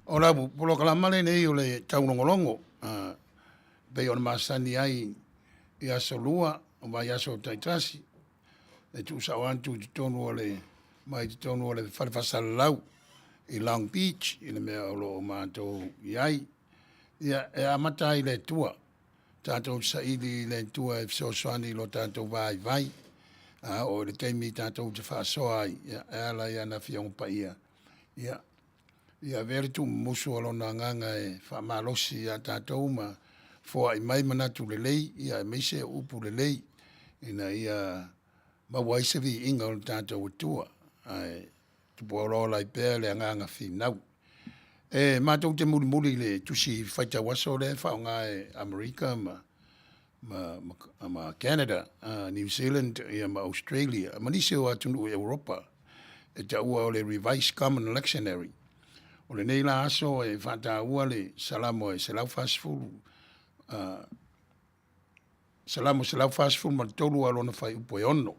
O lau polokalama lenei o le taulogologo e pei ona masani ai i aso lua o vaiaso taitasi e tuusao atu i totonu o le mai totonu o le fale faasalalau i Long Beach i le mea o lo o matou i ai. Ia, e amata ai i le Atua, tatou saili i le Atua e fesoasoani i lo tatou vaivai. A oo i le taimi tatou te faasoa ai, ia, e ala i ana Afioga Paia, ia, ia avea le tuumumusu o Lona Agaga e faamalosi ia tatou ma foai mai manatu lelei, ia aemaise o upu lelei ina ia maua ai se viiga o le tatou Atua, ae tupuolaola ai pea le agaga finau. E matou te mulimuli i le tusi faitau aso lea e faaaoga e Amerika ma, ma, ma, ma Canada, New Zealand ia ma Australia, ma nisi o atunuu i Europa, e taua o le Revised Common Lectionary. O lenei la aso e faataua le Salamo e 140, Salamo 143 a lona fuaiupu e 6.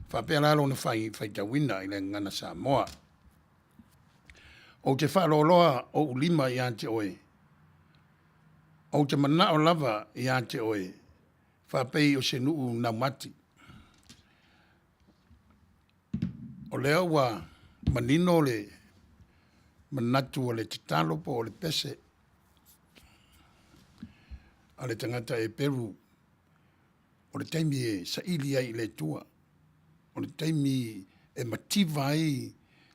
Faapea la lona faitauina i le Gagana Samoa. Ou te faaloaloa ou lima ia te oe. Ou te manao lava ia te oe, faapei o se nuu naumati. O lea ua manino le manatu o le tatalo po o le pese a le tagata Eperu, o le taimi e saili ai i le Atua, o le taimi e mativa ai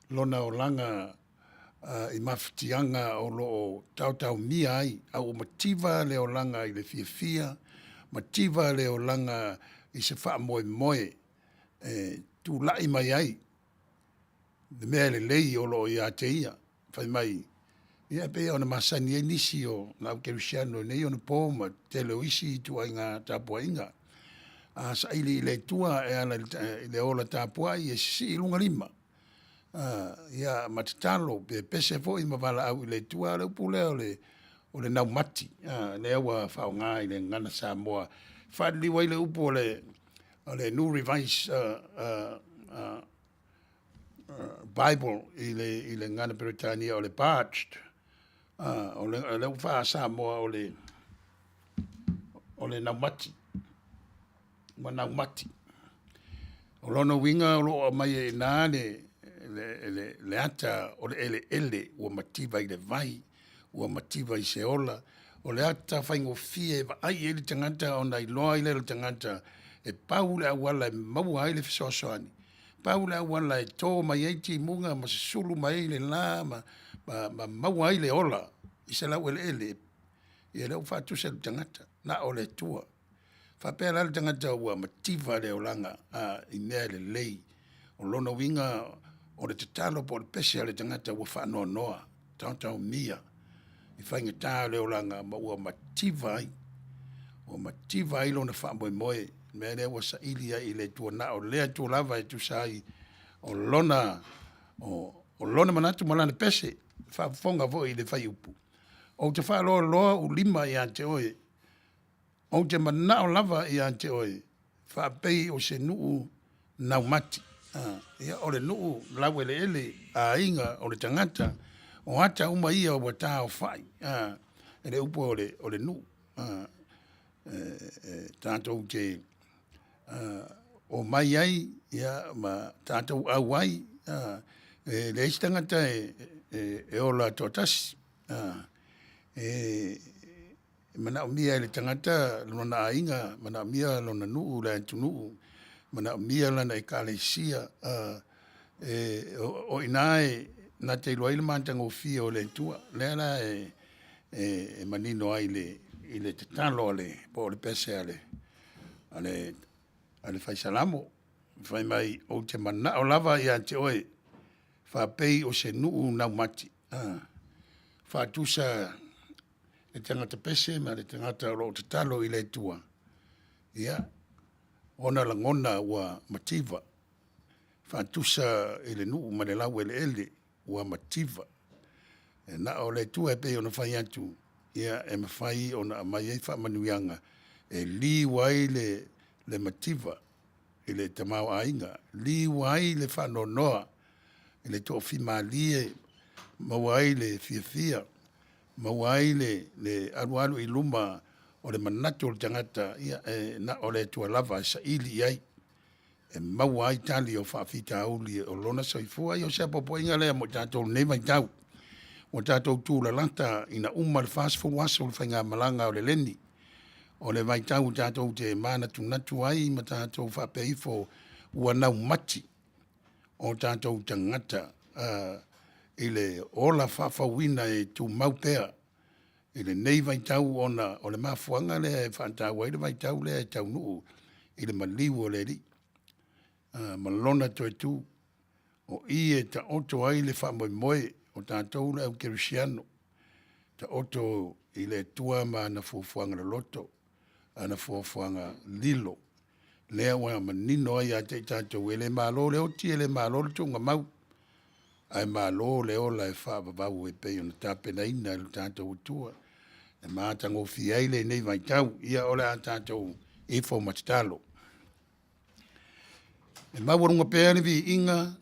lona olaga i mafatiaga o lo o taotaomia ai, a ua mativa le olaga i le fiafia, mativa le olaga i se faamoemoe e tulai mai ai le mea lelei o lo o ia te ia. Fai mai, ia e pei ona masani ai nisi o le au kerisiano i nei ona po ma le tele o isi ituaiga tapuaiga. A saili i le Atua e ala i le ola tapuai e sisii i luga lima, ia ma tatalo pe pese foi ma valaau i le Atua. A o le upu lea o le naumati, lea ua faaaoga i le Gagana Samoa e faaliliu ai le upu o le New Revised Bible i le Gagana Peretania o le parched, o lea ua faa-Samoa o le naumati, ua naumati. O lona uiga o lo o aumai ai i ina le ata o le eleele ua mativa i le vai, ua mativa i se ola, o le ata faigofie e vaai i ai le tagata ona iloa ai lea e le tagata e pau le auala e maua ai le fesoasoani, pau le auala e to mai ai timuga ma susulu mai ai le la ma maua ai le ola i se laueleele, ia lea ua faatusa i le tagata, na o le Atua. Faapea la le tagata ua mativa le olaga i mea lelei, o lona uiga o le tatalo po o le pese a le tagata ua faanoanoa, taotaomia i faigata o le olaga ma ua mativa ai, ua mativa ai lona faamoemoe. O le mea lea ua saili ai i le Atua, na o le Atua lava e tusa ai o lona manatu ma lana pese. Faafofoga foi i le fuaiupu, ou te faaloaloa ou lima ia te oe, ou te manao lava ia te oe, faapei o se nuu naumati. Ia, o le nuu laueleele, aiga, o le tagata, o ata uma ia ua taaofai e le upu o le nuu. E tatou te omai ai ma tatou auai, e leai se tagata e ola toatasi. E manaomia e le tagata lona aiga, manaomia lona nuu, le atunuu, manaomia lana Ekalesia, o i ina na te iloa ai le matagofie o le Atua. O lea la e manino ai i le tatalo a le po o le pese a le Fai Salamo, fai mai, ou te manao lava ia te oe, faapei o se nuu naumati. Faatusa le tagata pese ma le tagata o lo o tatalo i le Atua, ia, ona lagona ua mativa, faatusa i le nuu ma le laueleele ua mativa. E na o le Atua e pei ona fai atu, ia e mafai ona aumai ai faamanuiaga e liu ai le mativa i le tamaoaiga, liu ai le faanoanoa i le toafimalie, maua ai le fiafia, maua ai le alualu i luma o le manatu o le tagata, ia e na o le Atua lava e saili i ai e maua ai tali o faafitauli o lona soifua. Ia o se apoapoaiga lea mo i tatou i lenei vaitau, ua tatou tulalata ina uma le 40 aso o le faigamalaga o le leni. O le vaitau tatou te manatunatu ai ma tatou faapea ifo, ua naumati o tatou tagata i le ola faafouina e tumau pea i lenei vaitau ona o le mafuaaga lea e faataua ai le vaitau lea e taunuu i le maliu o le Alii ma lona toe tu. O i e taoto ai le faamoemoe o tatou le au kerisiano, taoto i le Atua ma ana fuafuaga loloto, ana fuafuaga lilo, lea ua manino ai ia te i tatou, e le malo le oti e le malo le tuugamau, ae malo le ola e faavavau e pei ona tapenaina e lo tatou Atua e matagofie ai lenei vaitau. Ia o le a tatou ifo ma tatalo. E maualuga pea le viiga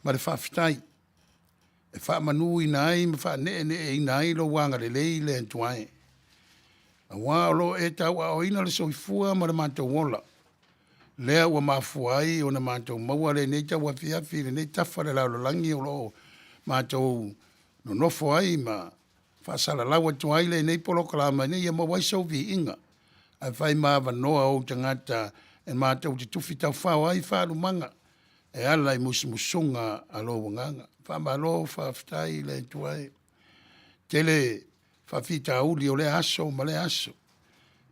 ma le faafetai e faamanuina ai ma faaneeneeina ai lou agalelei le Atua e. Auā o lo o e tauaaoina le soifua ma le matou ola, lea ua mafua ai ona matou maua lenei tauafiafi i lenei tafa o le lalolagi o lo o matou nonofo ai ma faasalalau atu ai lenei polokalama ina ia maua ai sou viiga, ae fai ma avanoa o ou tagata e matou te tufi taufao ai faalumaga e ala i musumusuga a lou Agaga. Faamalo faafetai le Atua e. Tele faafitauli o lea aso ma lea aso,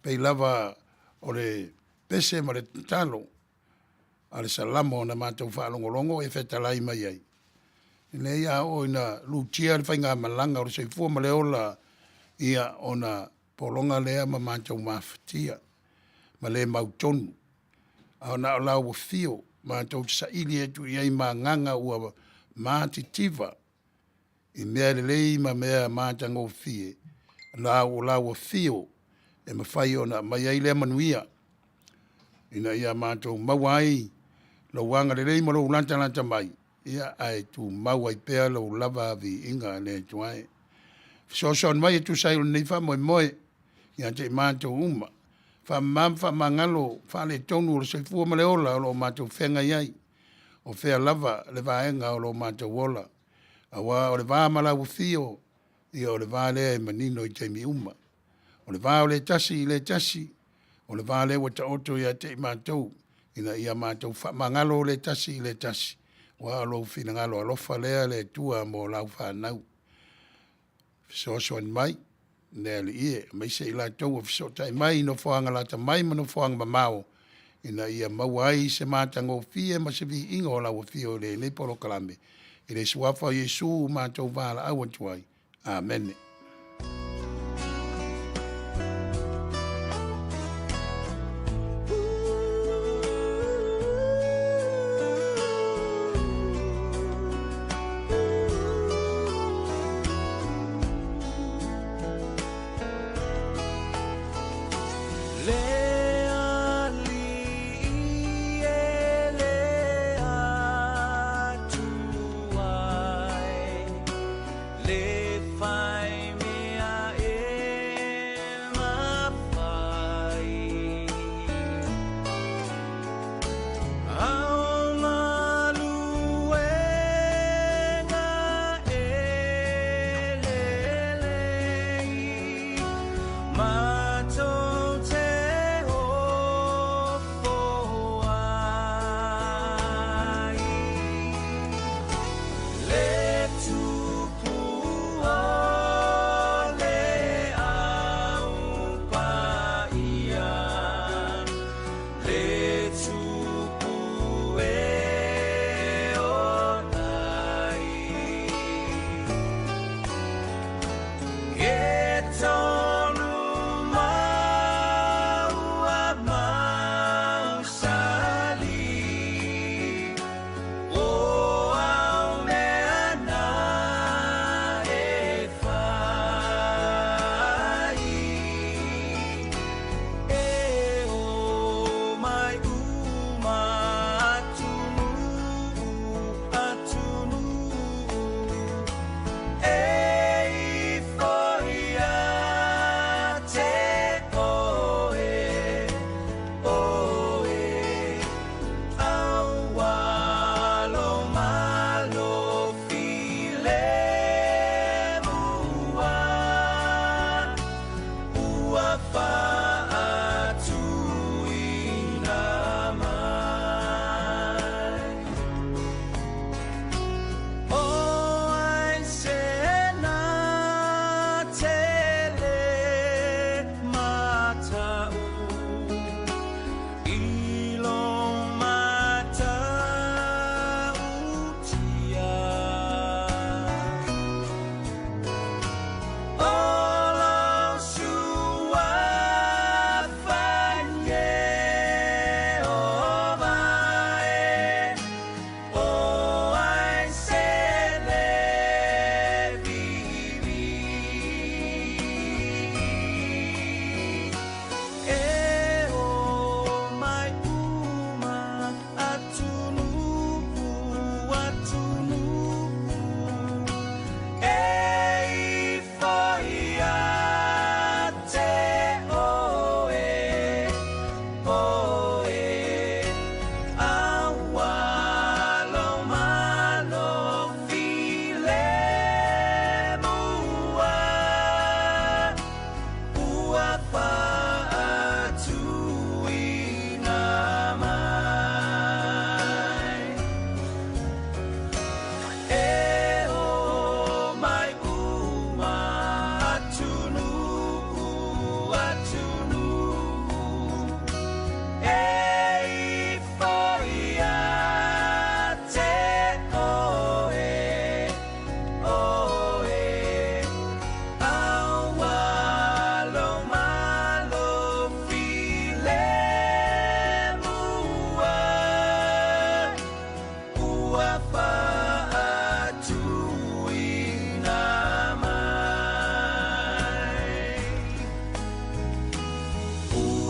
pei lava o le pese ma le tatalo a le Salamo na matou faalogologo o e fetalai mai ai, leai a oo ina lutia le faigamalaga o le soifua ma le ola, ia ona pologa lea ma matou mafatia ma le mautonu. Ae na o lau Afio matou te saili atu i ai ma agaga ua matitiva i mea lelei ma mea matagofie, o lau Afio e mafai ona aumai ai lea manuia ina ia matou maua ai lou agalelei ma lou latalata mai, ia ae tumau ai pea lou lava viiga le Atua e. Fesoasoani mai e tusa ai o lenei faamoemoe ia te i matou uma, faamama ma faamagalo faaletonu o le soifua ma le ola o lo o matou feagai ai, o fea lava le vaega o lo matou ola. Aua o le va ma lau Afio, ia o le va lea e manino i taimi uma. O le va o le tasi i le tasi, o le va lea ua taoto ia te i matou ina ia matou faamagalo le tasi i le tasi, aua o lou finagalo alofa lea le Atua mo lau fanau. Fesoasoani mai le Alii e, aemaise i latou ua fesootai mai i nofoaga lata mai ma nofoaga mamao ina ia maua ai se matagofie ma se viiga o lau Afio i lenei polokalame. I le Suafa o Iesu ua matou valaau atu ai. Amene. Le Alii e le Atua e, le fai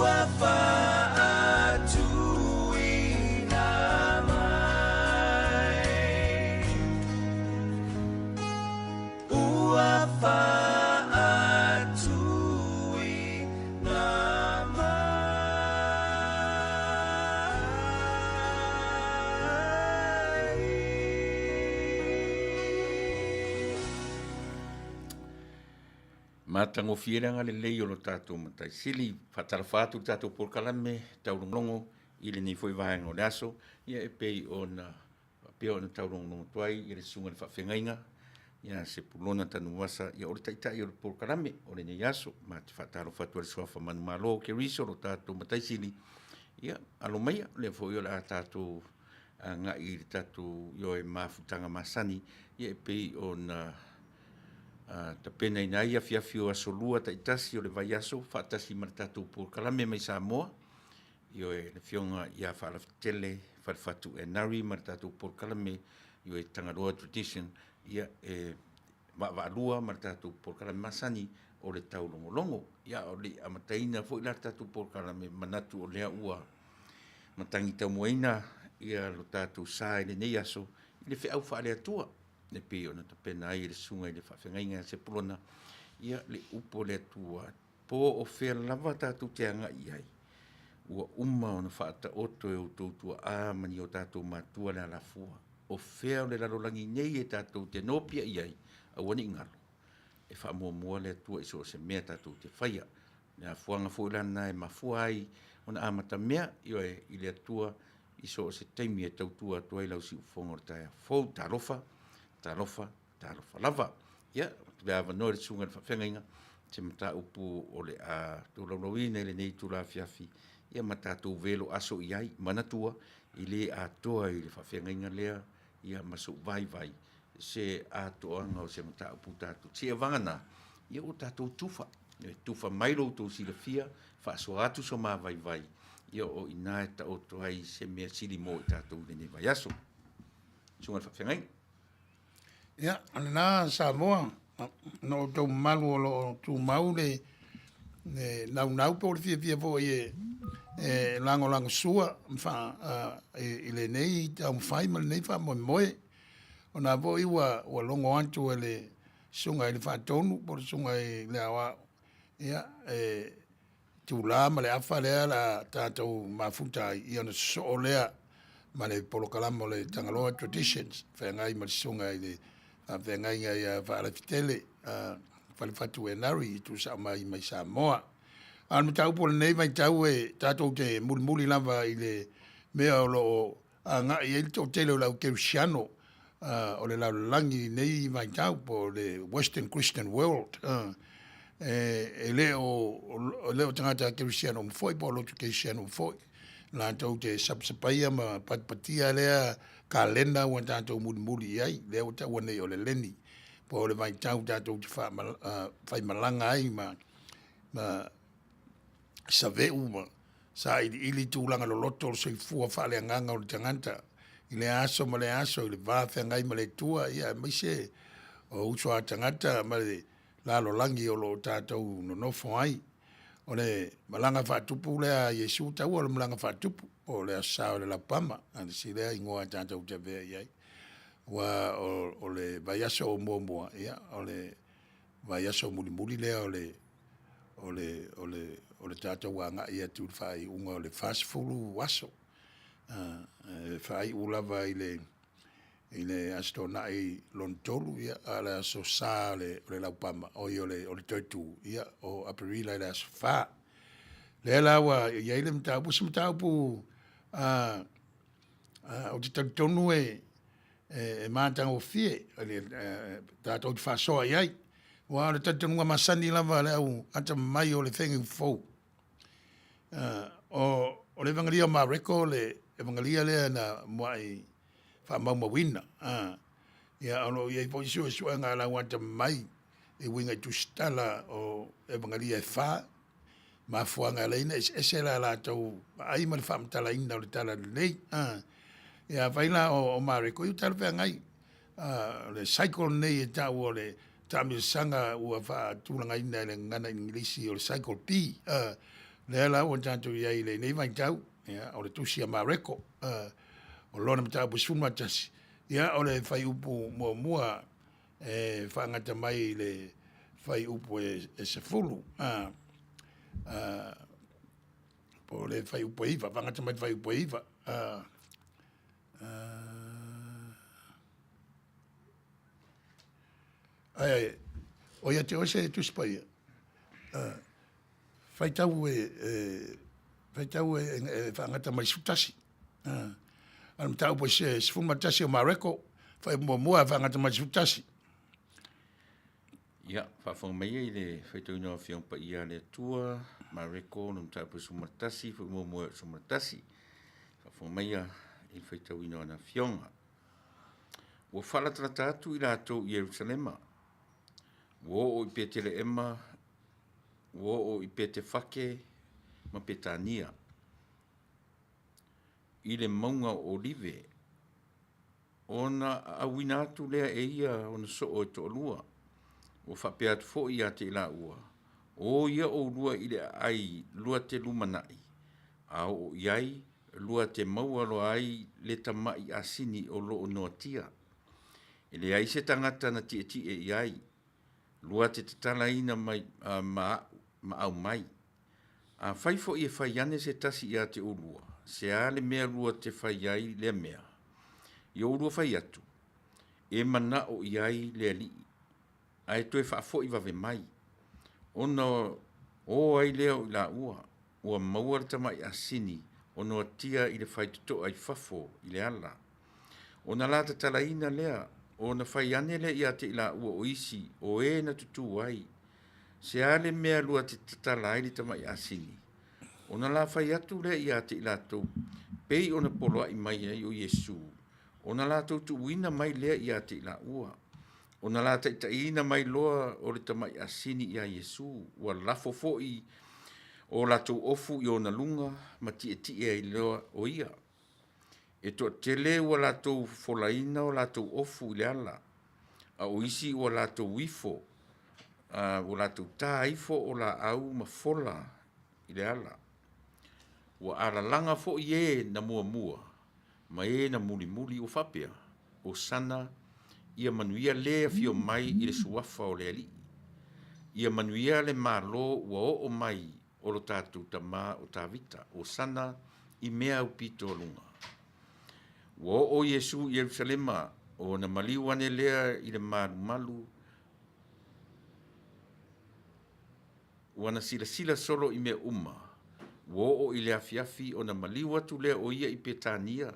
Ua faatuina mai. Ua faatuina mai. Matagofie le agalelei o lo tatou Matai Sili. Faatalofa atu i le tatou polokalame taulogologo i lenei foi vaega o le aso, ia e pei ona faapea ona taulogologo atu ai i le susuga i le Faafeagaiga ia Sepulona Tanuvasa, ia o le Taitai o le polokalame o lenei aso. Ma te faatalofa atu ai i le Suafa Manumalo o Keriso lo tatou Matai Sili, ia alo maia, o lea foi o le a tatou agai i le tatou ioe mafutaga masani, ia e pei ona tapenaina ai afiafi o aso Lua taitasi o le vaiaso faatasi ma le tatou polokalame mai Samoa, ioe, le Afioga ia Faalafetele Falefatu Enari ma le tatou polokalame ioe, Tagaloa Tradition, ia e vaavaalua ma le tatou polokalame masani o le taulogologo. Ia a o le i amataina foi la le tatou polokalame, manatu o lea ua matagi taumuaina lo tatou sa i lenei aso i le feau faale-Atua e pei ona tapena ai e le Susuga i le Faafeagaiga ia Sepulona, ia le upu a le Atua, po o fea lava tatou te agai i ai, ua uma ona faataoto e outou tuaa ma ni o tatou matua le alafua. O fea o le lalolagi nei e tatou te nopiai ai, aua ne i galo, e faamuamua le Atua i so o se mea tatou te faia. O le afuaga foi la lena e mafua ai ona amatamea, ioe, i le Atua i so o se taimi e tautua atu ai lau siufofoga o le taeao fou. Talofa, talofa, talofa lava. Ia, tuu le avanoa i le susuga i le faafeagaiga i se mataupu o le a tolaulauina i lenei itula afiafi, ia ma tatou velo aso i ai. Manatua, e le atoa i le faafeagaiga lea ia ma sou vaivai se atoaga o se mataupu tatou te vagana, ia ua tatou tufa, e tufa mai lo outou silafia, faasoa atu so ma vaivai, ia o i ina e taoto ai se mea sili mo i tatou i lenei vaiaso. Susuga i le Faafeagaiga. Ia, o lena Samoa, na outou mamalu o lo o tumau le le naunau po o le fiafia foi e, e lagolagosua ma i, i lenei taumafai ma lenei faamoemoe. Ona foi ua, ua logo atu e le susuga i le Faatonu po o le susuga i le Aoao, ia, e itula ma le afa lea o le a tatou mafuta ai, ia ona sosoo lea ma le polokalame o le Tagaloa Traditions, feagai ma le susuga i le faafeagaiga ia Faalafitele Falefatu Enari e tuusao mai mai Samoa. A o le mataupu o lenei vaitau e tatou te mulimuli lava i le mea o lo o agai i ai le toatele o le au kerisiano o le lalolagi i lenei vaitau po o le Western Christian World. E le o tagata kerisiano uma foi po o lotu kerisiano uma foi latou te sapasapaia ma patipatia lea kalena ua tatou mulimuli i ai, lea ua taua nei o le leni, po o le vaitau tatou te faimalaga ai ma saveu ma sailiili tulaga loloto o le soifua faaleagaga o le tagata i lea aso ma lea aso i le va feagai ma le Atua, ia aemaise o uso a tagata ma le lalolagi o lo o tatou nonofo ai. O le malaga faatupu lea a Iesu, taua o le malaga faatupu, po o le Aso Sa o le Laupama, a le isi lea igoa tatou te avea i ai. Aua o le vaiaso o muamua, ia, o le vaiaso mulimuli lea o le o le, o le, o le tatou agai atu i le faaiuga o le 40 aso. E faaiu lava i le, i le Aso Toonai lona tolu, ia, a o le Aso Sa o le, o le Laupama, oi o le, o le Toetu, ia, o Aperila i le aso 4. Lea la ua i ai le mataupu, se mataupu ou te talitonu e, e matagofie tatou te faasoa i ai. Aua o le talitonuga masani lava a le au atamamai o le faigautu fou, o le Evagelia o Mareko le Evagelia lea na muai faamaumauina. Ia o lo o i ai foi suesuega a le au atamamai e uiga i tusitala o Evagelia e fa, mafuaaga e ala ai ona eseese la latou vaai ma le faamatalaina o le Talalelei. Ia afai la o Mareko, ia ua talafeagai. O le cycle lenei e taua o le taamilosaga ua faatulagaina e le gagana Igilisi o le cycle B. Lea la ua tatou i ai i lenei vaitau, ia, o le tusi a Mareko, o lona mataupu e 11, ia, o le fuaiupu muamua e faagata mai i le fuaiupu e 10, po o le fuaiupu e 9, faagata mai i le fuaiupu e 9. Ae, o ia te oe se Tusi Paia, faitau e, e faitau e, e faagata mai 11. A o le mataupu e 11 o Mareko, fuaiupu muamua e faagata mai 11. Ia, faafofoga mai ia i le faitauina o Afioga Paia a le Atua, Mareko, le mataupu e 11, fuaiupu muamua e 11. Faafofoga mai ia i le faitauina o ana Afioga. Ua faalatalata atu i latou i Ierusalema, ua oo i Peteleema, ua oo i Petefake ma Petania, i le mauga o Olive, ona auina atu lea e ia ona soo e toalua. Ua faapea atu foi ia te i laua, O ia oulua i le aai lua te lumanai, a oo i ai lua te maua loa ai le tamai asini o lo o noatia. E leai se tagata na tietie i ai, lua te tatalaina mai, ma ma aumai. Afai foi e fai ane se tasi ia te oulua, se a le mea lua te fai ai lea mea? Ia oulua fai atu, e manao i ai le Alii, ae toe faafoi vave mai. Ona o ai lea o i laua, ua maua le tamai asini o noatia i le faitotoa i fafo i le ala. Ona la tatalaina lea, ona fai ane lea ia te i laua o isi o e na tutū ai, Se a le mea lua te tatala ai le tamai asini? Ona la fai atu lea ia te i latou, pei ona poloai mai ai o Iesu, ona latou tuuina mai lea ia te i laua. Ona la taitaiina mai loa o le tamai asini iā Iesu, ua lafo foi o latou ofu i ona luga ma tietie ai loa o ia. E toatele ua latou fofolaina o latou ofu i le ala, a o isi ua latou ifo, ua latou ta ifo o laau ma fola i le ala. Ua alalaga foi e na muamua ma e na mulimuli ua faapea, Hosana, ia manuia le afio mai i le suafa o le Alii. Ia manuia le Malo ua oo mai o lo tatou tama o Tavita. Hosana i mea aupito o luga. Ua oo Iesu i Ierusalema, ona maliu ane lea i le malumalu, ua na silasila solo i mea uma, ua oo i le afiafi ona maliu atu lea o ia i Petania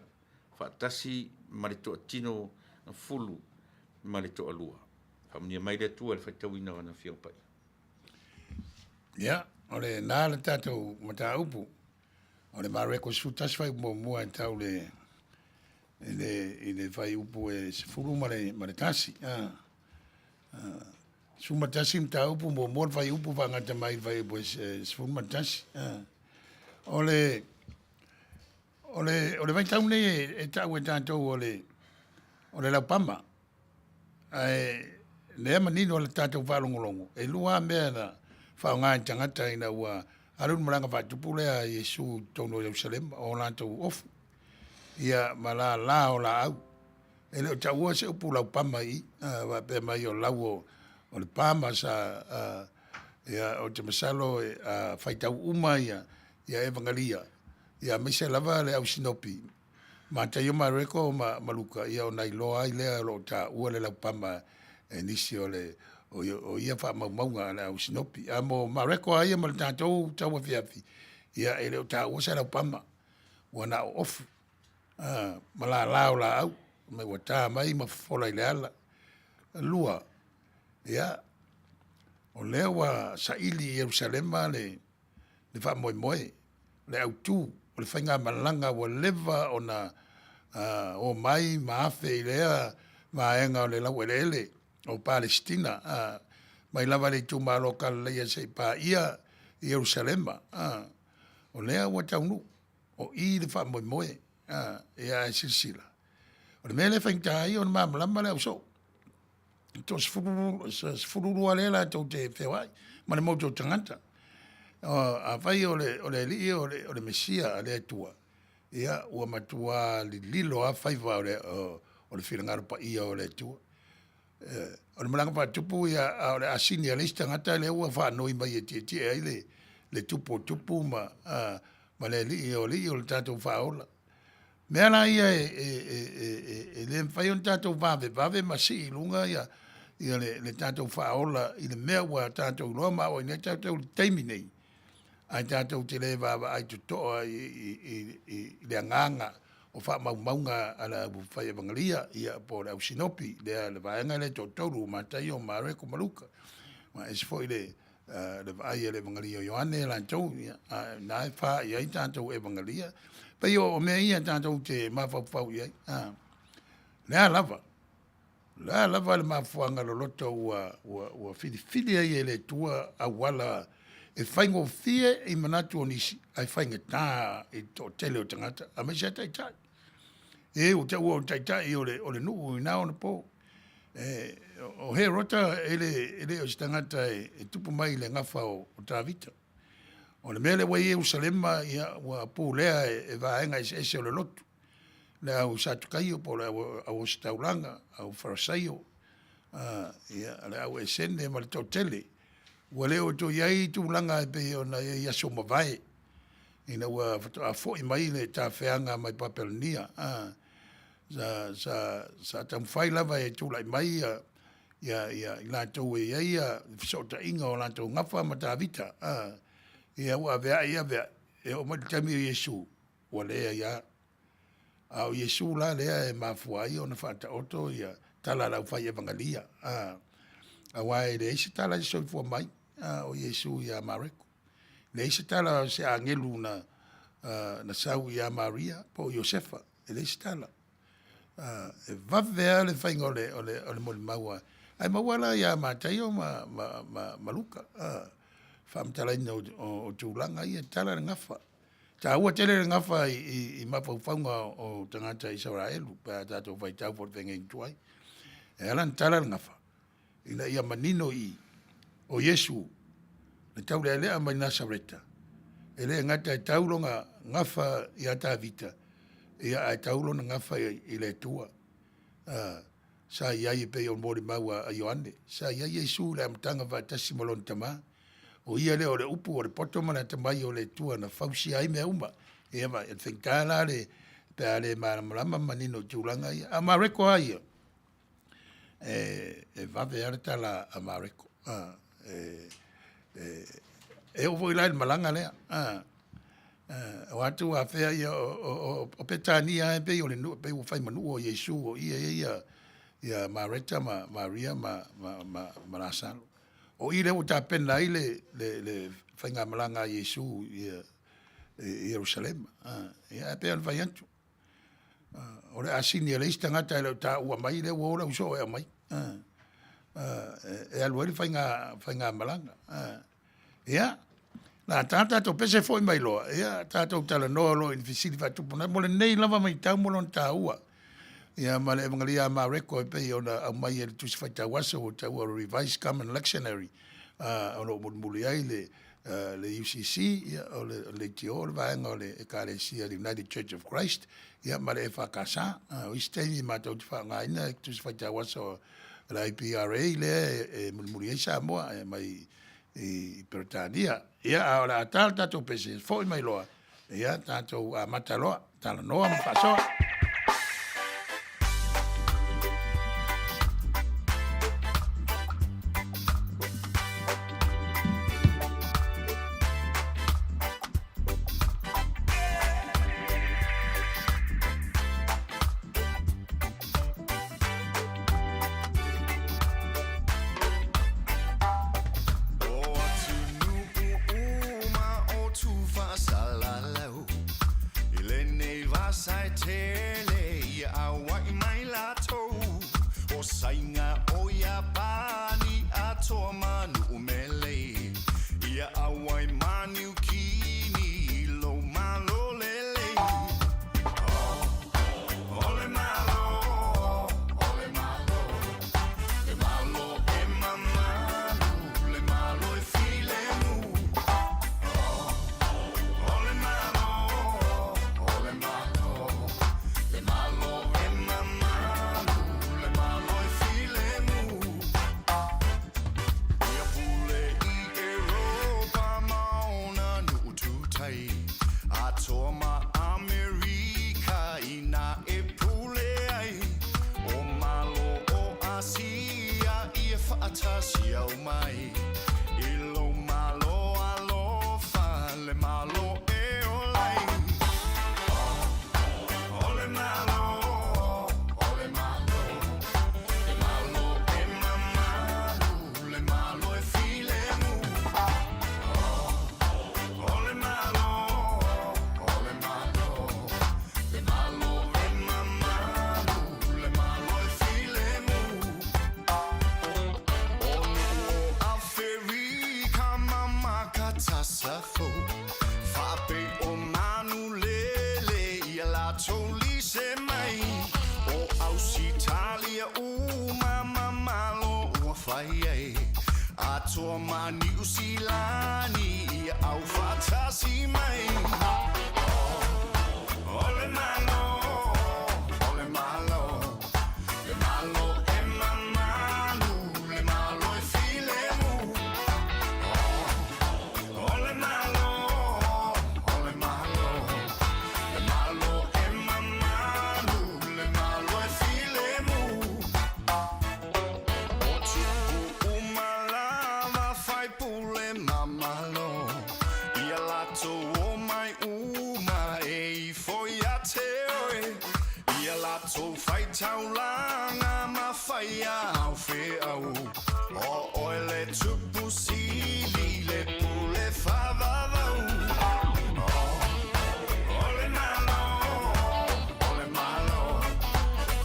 faatasi ma le toatino fulu ma le toalua. Faamanuia mai le Atua i le faitauina o ana Afioga Paia. Ia, o lena le tatou mataupu. O le Mareko 11 fuaiupu muamua e tau le i le i le fuaiupu e 10 ma le ma le tasi. Ah. Ah. 11 mataupu muamua le fuaiupu faagata mai i le fuaiupu e 11. Ah. O le o le o le vaitau nei e, e tau e tatou o le o le laupama. Ae lea manino le tatou faalogologo, e lua lava mea na faaaoga e tagata ina ua alu le malaga faatupu lea a Iesu i totonu o Ierusalema, o latou ofu, ia ma lala o laau. E le o taua se upu laupama i i, faapea mai o lau o, o le pama sa, ia, ou te masalo a faitau uma ia, ia Evangalia, ia aemaise lava le au Sinopi, Mataio Mareko ma, ma Luka, ia ona iloa ai lea o lo o taua le laupama e nisi o le o, o ia faamaumauga a le au Sinopi. A mo Mareko a ia ma le tatou tauafiafi, ia e le o taua se laupama, ua na o ofu a, ma lala o laau, mai ua ta mai ma fofola i le ala. Lua, ia, o lea ua saili i Ierusalema le, le faamoemoe, le autu o le faigamalaga ua leva ona uh, omai ma afe i lea vaega o le laueleele o Palesitina, uh, mai lava le itumalo Kalaleia seia paia Ierusalema. Uh, o lea ua taunuu, o i le faamoemoe, uh, ia ae silasila. O le mea lea e faigata ai ona malamalama le ausoo. Toasefulu lua lea latou te feoai ma le motu o tagata. Afai o le, o le Alii o le, o le Mesia a le Atua, ia, ua matuā lililo lava faiva o le, o, o le finagalo paia o le Atua. O le malaga faatupu ia, a o le asini a le isi tagata lea ua faanoi mai e tietie ai le, le tupu o tupu ma, a, ma le Alii o alii o le tatou Faaola. Mea la ia e, e, e, e, e le mafai ona tatou vavevave ma sii i luga ia, ia le, le tatou faaola i le mea ua tatou iloa ma au ai nei tatou i le taimi nei, ae tatou te le vaavaai totoa i, i, i, i le agaga o faamaumauga a le aufai evangeli ia po o le au sinopi lea le vaega lea e toatolu o Mataio, Mareko ma Luka. Ma ese foi le, le vaai a le Evagelia o Ioane latou, ia, a o lena e fa i ai tatou Evagelia. Pei o mea ia tatou te mafaufau i ai. A, le a lava, le a lava le mafuaaga loloto ua, ua, ua filifili ai e le Atua auala e faigofie i manatu o nisi, ae faigata i le toatele o tagata, aemaise lava taitai. E ua taua o le taitai o le, o le nuu i na ona po. E, o Herota e le, e le o se tagata e, e tupu mai i le gafa o, o Tavita. O le mea lea ua i Ierusalema, ia, ua pulea e, e vaega eseese o le lotu, le au Satukaio po o le au, au ositaulaga, au Farasaio, ia, le au Esene ma le toatele. Ua le o toe i ai tulaga e pei ona i ai i aso ua mavae, ina ua faatoa foi mai le tafeaga mai Papelonia. Sa, sa, sa taumafai lava e tulai mai ia, ia, ia i latou e i ai ia fesootaiga o latou gafa ma Tavita. Ia ua aveai aveai, e oo mai le taimi o Iesu, ua leai lava. A o Iesu la lea e mafua ai ona faataoto ia tala a le aufai evagalia, a, aua e leai se tala i le soifua mai a, o Iesu ia Mareko. Leai se tala o se agelu na, na sau ia Maria po o Iosefa, e leai se tala. E vave lava le faiga o le, o le, o le molimau a, ae maua la ia Mataio ma, ma, ma, ma Luka, faamatalaina o, o, o tulaga ia, tala le gafa. Taua tele le gafa i, i, i mafaufauga o, o tagata Isaraelu pe a tatou faitau foi i le feagaiga tuai. E ala ona tala le gafa, ina ia manino i i, o Iesu, le taulealea mai Nasareta, e le gata e tau lona gafa ia Tavita, ia ae tau lona gafa i, i le Atua. Sa i ai e pei o le molimau a Ioane, sa i ai Iesu i le amataga faatasi ma lona Tama. O ia lea o le upu o le poto ma le atamai o le Atua na fausia ai mea uma. Ia vaai, o le faigata la le, pe a le malamalama ma manino i tulaga ia. A o Mareko lava ia, e, e vave lava le tala a Mareko. A, e, e, e oo foi la i le malaga lea. A, o atu afea ia o, o, o, o Petania e pei o le nuu, pei ua fai ma nuu o Iesu o ia ia ia, ia Mareta ma Maria ma, ma, ma, ma Lasalo. O i lea ua tapena ai le, le, le faigamalaga a Iesu i, i Ierusalema. Ia, ae pei ona fai atu, o le asini a le isi tagata e le o taua mai lea ua o le ausoo e aumai. E alu ai le faiga, faigamalaga. Ia, la ta tatou pese foi mai loa, ia tatou talanoa loa i ni fesili faatupu mo lenei lava vaitau ma lona taua. Ia ma le Evangelia a Mareko e pei ona aumai e le Tusi Faitau Aso ua taua o le Revised Common Lectionary, o lo o mulimuli ai le, le UCC, ia, o le leitio o le vaega o le Ekalesia le United Church of Christ, ia ma le EFKS. O isi taimi matou te faaaogaina le Tusi Faitau Aso a le IPRA lea e mulimuli ai Samoa e mai i Peretania. Ia, a o le a ta le tatou pese, foi mai loa, ia tatou amata loa, talanoa ma faasoa. Atoa ma Amerika inā e pule ai ʻO Malo o ʻAsia ia faʻatasi au mai I lou Malo alofa le Malo e ola ai ʻO le Malo, ʻo le Malo Le Malo e mamalu, le Malo e filemu ʻO le Malo, ʻo le Malo Le Malo e mamalu, le Malo e filemu ʻO Nuʻu o ʻAfelika ma Makatasafo Faapei o Manulele ia latou lise mai ʻO ʻAusitalia uma ma Malo ua fai ai Atoa ma Niu Silani ia au faatasi mai ʻO le Malo, ʻo le Malo Le Malo e mamalu, le Malo e filemu ʻO le Malo, ʻo le Malo Le Malo e mamalu, le Malo e filemu ʻO Tupu uma lava faipule ma Malo Ia latou omai uma e ifo ia te oe Ia latou faitaulaga ma faia au feau ʻO oe le Tupu Sili le pule faavavau ʻO le Malo, ʻo le Malo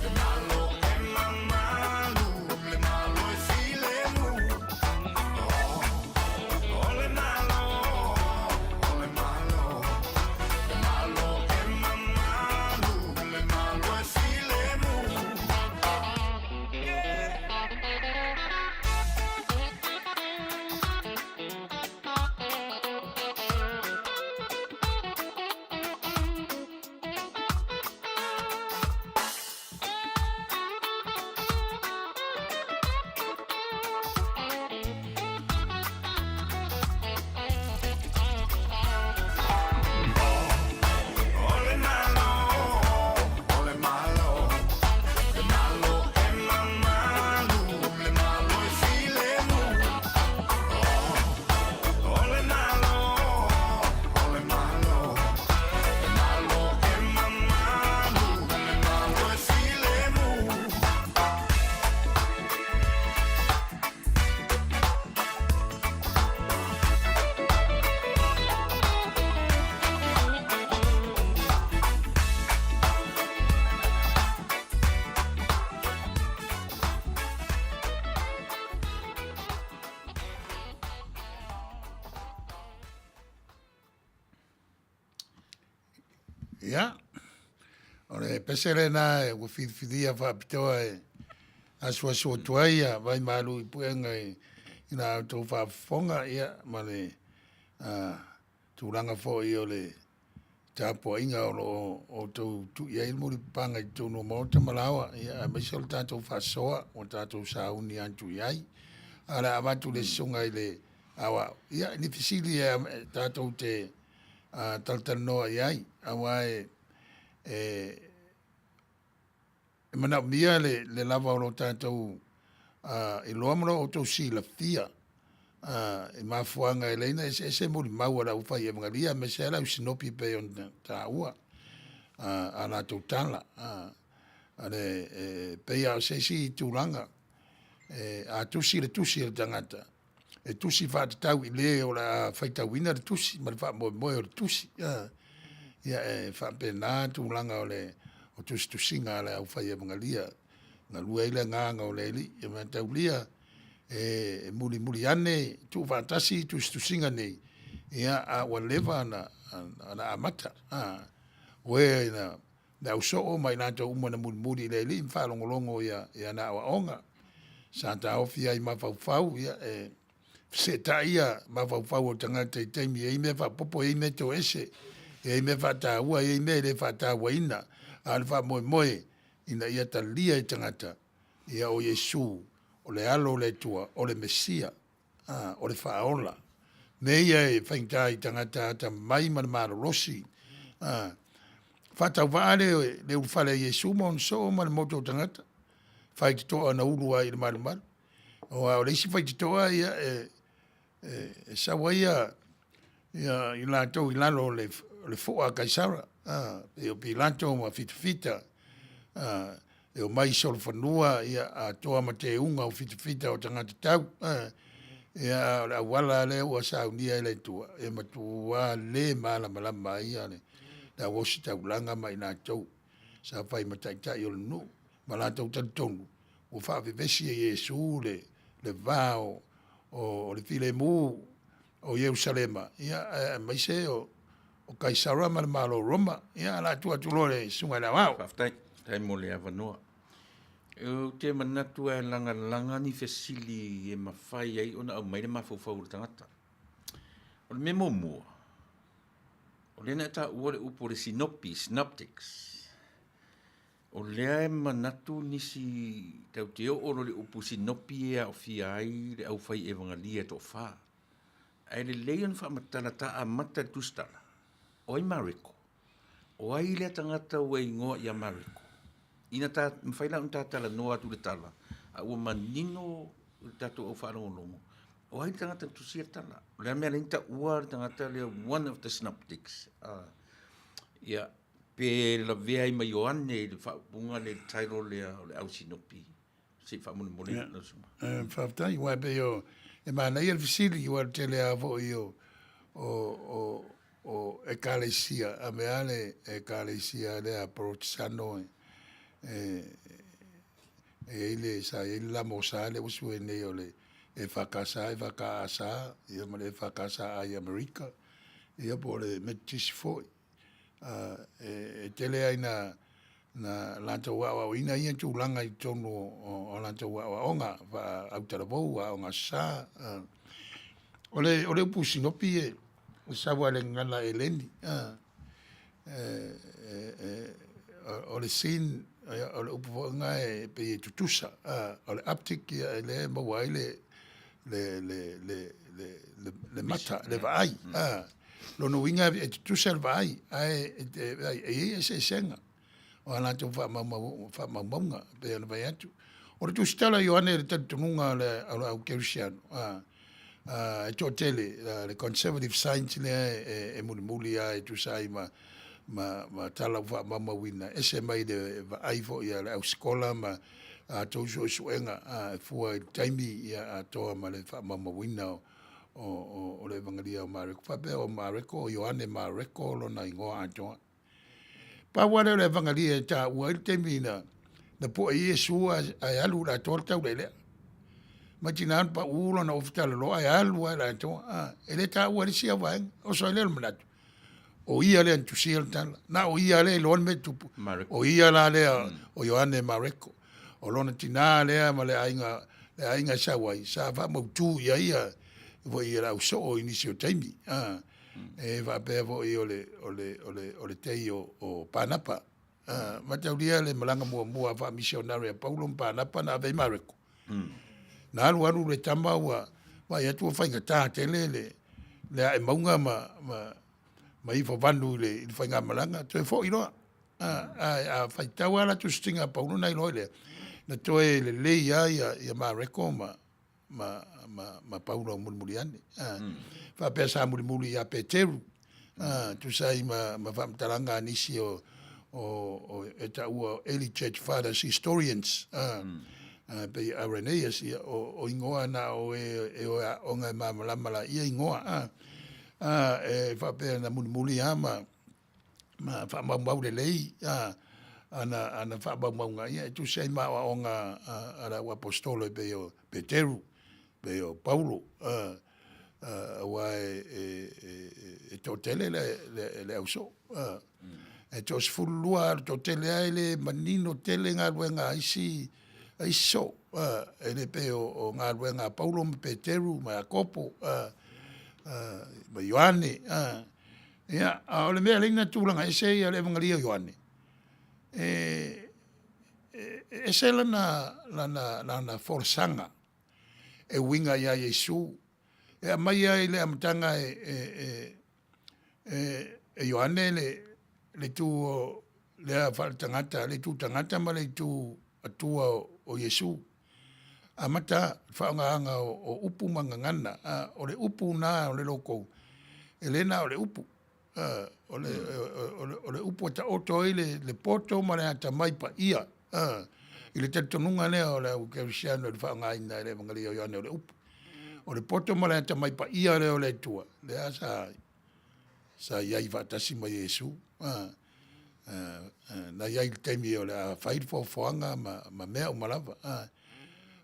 Le Malo e mamalu, le Malo e filemu ʻO le Malo, ʻo le Malo Le Malo e mamalu, le Malo e filemu. ʻO le Malo, ʻo le Malo Le Malo e mamalu, le Malo e filemu ʻO le Malo, ʻo le Malo Le Malo e mamalu, le Malo e filemu. Ia, o le pese lena e ua filifilia faapitoa e asuasu atu ai ia Vaimalu i Puega i la outou faafofoga, ia, ma le tulaga foi o le tapuaiga o lo o outou tuu i ai le mulipapaga i totonu o maota ma laoa, ia, aemaise o le tatou faasoa ua tatou sauni atu i ai. A o le a avatu le susuga i le aoao, ia, ni fesili e tatou te talatalanoa i ai, aua e e manaomia le, le lava o lo tatou iloa ma lo outou silafia i mafuaaga e leai ona eseese molimau a le aufai evagalia aemaise ai le au sinopi e pei ona taua a latou tala. A le, e pei lava o se isi tulaga, e, a tusi le tusi a le tagata, e tusi faatatau i le o le a faitauina le tusi ma le faamoemoe o le tusi. Ia e faapena tulaga o le o tusitusiga a le aufai evagalia, galue ai le agaga o le Alii. Ia mataulia e mulimuli ane tuufaatasi tusitusiga nei, ia a ua leva ona amata. Oe na le au soo ma i latou uma na mulimuli i le Alii ma faalogologo ia i ana aoaoga. Sa taofi ai mafaufau, ia, e feseetai ia mafaufau o tagata i taimi e i ai mea faaopoopo, e i ai mea toese, e i ai mea faataua, e i ai mea e le faatauaina, a o le faamoemoe ina ia talia e tagata, ia o Iesu, o le Alo o le Atua, o le Mesia, a, o le Faaola. Mea ia e faigata i tagata atamamai ma le malolosi. A, faatauvaa le, le ulufale a Iesu ma ona soo ma le motu o tagata, faitotoa na ulu ai i le malumalu. Aua o le isi faitotoa ia e, e, e sau ai ia, ia i latou i lalo o le, o le fo'a a Kaisara, a, pei o Pilato ma fitafita, a, e omai solofanua ia atoa ma teuga o fitafita o tagata tau. A, ia o le auala lea ua saunia e le Atua, e matua le malamalama ai ia le, le au ositaulaga ma i latou sa fai ma taitai o le nuu ma latou talitonu ua faavevesi e Iesu le, le va o, o le filemu o Ierusalema, ia aemaise o, o Kaisara ma le Malo o Roma. Ia, o le a tuu atu loa i le Susuga i le Aoao. Faafetai, faafetai mo le avanoa. Ou te manatu e lagalaga ni fesili e mafai ai ona aumai le mafaufau o le tagata. O le mea muamua, o lea na e taua le upu o le sinopi, synoptics. O lea e manatu nisi tatou te oo loa i le upu sinopi e aofia ai le aufai evagalia e toafa. Ae lelei ona faamatala ta amata i le tusitala, o ai Mareko? O ai lea tagata ua igoa ia Mareko? Ina ta mafai la ona ta talanoa atu i le tala, a ua manino i le tatou au faalogologo, o ai le tagata na tusia le tala? O le a le mea e ala ai ona taua le tagata lea one of the synoptics? Ia, pe lavea ai ma Ioane i le faaupuga lea i le title lea o le au sinopi. Se i faamolemole yeah. Faafetai, aua e pei o e manaia le fesili, aua o le tele lava foi o o o o ekalesia, a mea le ekalesia lea Porotesano e e e i ai le sa i ai le lamosa lea ua sue nei o le EFKS, EFKAS, ia ma le EFKS i Amerika, ia po o le Metotisi foi. E tele ai na na latou aoaoina ia tulaga i totonu o, o latou aoaoga faa-autalavou, aoga sa. O le, o le upu sinopi e, e sau lava i le gagana Eleni. E, e, e, o le sin, o le upu foi lena e pei e tutusa. O le uptic, ia, e lea e maua ai le, le, le, le, le, le, le mata, le vaai. Lona uiga e tutusa le vaai, ae e i ai eseesega o a latou faamaumauga, e pei ona fai atu. O le Tusitala o Ioane i le talitonuga o le, o le au kerisiano, a, a, e toatele, le conservative science lea e, e mulimuli lava e tusa ai ma, ma, ma tala ua faamaumauina, ese mai le vaai foi a le au sikola ma a outou suesuega a, e fua i le taimi ia atoa ma le faamaumauina o, o, o, o le Evangelia o Mareko. Faapea o Mareko, o Ioane Mareko lona igoa atoa. Pau lava lea o le Evangelia e taua ai le taimi na, na poe Iesu ae alu i le atoa le taulealea. Mai tina ona pau lona ofi talaloa ae alu lava i le atoa. Ah, e le taua le isi au vaega. Oso ai lea o le manatu. O ia lea na tusia le tala. Na o ia lea e iloa le mea e tupu. O ia la lea o Ioane Mareko. O lona tinā lea ma le aiga, le aiga e sau ai, sa faamautu i ai ia foi i le au soo i nisi o taimi. A, e faapea foi o le, o le, o le, o le tei o, o Pānapa. A, mataulia le malaga muamua faamisionare a Paulo ma Pānapa na ave ai Mareko. Na alu alu le tama ua vaai atu ua faigata tele le, le ae mauga ma, ma, ma ifo vanu i le, i le faigamalaga, toe foi loa. A, a, a faitau lava la tusitiga a Paulo na iloa ai lea, na toe lelei lava ia, ia Mareko ma, ma, ma, ma Paulo mulimuli ane. A, mm. Faapea sa mulimuli ia Peteru, a, tusa ai ma, ma faamatalaga a nisi o, o, o e taua early church fathers historians, a, mm. a, pei Irenaeus, ia, o, o ingoa na o e, e o aoga e malamalama la ia ingoa, a, a, e faapea na mulimuli lava ma, ma faamaumau lelei a, ana, ana faamaumauga, ia e tusi ai ma aoaoga a, a le au aposetolo e pei o Peteru, pei o Paulo, a, a, aua e, e, e, e toatele le, le, le ausoo. A, e toasefululua a le toatele lava e le manino tele galuega a isi, a isi soo. A, e le pei o, o galuega a Paulo ma Peteru ma Iakopo, a, a, ma Ioane. A, Ia, a o le mea lea na tulaga ese ia le Evangelia o Ioane, e, e, ese lana, lana, lana folasaga e uiga iā Iesu. E aumai ai le amataga e, e, e, e, e Ioane le, le itu o lea faaletagata, le itu tagata ma le itu Atua o Iesu. Amata le faaaogaina o upu ma gagana, a, o le upu na o le lokou, e le na o le upu, a, o le, o le upu e taoto ai le poto ma le atamai paia, a, i le talitonuga lea o le au kerisiano i le faaaogaina e le Evagalia o Ioane o le upu. O le poto ma le atamai paia lea o le Atua, lea sa i ai faatasi ma Iesu, a, na i ai i le taimi o le a fai le foafoaga ma mea uma lava. A,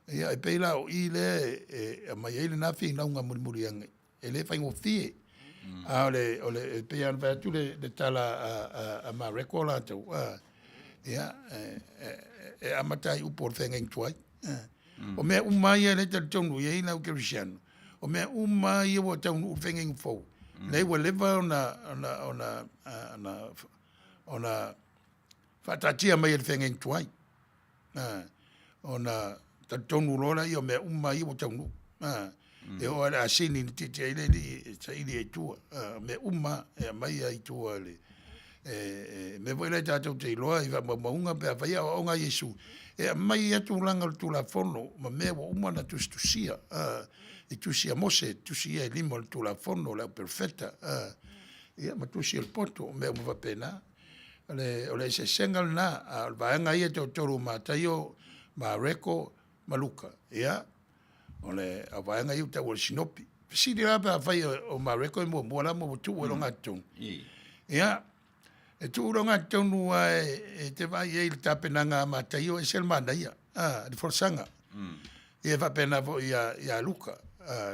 ia e pei la o i lea e aumai ai lena finauga mulimuli ane, e le faigofie. A o le, o le, e pei lava ona fai atu le tala a Mareko latou, a, ia, e amata lava i upu o le feagaiga tuai. O mea uma lava ia lea e talitonu i ai le au kerisiano, o mea uma lava ia ua taunuu i le feagaiga fou, lea ua leva ona faataatia mai e le feagaiga tuai. Ona talitonu loa lea o mea uma lava ia ua taunuu. E oo lava i le asini na tietie ai le alii e saili ai i tua. O mea uma lava e aumai lava i tua i le mea foi lea tatou te iloa i faamaumauga pe afai e aoaoga a Iesu, e aumai lava tulaga o le Tulafono ma mea ua uma ona tusitusia i tusi a Mose, tusi ia e 5 o le Tulafono, le Auperofeta, ia ma tusi o le poto, o mea uma faapena. O le eseesega lena, a o le vaega ia e toatolu o Mataio, Mareko ma Luka, ia, o le vaega ia ua taua o le sinopi. Fesili la pe afai o Mareko e muamua la ma ua tuu ai le ogatotonu. Ia, e tuu le ogatotonu aua e te vaai i ai i le tapenaga a Mataio e ese le manaia, a, le folasaga. Ia e faapena foi ia Luka,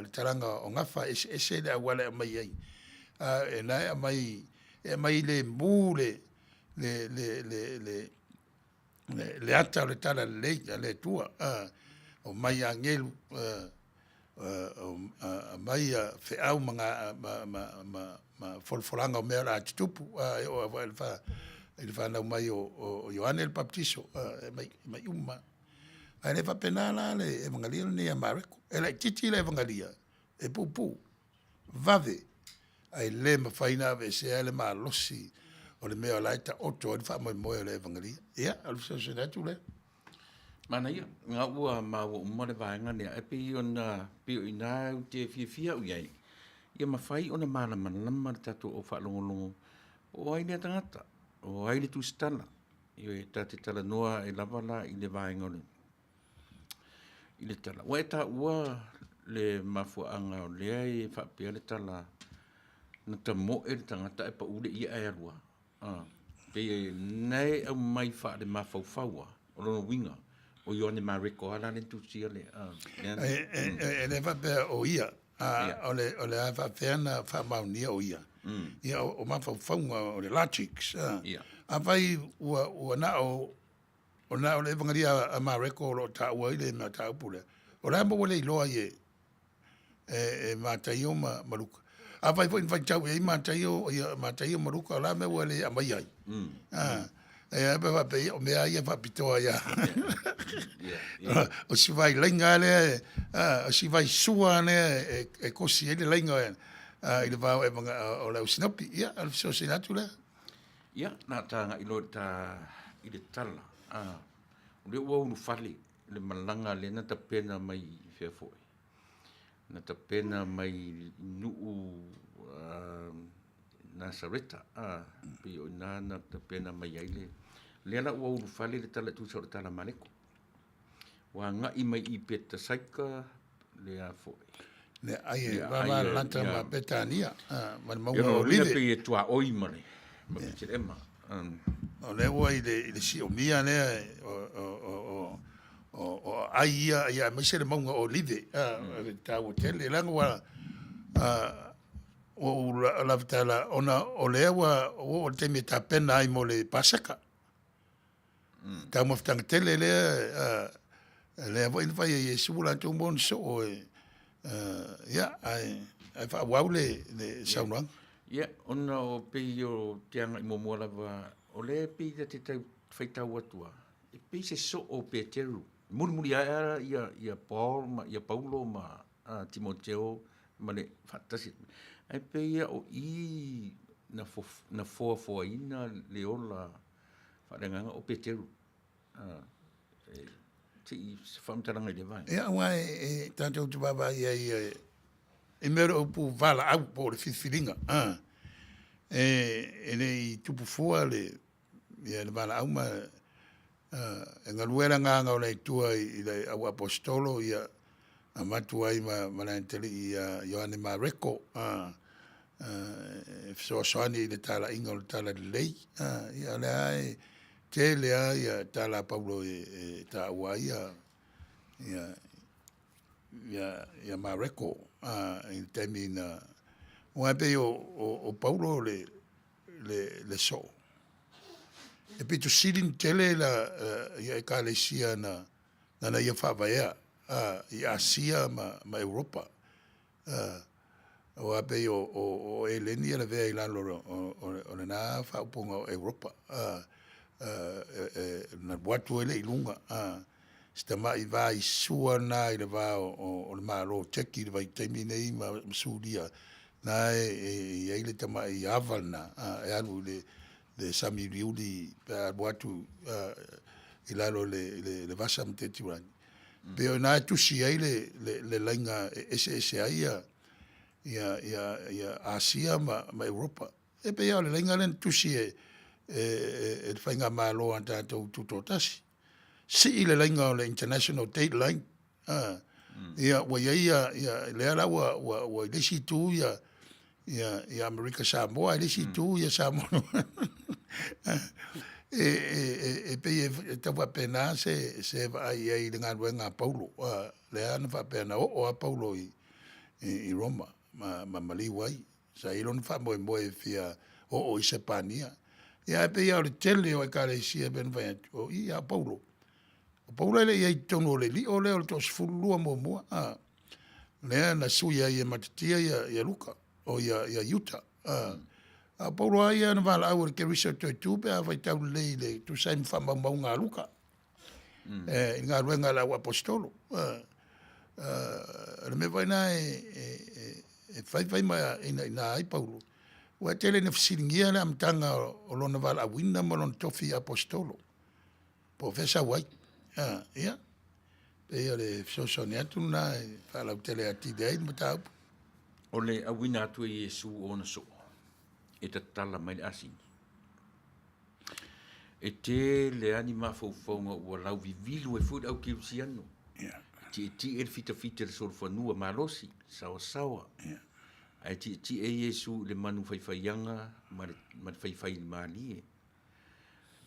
le talaga o gafa, e eseese le auala e aumai ai. A o lena e aumai, e aumai lemu le le ata o le talalelei a le Atua, omai agelu, aumai feau ma folafolaga o mea o le a tutupu, e oo lava i le fanau mai o Ioane le Papatiso, e aumai uma lava. Ae le faapena la le Evagalia lenei a Mareko. E laitiiti le Evagalia, e puupuu, vave, ae le mafai ona aveesea le malosi o le mea o la e taoto ai le faamoemoe o le Evagalia. Ia, o le fesoasoani atu lea. Manaia, na ua maua uma le vaega lea, ae pei ona, pei o i ina ou te fiafia au i ai, ia mafai ona malamalama le tatou au faalogologo, o ai lea tagata, o ai le tusitala. Ioe, ta te talanoa ae lava la i le vaega o le i le tala. Ua e taua le mafuaaga o lea e faapea le tala na tamoe le tagata ae pau le ia ae alu lava. Ah, pei e na e aumai faale-mafaufau lava, o lona uiga, o Ioane Mareko lava la lea na tusia le... Ah, lea na- E le faapea o ia, a o le o le a faapefea ona faamaonia o ia. Ia o mafaufauga o le logics. Afai ua na o O na o le Evagalia a Mareko o lo o taua ai le mataupu lea, o le a mea ua le iloa ai e Mataio ma Luka? Afai foi na faitau i ai Mataio, ia Mataio ma Luka, o le a mea ua le aumaia ai? E a pe faapea, o mea lava ia e faapitoa ia. O si vailaiga lava lea, o si vaisua lea e kosi ai le laiga i le va o le au sinopi. Ia, o le fesoasoani atu lea. Ia, na ta agai loa ta i le tala, a, o lea ua ulufale le malaga lea na tapena mai i fea foi, na tapena mai i nuu Nasareta, a, pei o i ina na tapena mai ai le, lea la ua ulufale le tala e tusa o le tala Mareko. Ua agai mai i Petasaika le a foi. Le ai e vavalata ma Petania, ma le mauga o Olive. Pei e tuaoi ma le ma Petelema. O lea ua i le siomia lea o ai ia, ia aemaise le mauga o Olive, e taua tele. Leaga ua ou lavetala ona o lea ua oo i le taimi e tapena ai mo le Paseka. Taumafataga tele lea, lea foi na fai e Iesu latou ma ona soo e, ia, ae faaauau le saunoaga. Ia, ona o pei o te agai muamua lava, o lea e pei ta te tau faitau atu lava, e pei se soo o Peteru, mulimuli ae lava ia Paul ma ia Paulo ma Timoteo ma le faatasi. Ae pei lava o i. na na foafoaina le ola faaleagaga o Peteru. Se i se faamatalaga i lea vaega. Ia, aua e tatou te vaavaai i ai i mea o le upu valaau po o le filifiliga. E le i tupu fua le ia le valaau ma e galue le agaga o le Atua i le au aposetolo ia avatu ai ma le anitalii ia Ioane Mareko e fesoasoani i le talaiga o le Talalelei. Ia o lea lava e tele lava ia tala a Paulo e taua ai ia Mareko i le taimi na aua e pei o Paulo le soo, e pito sili ona tele ia Ekalesia na na ia faavaea i Asia ma Europa. Aua pei o eleni e lavea i lalo o lena faaupuga o Europa. Na alu atu ai lea i luga, si tamai vaisua lena i le va o le Malo o Turkey i le vaitaimi lenei ma Suria, na e i ai le tamai ava lena e alu i le sami uliuli pe a alu atu i lalo i le Vasa Metitirani. Pei o i ina e tusi ai le laina e eseese ai Asia ma Europa. E pei lava o le laina lea na tusi e le faigamalo a tatou tutoatasi. Sii le laina o le international date line, ia ua i ai ia lea la ua i le isi itu ia Amerika Samoa ae i le isi itu ia Samoa. E pei e tau faapena se vaai i ai i le galuega a Paulo, lea na faapea na oo lava Paulo i Roma ma maliu ai. Sa i ai lona faamoemoe e fia oo i Sepania. Ia ae pei lava o le tele o Ekalesia pei ona fai atu, o i a o Paulo. O Paulo e le i i ai i totonu o le lio lea o le toasefululua muamua, a, lea na sui ai e Matatia ia Luka, oi ia Iuta. A o Paulo lava ia na valaau e le Keriso e toe tu pe a faitau lelei e tusa ai ma faamaumauga a Luka. I le galuega a le auaposeitolo. O le mea foi lena e faifai ma inaina ai Paulo, aua e tele ina fesiligia le amataga o lona valaauina ma lona tofi aposetolo, po o fea e sau ai. Ia, pei o le fesoasoani atu lena e faalautele atili ai le mataupu. O le auina atu e Iesu o ona soo e tatala mai le asini. E tele lava ni mafaufauga ua lauvivilu ai foi le au kerisiano. E tietie le fitafita i le solofanua malosi, saoasaoa. Ae tietie Iesu i le manu faifaiaga ma le faifai malie.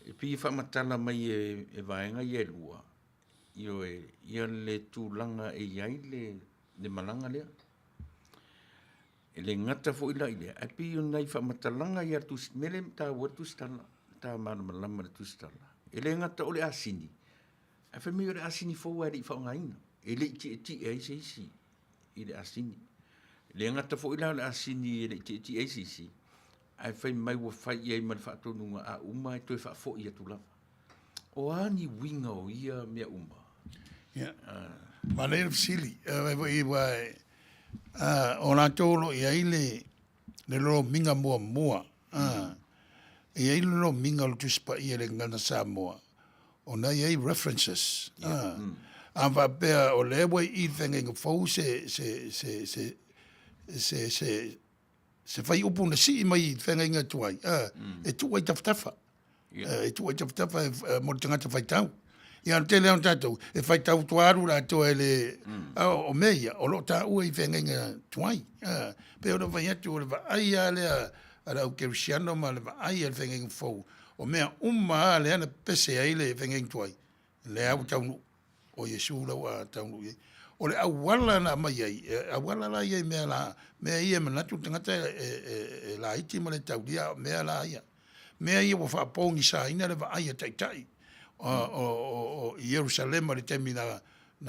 E pei e faamatala mai e vaega ia e lua, ioe, ia le tulaga e i ai le malaga lea. E le gata foi la i lea, ae pei o nai faamatalaga ia a le Tusi, mea lea e taua ai le Tusitala, ta malamalama i le Tusitala. E le gata o le asini, ae fai mai o le asini fou lava e le i faaaogaina, e le i tietie ai se isi i le asini. E le gata foi la o le asini e le i tietie ai se isi, ae fai mai ua fai i ai ma le faatonuga a uma e toe faafoi atu lava. O a ni uiga o ia mea uma? Ia, manaia le fesili. Foi aua o latou o lo o i ai le lomiga muamua, e i ai le lomiga o le Tusi Paia i le Gagana Samoa, o na e i ai references. A faapea o lea ua i i le Feagaiga Fou se se fuaiupu na sii mai i le feagaiga tuai, e tuu ai tafatafa. E tuu ai tafatafa mo le tagata faitau. Ia o le tele lava o tatou, e faitau atu alu le atoa e le... O mea ia, o lo o taua i feagaiga tuai. Pei ona fai atu, o le vaai lava lea a le au kerisiano ma le vaai a le feagaiga fou, o mea uma lava lea na pepese ai le feagaiga tuai, lea ua taunuu. O Iesu la ua taunuu i ai. O le auala na aumai ai, e auala la ia i mea la, mea ia e manatu le tagata e laiti ma le taulia, a o mea la ia. Mea ia ua faapogisaina le vaai a taitai o Ierusalema i le taimi na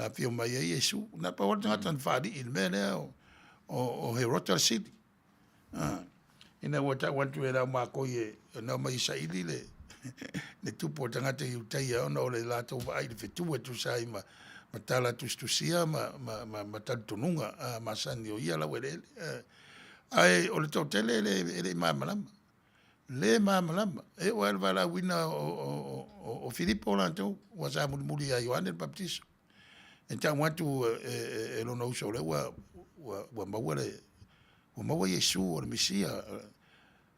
afio mai ai Iesu. Na pau lava le tagata na faalii i le mea lea o Herota le Sili. Ina ua tau atu e le aumakoi na omai e saili le tupu o le tagata Iutaia ona o le latou vaai i le fetu e tusa ai ma tala tusitusia ma talitonuga masani o ia laueleele. Ae o le toatele e le i malamalama. Le malamalama. E oo lava i le valaauina o Filipo latou, aua sa mulimuli ia Ioane le Papatiso. E tau atu e lona uso o lea ua maua le ua maua Iesu o le Mesia.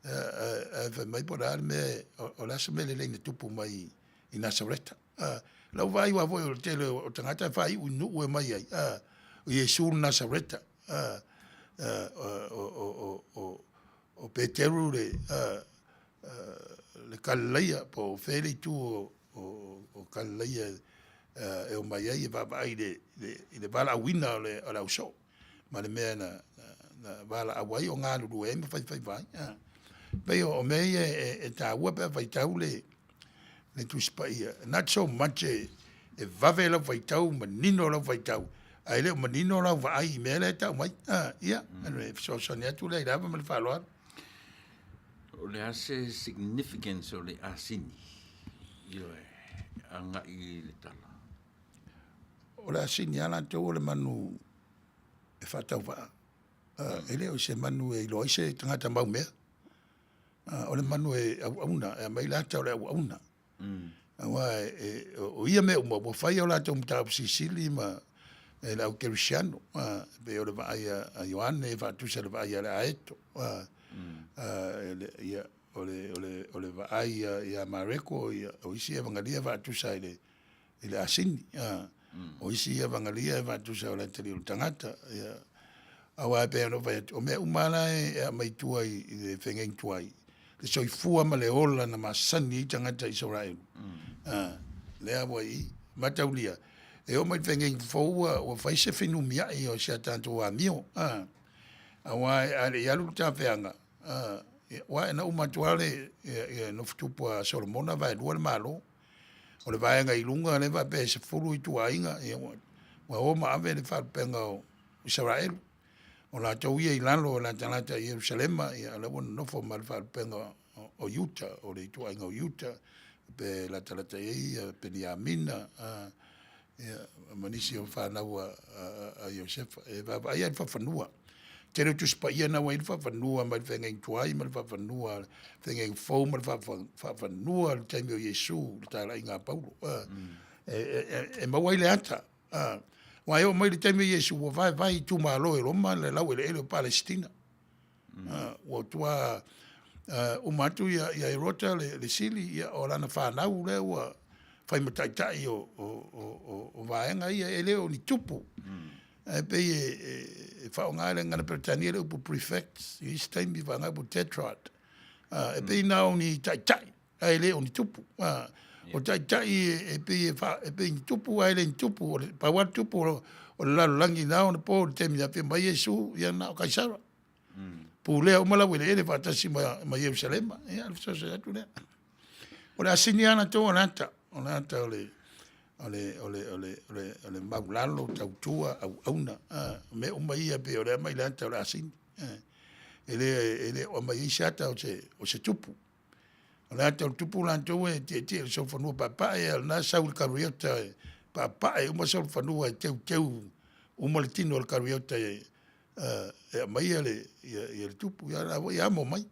Ae fai mai po o le a le mea, o le a se mea lelei na tupu mai i Nasareta. Lau vaai aua foi o le tele o tagata e faaiu i nuu e omai ai, o Iesu le Nasareta. O Peteru le Kalilaia po o fea le itu o Kalilaia e omai ai e vaavaai i le valaauina o le ausoo ma le mea na valaau ai o galulue ai ma faifaiva ai. E pei o mea ia e taua pe a faitau le Tusi Paia, not so much e vave lau faitau, manino lau faitau, ae le o manino lau vaai i mea la e tau mai. Ia, o le fesoasoani atu lea i le ava ma le faaaloalo. O le a se significance o le asini? Ioe, agai i le tala. O le asini lava latou o le manu e faatauvaa. E le o se manu e iloa ai se tagata maumea. O le manu e auauna, e aumai le ata o le auauna. Aua o ia mea uma ua fai a latou mataupu silisili ma e le au kerisiano, e pei o le vaai a Ioane e faatusa i le vaai a le aeto, o le vaai ia Mareko, o isi evagalia e faatusa i le asini, o isi evagalia e faatusa o le atalii o le tagata. Aua e pei ona ou fai atu, o mea uma lava la e aumai i tua i le feagaiga tuai, le soifua ma le ola na masani ai tagata Isaraelu, lea ua i i. Mataulia, e oo mai i le feagaiga fou ua fai se fenumiai o si a tatou amio, aua a le i alu le tafeaga, aua na uma atu lava le nofotupu a Solomona vaelua le Malo. O le vaega i luga lea e faapea e 10 ituaiga, ia ua o ma ave le faalupega o Isaraelu. O latou ia i lalo e latalata i Ierusalema, ia o lea ua nonofo ma le faalupega o Iuta, o le ituaiga o Iuta, pe latalata i ai Peniamina, ia, ma nisi o fanau a Iosefa. E vaavaai lava i le faafanua. Tele o Tusi Paia na ua i ai le faafanua mai le feagaiga tuai ma le faafanua feagaiga fou ma le faafanua le taimi o Iesu, le talaiga a Paulo. E maua ai le ata. Aua e oo mai le taimi o Iesu ua vaevae itumalo e Roma le laueleele o Palesitina. Ua tua uma atu ia Herota le sili, ia, o lana fanau lea ua fai ma taitai o vaega ia, e le o ni tupu. Ae pei e faaaoga le gagana Peretania le upu prefect, i isi taimi faaaoga le upu tetrad. E pei na o ni taitai ae le o ni tupu. O taitai e pei e pei ni tupu ae le ni tupu. O le pau lava le tupu o le lalolagi na ona po i le taimi na afio mai ai Iesu, ia na o Kaisara. Pulea uma laueleele faatasi ma Ierusalema. Ia, o le fesoasoani atu lea. O le asini lava latou o le ata, o le ata o le o le o le o le o le o le maulalo, tautua, auauna, mea uma ia pei o le aumai le ata o le asini. E le o aumai ai se ata o se tupu. O le ata o le tupu latou e tietie i le solofanua paepae, a o lena e sau le kariota e paepae uma solofanua e teuteu uma le tino o le kariota e aumaia le tupu, ia o la foi e amo mai.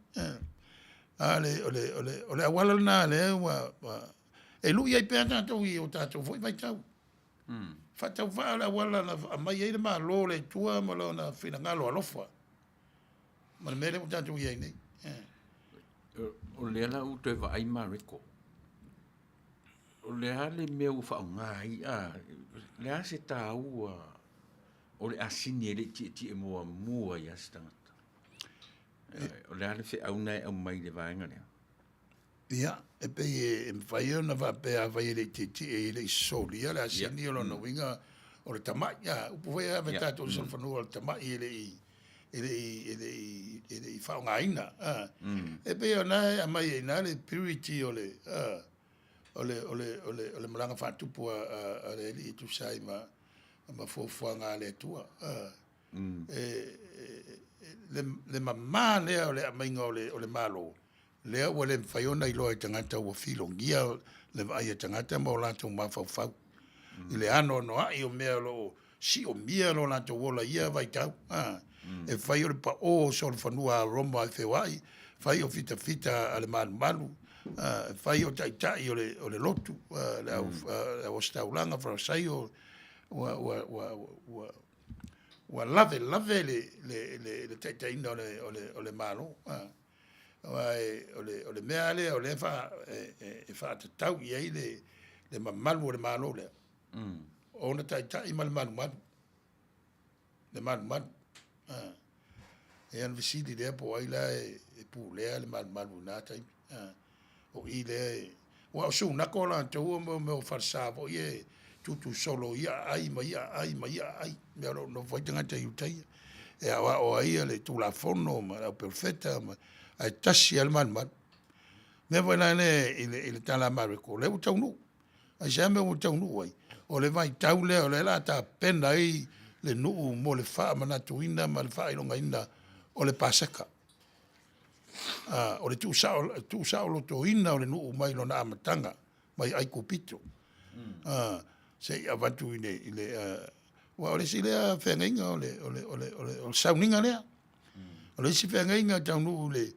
A o le auala lena lea ua e lui ai pea tatou i o tatou foi vaitau. Faatauvaa le auala na aumai ai le Malo o le Atua ma lona finagalo alofa ma le mea lea ua tatou i ai nei. O lea la ua toe vaai Mareko. O le a le mea ua faaaoga ai, a, le a se taua o le asini e le i tietie muamua ai lava se tagata? O le a le feau na e aumai i le vaega lea? Ia, e pei e mafai ona faapea afai e le i tietie e le i solia le asini, o lona uiga o le tamai. A, upu foi e ave tatou i solofanua o le tamai e le i e le i e le i e le i faaaogaina. E pei ona e aumai ai i ina le purity o le o le o le o le o le malaga faatupu a le Alii e tusa ai ma fuafuaga a le Atua. Le mama lea o le aumaiga o le Malo, lea ua le mafai ona iloa e tagata ua filogia le vaai a tagata ma o latou mafaufau i le anoanoai o mea o lo o siomia lo latou ola i ia vaitau. E fai o le pao o solofanua a Roma e feoai, Fai o fitafita a le malumalu, fai o taitai o le, o le lotu, le au, le au ositaulaga, Farasaio, ua, ua, ua, ua, ua lave lave le, le, le, le taitaiina o le, o le, o le Malo. Aua e, o le, o le mea lea o lea fa, e, e, e faatatau i ai le, le mamalu o le Malo lea. Ona taitai ma le malumalu. Le malumalu. Ah. E ana fesili lea po o ai la e, e pulea le malumalu i na taimi. Ah. O i lea e, aua o Sunako latou o mea o falesa foi e tutu solo i aai ma ia aai ma ia aai, mea o lo o nofo ai tagata Iutaia. E aoao ai le Tulafono ma le au perofeta ma, ae tasi lava le malumalu. Mea foi la lea i le, i le tala a Mareko, o lea ua taunuu. Aisea mea ua taunuu ai? O le vaitau lea o lea o le a tapena ai le nuu mo le faamanatuina ma le faailogaina o le Paseka. O le tuusaolotoina o le nuu mai lona amataga mai Aikupito. Se i avatu i le, i le aua o le isi lea feagaiga o le, o le, o le, o le, o le sauniga lea. O le isi feagaiga e taunuu i le,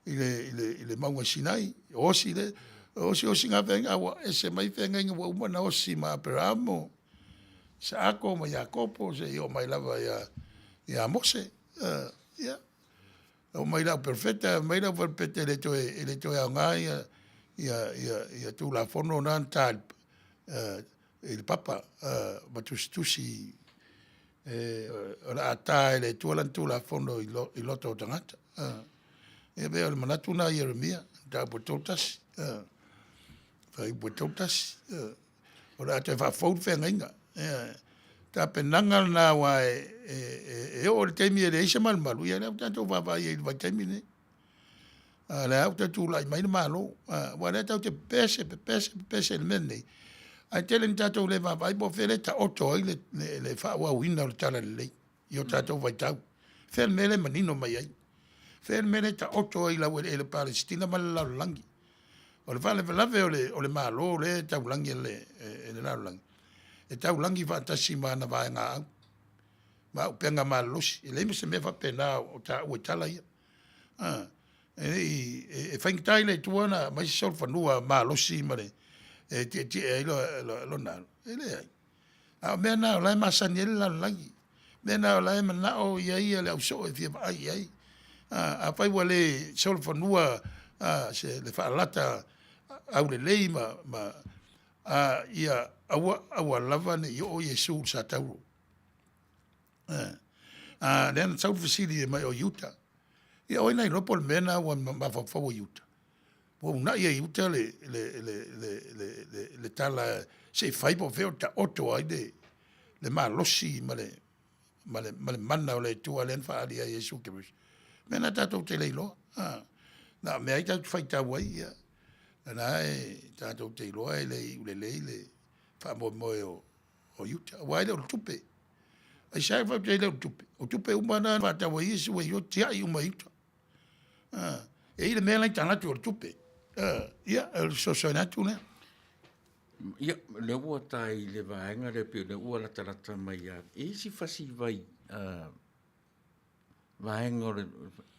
i le, i le, i le mauga Sinai, osi le, osi osi ngā feagaiga, a ua ese mai feagaiga ua uma na osi ma Aperamo, Isaako ma Iakopo, se i oo mai lava ia, ia Mose. Ia, oo mai lau perofeta, mai lau perofeta e le toe, e le toe aoga ia, ia, ia, ia Tulafono na na ta i le papa ma tusitusi e, o le a ta e le Atua lana Tulafono i, lo, i loto o tagata. Ia pei o le manatu na Ieremia, mataupu e 31. Fuaiupu e 31. O le a toe faafou le feagaiga. Ia, tapenaga lena aua e, e, e, e oo i le taimi e leai se malumalu, ia lea ua tatou vaavaai ai i le vaitaimi lenei. A lea ua toe tulai mai le Malo, aua lea tatou te pepese, pepese, pepese i le mea lenei. Ae tele ina tatou le vaavaai po o fea lea e taoto ai le, le, le faaauauina o le talalelei i o tatou vaitau. Fea le mea lea e manino mai ai? Fea le mea lea e taoto ai i laueleele o Palesitina ma le lalolagi? O le faalavelave o le, o le Malo lea e taulagi e le, e le lalolagi, e taulagi faatasi ma ana vaegaau ma auupega malolosi. E leai ma se mea faapena o taua i tala ia. E le i, e faigata i le Atua ona aumai se solofanua malosi ma le, e tietie ai lona alo. E leai. A o mea na o la e masani ai le lalolagi. Mea na o la e manao i ai le ausoo e fia vaai i ai. Afai ua le solofanua se le faalata aulelei ma, ma ia aua, aua lava ne i oo Iesu i le satauro. A lea na sau le fesili mai o Iuta. Ia o ai na iloa po o le mea lena ua mafaufau o Iuta. Ua uunai e Iuta le, le, le, le, le, le, le tala se i fai po o fea o taoto ai le, le malosi ma le, ma le, ma le mana o le Atua lea na faaali ai Iesu Keriso. Mea na tatou te le iloa. Na o mea ai tatou te faitau ai, ia. Na e tatou te iloa e le iu lelei le faamoemoe o, o Iuta. Aua e le o le tupe. Aisea e faapea ai le o le tupe? O tupe uma na faatau ai Iesu e tiai uma i uta. E i ai le mea la i tagata o le tupe. Ia, o le fesoasoani atu lea. Ia, lea ua ta i le vaega lea pei o lea ua latalata mai ia. E i ai si fasi vai vaega o le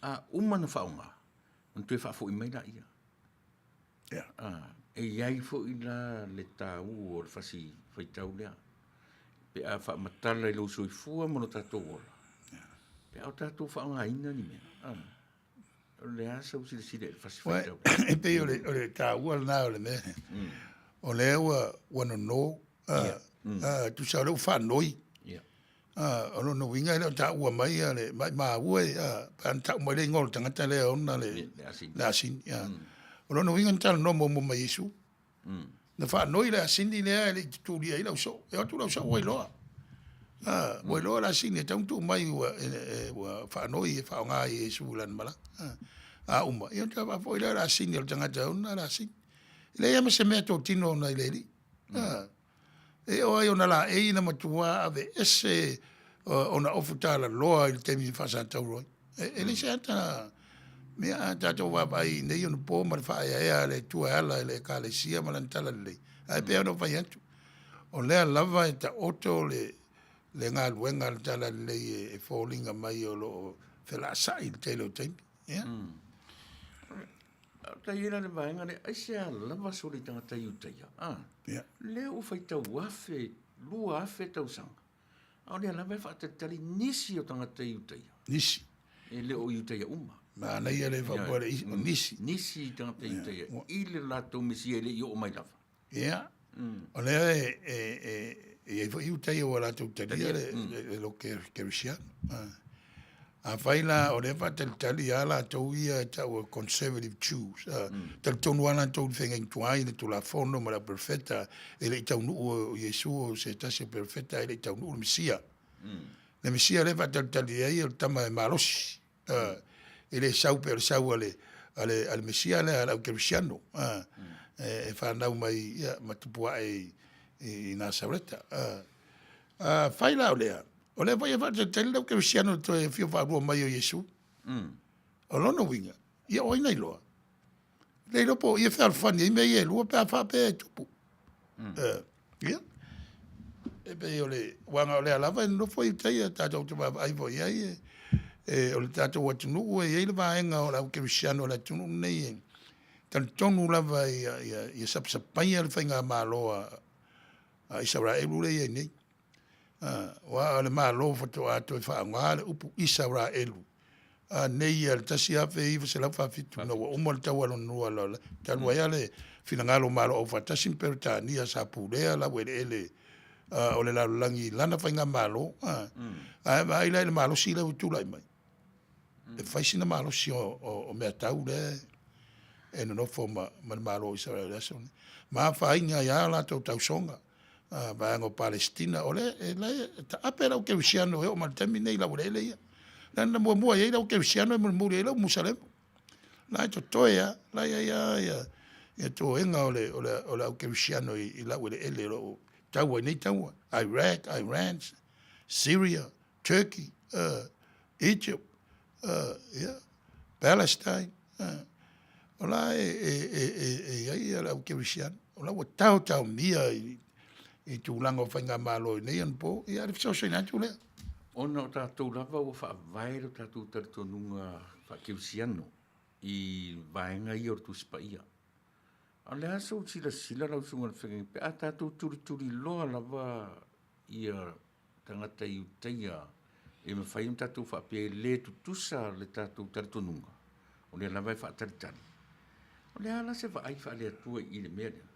a uma ona faaaoga, ona toe faafoi mai laia. Ia. E i ai foi la le taua o le fasi faitau lea pe a faamatala i lou soifua ma lo tatou ola, pe a o tatou faaaogaina ni mea. O le a sau silasila i le fasi faitau? E pei o le, o le taua lena o le mea. O lea ua, ua nono, tusa o lea ua faanoi. O lona uiga e le o taua mai le maimau e, pe ana tau mai le igoa o le tagata lea e ona le, le asini. O lona uiga na talanoa muamua ma Iesu. Na faanoi le asini lea e le i tutulia ai le ausoo. E o atu le ausoo ua iloa. Ua iloa le asini e tatau ona tuu mai ua, e, ua faanoi e faaaoga e Iesu i lana malaga. A uma, ia ona toe faafoi lea o le asini o le tagata e ona le asini. E leai lava ma se mea totino nai le Alii. E oo ai ona laei na matua aveese ona ofu talaloa i le taimi faasatauro ai. E leai se ata mea a tatou vaavaai i nei ona po ma le faaeaea a le Atua e ala i le Ekalesia ma lana talalelei. Ae pei ona ou fai atu, o lea lava e taoto le le galuega a le talalelei e foliga mai o lo o felaasai i le tele o taimi. Ia. Tai i ai la le vaega lea, aisea lava sole i tagata Iutaia, a? Ia. Lea ua faitau afe, 2000 tausaga, a o lea lava e faatalitali nisi o tagata Iutaia. Nisi. E le o Iutaia uma. Manaia le faapea le o nisi. Nisi tagata Iutaia i le latou Mesia e le i oo mai lava. Ia. O lea e e e e i ai foi Iutaia ua latou talia le le lo kerisiano. Afai la o lea e faatalitali lava latou ia e tau o conservative Jews, talitonu lava latou i le feagaituai i le Tulafono ma le au perofeta, e le i taunuu o Iesu o se tasi o perofeta e le i taunuu le Mesia. Le Mesia lea e faatalitali ai o le tama e malosi, e le sau pei o le sau a le, a le, a le Mesia lea a le au kerisiano, e fanau mai ia, ma tupu ae i, i Nasareta. Afai la o lea, o lea foi e faatalitali le au kerisiano i le toe afio faalua mai o Iesu. O lona uiga, ia o ai na iloa? Le iloa po o i e fealofani ai mea ia e lua pe a faapea e tupu. Ia, e pei o le uaga o lea lava e nonofo i uta ia tatou te vaavaai foi i ai e, e, o le tatou atunuu e i ai le vaega o le au kerisiano o le atunuu lenei e talitonu lava ia, ia, ia sapasapaia le faigamalo a, a Isaraelu lea e i ai nei. Aua o le Malo faatoa toe faaaoga le upu Isaraelu nei ia le 1947 ina ua uma le taua lona lua lalolagi, talu ai lava le finagalo o Malo Aufaatasi ma Peretania sa pulea laueleele o le lalolagi i lana faigamalo. Ae vaai la i le malosi lea ua tulai mai, e fai sina malosi o meatau lea e nonofo ma le Malo o Isaraelu i le aso lenei, ma afaina ai lava latou tausoga vaega o Palesitina, o lea e, e taape le au kerisiano e oo mai le taimi lenei i laueleele ia. Leaga na muamua i ai le au kerisiano e mulimuli ai le au Musalema. La e totoe lava, la e i ai lava ia, ia toega o le, o le, o le au kerisiano i, i laueleele o lo o tau ai nei taua. Iraq, Iran, Syria, Turkey, Egypt, yeah, Palestine. O la e, e, e, e, e i ai ia le au kerisiano. O la ua taotaomia i, i tulaga o faigamalo i nei anapo, ia le fesoasoani atu lea. Ona o tatou lava ua faavae lo tatou talitonuga faakerisiano i vaega ia o le Tusi Paia. A o le a sou silasila lau Susuga i le Feagaiga pe a tatou tulituliloa lava ia tagata Iutaia e mafai ona tatou faapea e le tutusa le tatou talitonuga, o lea lava e faatalitali. O le a la se vaai faale-Atua i le mea lea?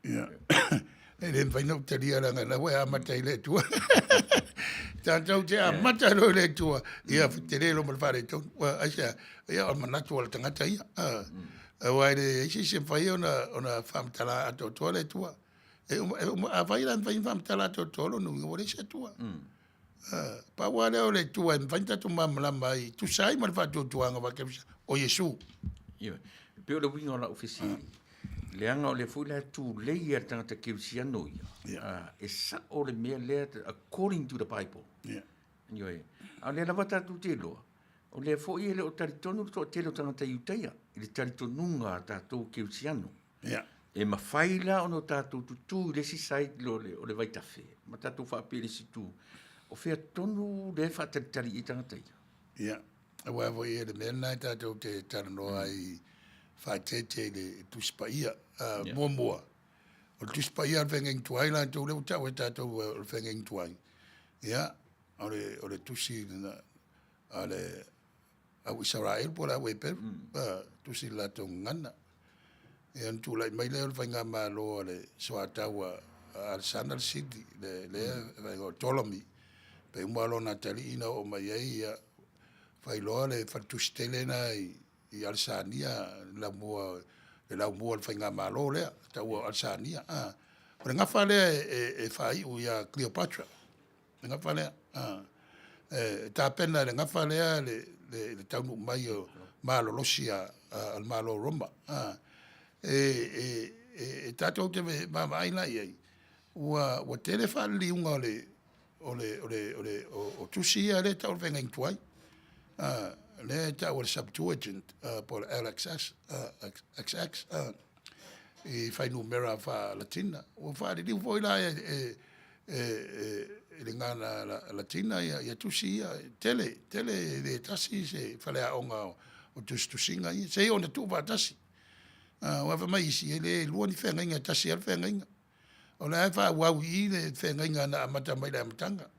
Ia, e le mafai ona ou talia leaga la ua e amata i le Atua. Tatou te amata loa i le Atua, ia tele lo ma le faaletonu. Ua, aisea, ia o le manatu o le tagata ia. Aua e leai se isi e mafai ona, ona faamatala atoatoa le Atua. E uma, e uma, afai la e mafai ona faamatala atoatoa lona uiga ua leai se Atua. Pau lava lea o le Atua e mafai ona tatou malamalama ai, tusa ai ma le faatuatuaga faakerisiano, o Iesu. Ioe. E pei o le uiga o lau fesili, leaga o lea foi la e tulei lava le tagata kerisiano ia, e sao le mea lea according to the Bible. Ioe. A o lea lava tatou te iloa, o lea foi e le o talitonu le toatele o tagata Iutaia i le talitonuga a tatou kerisiano. Yeah. E mafai la ona tatou tutū i le isi side o le, o le vaitafe, ma tatou faapea i le isi itu, o fea tonu lea e faatalitali i ai tagata ia? Ia, aua foi e le mea lena e tatou te talanoa ai faaeteete i le Tusi Paia. Yeah. Muamua, o le Tusi Paia o le feagaiga tuai latou lea ua tau e tatou o le feagaiga tuai. Ia, o le, o le tusi lena a le au Isaraelu po o le au Eperu, tusi i le latou gagana. Ia ona tulai mai lea o le faigamalo a le soatau a Alesana le Sili, le, le mm. o Ptolemy, pe uma lona atalii na oo mai ai, ia, fai loa le faletusi tele na i, i Alesania, le laumua, le laumua o le faigamalo lea, taua o Alesania. Ah. O le gafa lea e, e, e faaiu ia Cleopatra. Le gafa lea. E tapena e le gafa lea le, le, le taunuu mai o malolosi a, a, a le Malo o Roma. E, e, e, e tatou te vaavaai la i ai, ua, ua tele faaliliuga o le, o le, o le, o le, o, o tusi ia lea e tau o le feagaiga tuai. Lea e tau o le Septuagint, po o le LXS, XX, i fuainumera faa-Latina. Ua faaliliu foi la e, e, e, e le gagana Latina ia, ia tusi ia. Tele, tele e le tasi se faleaoga o, o tusitusiga ia, seia ona tuufaatasi. Aua fai mai isi, e le lua ni feagaiga, e tasi lava le feagaiga. O la e faaauau i i le feagaiga na amata mai i le amataga,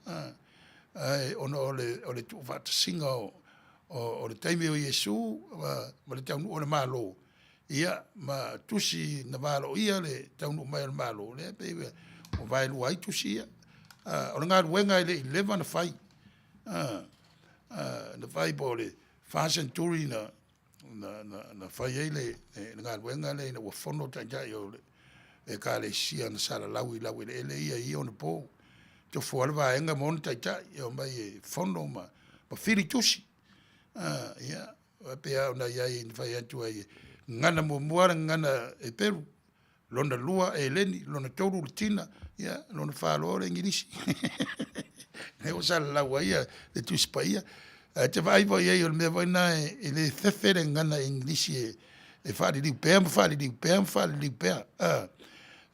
ae ona o le, o le tuufaatasiga o, o, o le taimi o Iesu ma le taunuu o le Malo, ia, ma tusi na valoia le taunuu mai o le Malo, lea e pei ua vaelua ai tusi ia. O le galuega e le i leva ona fai, na fai po o le fa seneturi na na fai ai le galuega lea ina ua fono taitai o le Ekalesia na salalau i laueleele ia i ia ona po. Tofu lava le vaega ma ona taitai e omai e fono ma fili tusi. Ia, e pei lava ona i ai na fai atu ai, gagana muamua le gagana Heperu, lona lua Eleni, lona tolu Latina, ia, lona fa loa o le Igilisi. Lea ua salalau ai le Tusi Paia. Ae te vaai foi i ai o le mea foi lena e le fefe le gagana Igilisi e faaliliu pea ma faaliliu pea ma faaliliu pea.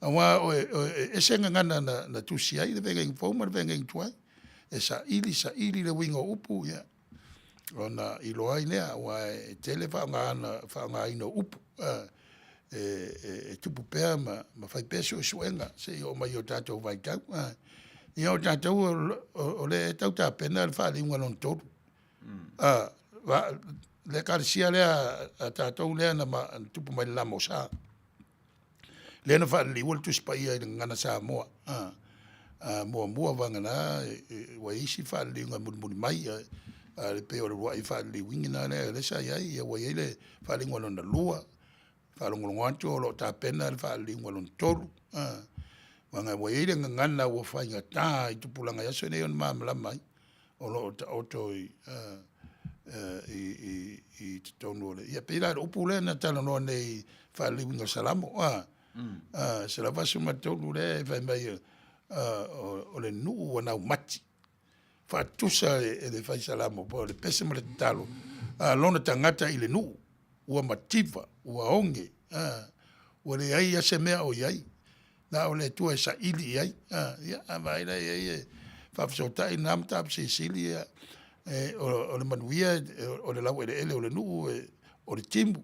Aua e ese gagana na tusi ai le Feagaiga Fou ma le Feagaiga Tuai. E saili saili le uiga o upu, ia, ona iloa ai lea, aua e tele faaaogaina o upu e tupu pea ma fai pea suesuega seia oo mai i o tatou vaitau. Ia o tatou o lea e tau tapena le faaliuga lona tolu. Le ekalesia lea a tatou lea na tupu mai le LMS, lea na faaliliua le Tusi Paia i le Gagana Samoa muamua, vagana ua i ai isi faaliliuga e mulimuli mai, ae pei o le uluai faaliliuina lea lea sa i ai, ia ua i ai le faaliliuga lona lua, faalogologo atu o lo o tapena le faaliliuga lona tolu, leaga ua i ai le gagana ua faigata i tupulaga i aso nei ona malamalama ai, o lo o taoto i totonu o le… Ia pei la o le upu lea na talanoa nei i le faaliliuina o Salamo 143 lea e fai mai o le nuu ua naumati, faatusa e le fai Salamo po o le pese ma le tatalo a lona tagata i le nuu ua mativa, ua oge, ua leai lava se mea o i ai, na o le Atua e saili i ai. Ia, a vaai la i ai e faafesootai lena mataupu silisili, o le manuia o le laueleele o le nuu, o le timu,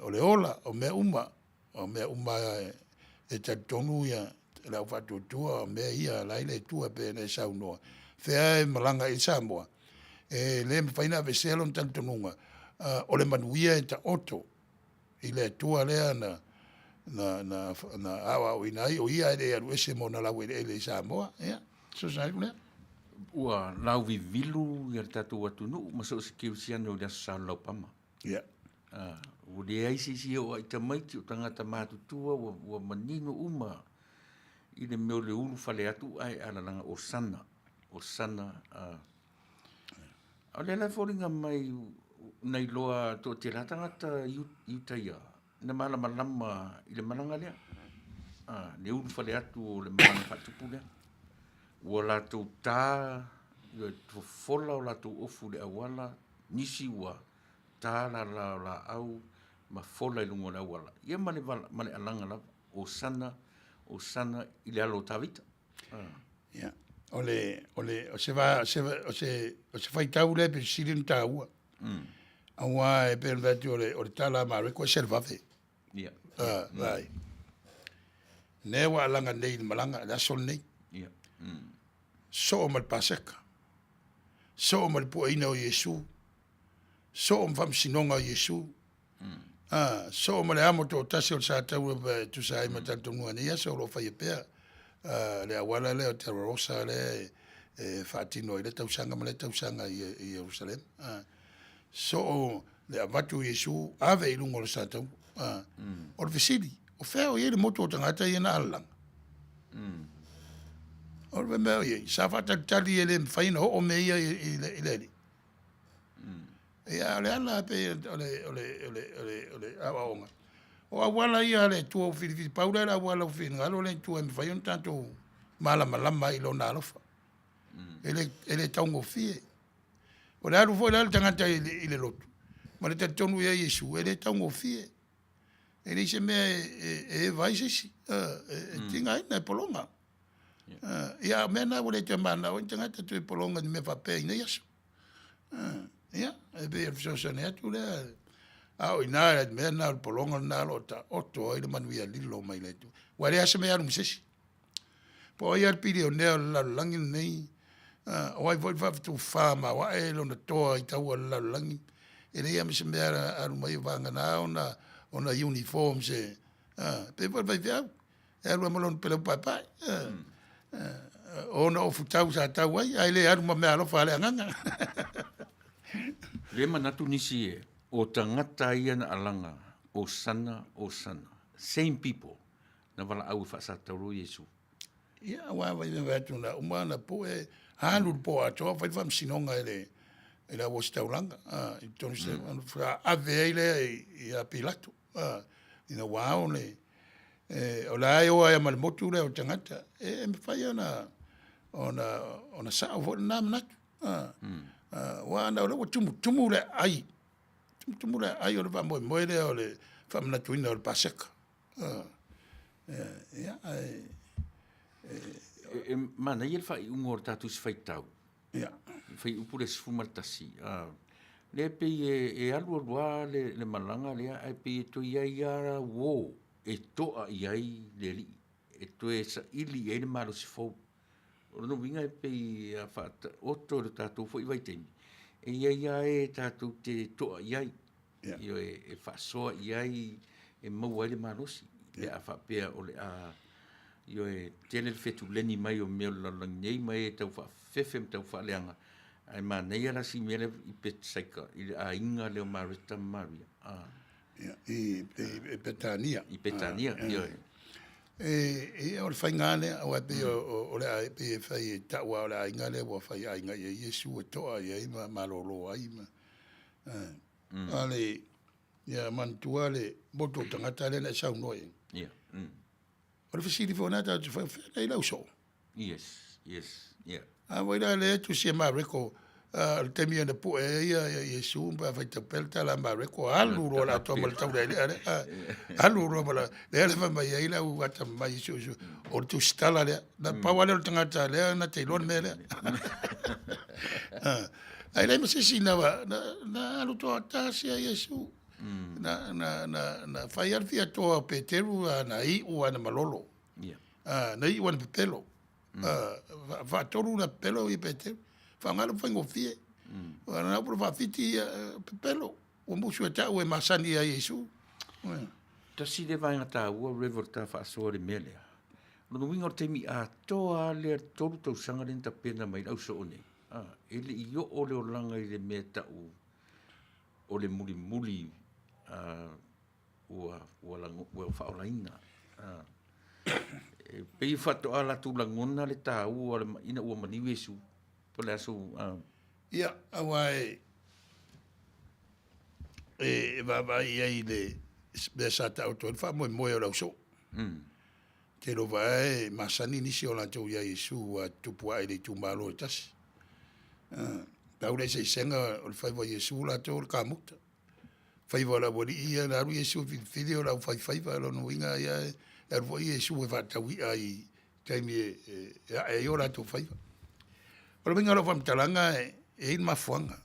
o le ola, o mea uma, o mea uma lava e talitonu le au faatuatua o mea ia o la e i le Atua e pei ona e saunoa. O fea lava e malaga i ai Samoa, e le mafai ona aveesea lona talitonuga o le manuia e taoto i le Atua lea na aoaoina ai o ia ae le i alu ese ma ona laueleele i Samoa. Ia, fesoasoani atu lea. Ua lauvivilu le tatou atunuu ma so o se kerisiano i le Aso Sa o le Laupama. Ia. Ua leai se isi e oo lava i tamaiti, o tagata matutua ua manino uma i le mea o le ulufale atu ae alalaga Osana, Osana. O lea la e foliga mai na iloa toatele lava tagata Iutaia na malamalama i le malaga lea, le ulufale atu o le malaga faatupu lea. Ua latou ta, fofola o latou ofu i le auala, nisi ua ta lala o laau ma fola i luga o le auala, ia ma le alaga lava, Osana, Osana i le alo o Tavita. Ia, o le, o le, o se, va, se, o se, o se faitau lea pito sili ona taua. Aua e pei ona fai atu o le tala a Mareko e ese le vave. Ia. Vai. Lea ua alaga nei i le malaga, le aso lenei. Ia. Soo ma le Paseka. Soo ma le puaina o Iesu. Soo ma faamasinoga o Iesu. Soo ma le amo toatasi o le Sataua e tusa ai ma talitonuga i nei aso o lo o faia pea le auala lea o Terrarosa lea e faatino ai lea tausaga ma lea tausaga i Ierusalema. Soo le avatu o Iesu ave i luga o le Sataua. O le fesili, o fea o i ai le motu o tagata ia na alalaga? O le mea o i ai, sa faatalitali e le mafai ona oo mea ia i le Alii. Ia, o le ala pei o le, o le, o le, o le, o le aoaoga. O auala ia a le Atua ua filifili, pau lea o le auala ua finagalo le Atua e mafai ona tatou malamalama ai i Lona alofa. E le taugofie. O le alu foi la le tagata i le lotu ma le talitonu ia Iesu, e le taugofie. E leai se mea e eva ai se isi, e tigaina, e pologa. Ia, a o mea na ua le toe mananao ai ni tagata toe pologa i ni mea faapea i nei aso. Ia, e pei o le fesoasoani atu lea. A o i ina le mea lena o le pologa lena o lo o taoto ai le manuia lilo mai le Atua. Ua leai lava se mea e alu ma se isi. Po o ai lava le pilionea o le lalolagi lenei, o ai foi le faafetufa maoae lona toa i taua o le lalolagi, e leai lava ma se mea e alu ma ia vagana ona ona uniforms e pei foi o le faifeau, e alu lava ma lona pele aupaepae. O ona ofutau sa tau ai, ae le alu ma meaalofa a le agaga. Le manatu nisi e, o tagata ia na alaga, Osana, Osana, same people, na valaau e faasatauro Iesu. Ia, aua vai mea atu na uma ona pue, alu le po atoa o fai le faamasinoga e le i le auositaulaga, i totonu se ona ave ai lea ia Pilato, ina ua ao le o la e o ai lava ma le motu lea o tagata, e mafai ona ona sao foi lena manatu. Aua ona o lea ua tumutumu le aai, tumutumu le aai o le faamoemoe lea o le faamanatuina o le Paseka. Ia, ae E manaia le faaiuga o le tatou Tusi Faitau. Ia. Fuaiupu le 11, lea e pei e alu alu lava le malaga lea, ae pei e toe i ai lava uo e toa i ai le Alii, e toe saili i ai le malosi fou. O lona uiga e pei a faataoto i le tatou foi vaitaimi, e i ai lava e tatou te toa i ai, ioe, e faasoa i ai e maua ai le malosi pe a faapea o le a, ioe, tele le fetuleni mai o mea o le lalolagi nei ma e tau faafefefe ma tau faaleaga, ae manaia la si mea lea i Petesaika i le aiga lea o Mareta ma Maria. I Petania. I Petania, ioe. E, o le faiga lea, aua e pei o le a, pei e fai e tau o le aiga lea ua fai aiga i ai Iesu e toa i ai ma malolo ai. Ma, a le, ia manatua le motu o tagata lea na e saunoa i ai. Yeah. O le fesili foi lena tatou te fai, o fea nei lau soo? Yes, yeah. A voi la lea e tusi e Mareko, o le taimi na pue ai ia Iesu pe a faitau pea le tala a Mareko, alu loa le atoa ma le taulealea lea, alu loa ma le, lea le fai mai ai le au atamamai i suesue, o le tusitala lea. Na pau lava lea o le tagata lea na te iloa le mea lea. Ae leai ma se isi na, na alu toatasi a Iesu. Na, na, na, na fai lava le fiatoa o Peteru na iu lava ina malolo. Yeah. Na iu lava ina pepelo. Faatolu na pepelo ia Peteru. Faaaoga le faigofie. Na upu faafiti ia pepelo. Ua musu e tau e masani ia Iesu. Tasi le vaega taua Rev o le ta faasoa i le mea lea. O lona uiga o le taimi atoa lava lea 3 tausaga lea na tapena mai ai le au soo nei, e le i oo le olaga i le mea tau o le mulimuli ua ua ua faaolaina. E pei e faatoa latou lagona le taua ina ua maliu Iesu po o le aso. Ia, aua e e vaavaai i ai i le mea sa taoto ai le faamoemoe o le ausoo. Te lova e masani nisi o latou ia Iesu ua tupu ae i le itumalo e tasi. Pau le eseesega o le faiva o Iesu latou o le kamuta. Faiva o le aualii ia na alu Iesu e filifili o le aufaifaiva, lona uiga ia e alu foi Iesu e faatau i'a i taimi e ae ai o latou faiva. O le uiga o lau faamatalaga e i ai le mafuaaga.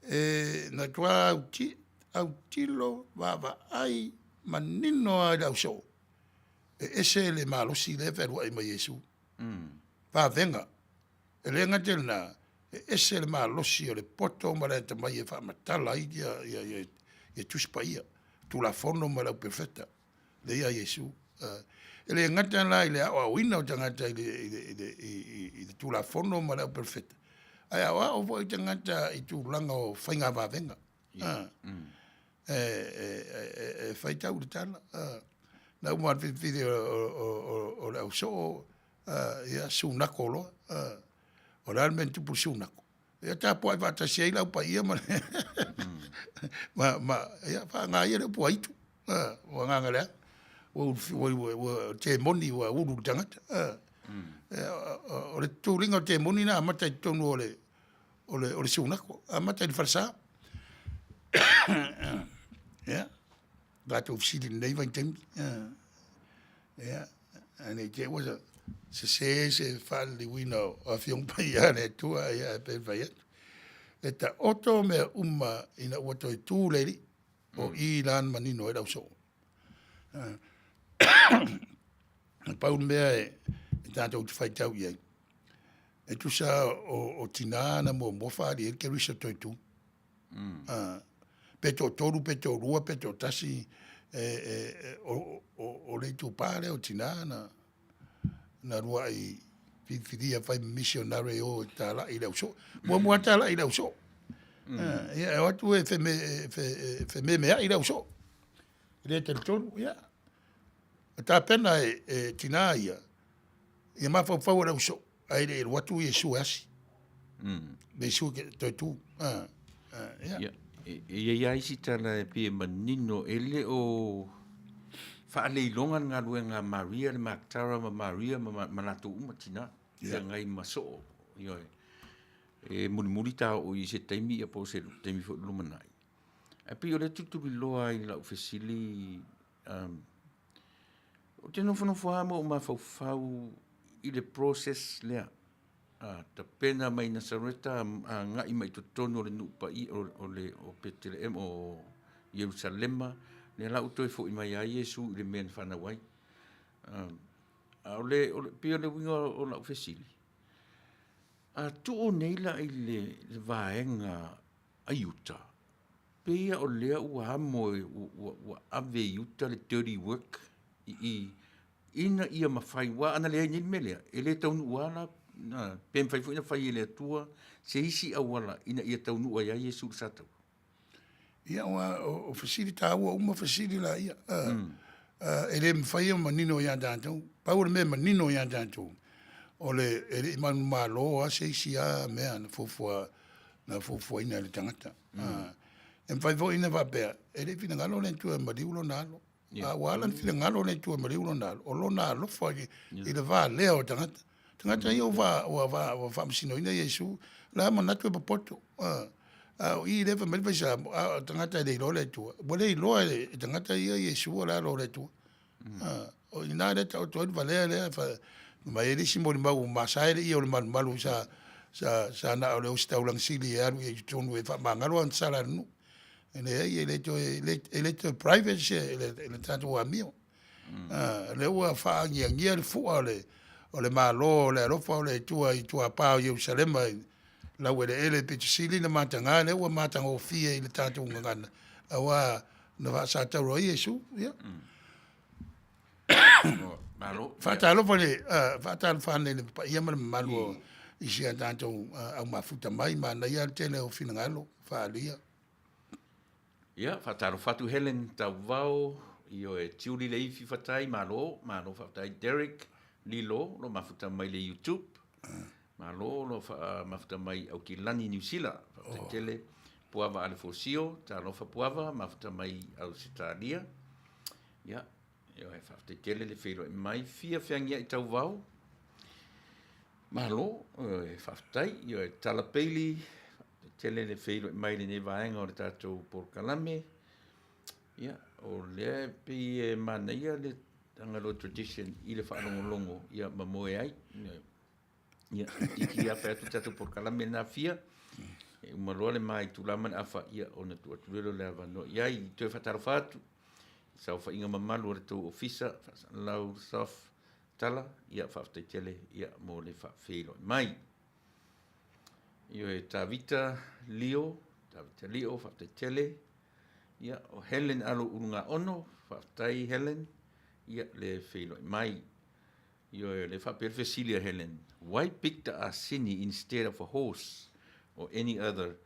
E na matua autilo vaavaai manino lava i le ausoo, e ese le malosi lea e fealuai mai Iesu. Vavega. E le gata i lena, e ese le malosi o le poto ma le atamai e faamatala ai ia Tusi Paia, Tulafono ma le Au Perofeta, lea ia Iesu. E le gata la i le aoaoina o tagata i le Tulafono ma le Au Perofeta, ae aoao foi tagata i tulaga o faiga vavega. E faitau le tala. Na uma le filifili o le ausoo, ia sunako loa. O le a le mea na tupu i le sunako? Ia tapuai faatasi ai le Au Paia ma le ma ia faaaoga ia le upu aitu. Ua agaga leaga. Ua temoni ua ulu i le tagata. O le tuliga o temoni na amata i totonu o le sunako, amata i le falesa. Ia, tatou fesili i lenei vaitaimi. Ia, ae ne i te i ua sese se faaliliuina o Afioga Paia a le Atua, ia ae pei ona fai atu. E taoto mea uma ina ua toe tu le alii, o i la na manino ai le ausoo. Na pau le mea e tatou te faitau i ai, e tusa o tina na muamua faaali ai le Keriso toe tu. Pe toatolu, pe toalua, pe toatasi, o le itupa lea o tina na uluai filifilia e fai ma missionary e o e talai i le ausoo. Muamua lava talai i le ausoo. Ia e o atu e fememeai le ausoo. E le talitonu, ia. E tapena e tina ia, ia mafaufau o le ausoo, ae le i alu atu Iesu e asi. Iesu e toe tu. Ia. Ia, e i ai lava isi tala e pei e manino e le o faaleiloga le galuega a Maria le Maktara ma Maria ma latou uma tina, feagai ma soo. Ioe. E mulimuli ta oo i se taimi ia po o se taimi foi o lumanai. Ae pei o lea e tulituliloa ai i lau fesili, ou te nofonofo lava ma ou mafaufau i le process lea, tapena mai Nasareta agai mai totonu o le nuu paia o Petelehema, o Ierusalema, lea la ua toe foi mai ai Iesu i le mea na fanau ai. A o le, pei o le uiga o lau fesili, a tuu nei la i le vaega a Iuta, pei lava o lea ua amo ua ave i uta le dirty work i i ina ia mafai, aua ana leai nei le mea lea, e le taunuu lava la, pe mafai foi ona fai e le Atua se isi auala ina ia taunuu ai lava Iesu i le Sataua. Ia, aua o fesili taua uma fesili laia. E le mafai ona manino ia tatou. Pau o le mea e manino ia tatou, o le e le i manumalo lava se isi lava mea na fuafua na fuafuaina e le tagata. E mafai foi ona faapea, e le i finagalo le Atua e maliu lona alo. A ua ala ona finagalo le Atua e maliu lona alo, o lona alofa i le valea o tagata. Tagata ia ua faamasinoina Iesu, la manatu e popoto. A o i lea fai mai le Faisamo, a o tagata e le iloa le Atua. Ua le iloa e tagata ia Iesu o le alo o le Atua. O i ina lea e taoto ai le valea lea, fai mai ai le isi molimau ua masae le ie o le malumalu sa na o le ositaulaga sili e alu i totonu e faamagalo ana sala a le nuu. E leai, e le toe private se le tatou amio. Lea ua faagiagia le fua o le Malo o le alofa o le Atua i tuapa o Ierusalema i laueleele pito sili ona mataga, lea ua matagofie i le tatou gagana, aua na faasatauro ai Iesu. Ia. Malo. Faatalofa le faatalofa ane i le paia ma le mamalu o i si a tatou au mafuta mai, manaia le tele o finagalo faaalia. Ia, faatalofa atu Helen Tauvao, ioe, Tiuli Leifi Fatai, malo, malo faafetai. Derek Lilo, lo mafuta mai le YouTube. Malo lo mafuta mai Aukilani, Niu Sila. Faafetai tele. Puava Alefosio, talofa Puava, mafuta mai Ausetalia. Ia, ioe, faafetai tele le feiloai mai. Fia feagiai Tauvao. Malo, ioe, faafetai. Ioe, Tala Bailey, faafetai tele le feiloai mai i lenei vaega o le tatou polokalame. Ia, o lea e pei e manaia le Tagaloa tradition i le faalogologo ia ma moe ai. Ia, itiiti lava fai atu le tatou polokalame lena Fia. E uma loa le ma itula ma le afa, ia ona tuu atu lea o le avanoa i ai. Toe faatalofa atu i saofaiga mamalu a le tou ofisa, Faasalaulau Sof Tala, ia faafetai tele ia mo le faafeiloai mai. Ioe, Tavita Lio, Tavita Lio, faafetai tele. Ia, o Helen Alo Ulugaono, faafetai Helen, ia le feiloai mai. Ioe, le faapea le fesili a Helen, why pick the asini instead of a horse or any other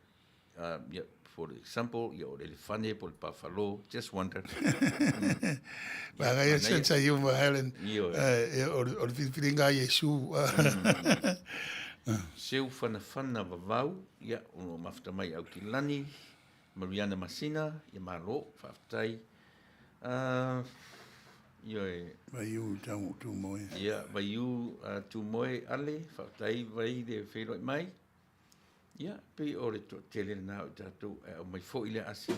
yeah, for example, ia o le elefane po o le buffalo, just wonder. Manaia sense of humor, Helen. O le filifiliga a Iesu. Seu whanawhana vavau, ia, o mafuta mai Aukilani, Mariana Masina, ia malo, faafetai. Ioe. Vaiu tau Tumoe. Ia, Vaiu Tumoe Ale, faafetai Vai le feiloai mai. Ia, pei o le toatele lena o i tatou e aumai foi le asi.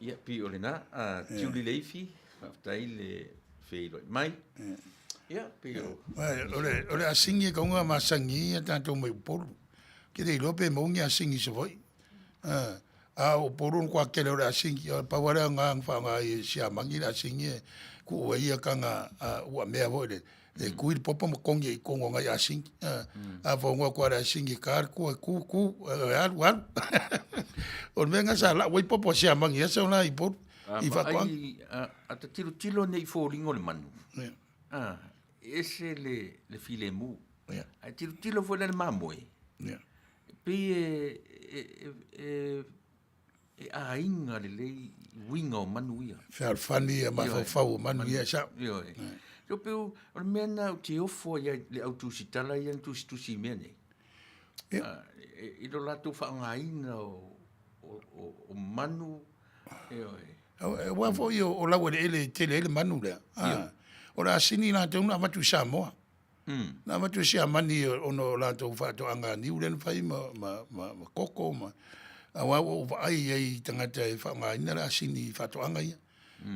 Ia, pei o lena. Tiuli Leifi, faafetai le feiloai mai. Ia, pei o... O le asigi e kauga masagi ia tatou mai Upolu. Ke le iloa pe maua ni asini i Savaii. A o Upolu o le matua tele o le asini, pau lava lea o lena na faaaoga ai e siamani le asini e tuu ai taga uamea foi lele e tui le popo ma togi ai i totonu o nai asini. A fonoa atu lava i le asini e ta le tua e tu, tu, e alu, alu. O le mea lena sa lau ai popo a siamani i aso la i Upolu i faatoaga. A ta tilotilo nei i foliga o le manu, e ese le filemu. Ae tilotilo foi la i le mamoe, e pei e e aiga lelei uiga o manu ia. Fealofani ia mafaufau o manu ia, e sao. Ioe. So pei o le mea lena ou te ofo ai i le au tusitala ia na tusitusi i mea nei. I lo latou faaaogaina o manu, ioe. Aua foi o laueleele e tele ai le manu lea. O le asini latou na avatu i Samoa. Na avatu e Siamani ona o latou faatoaga niu lea na fai ma koko ma aua ua ou vaai i ai i tagata e faaaogaina le asini i faatoaga ia.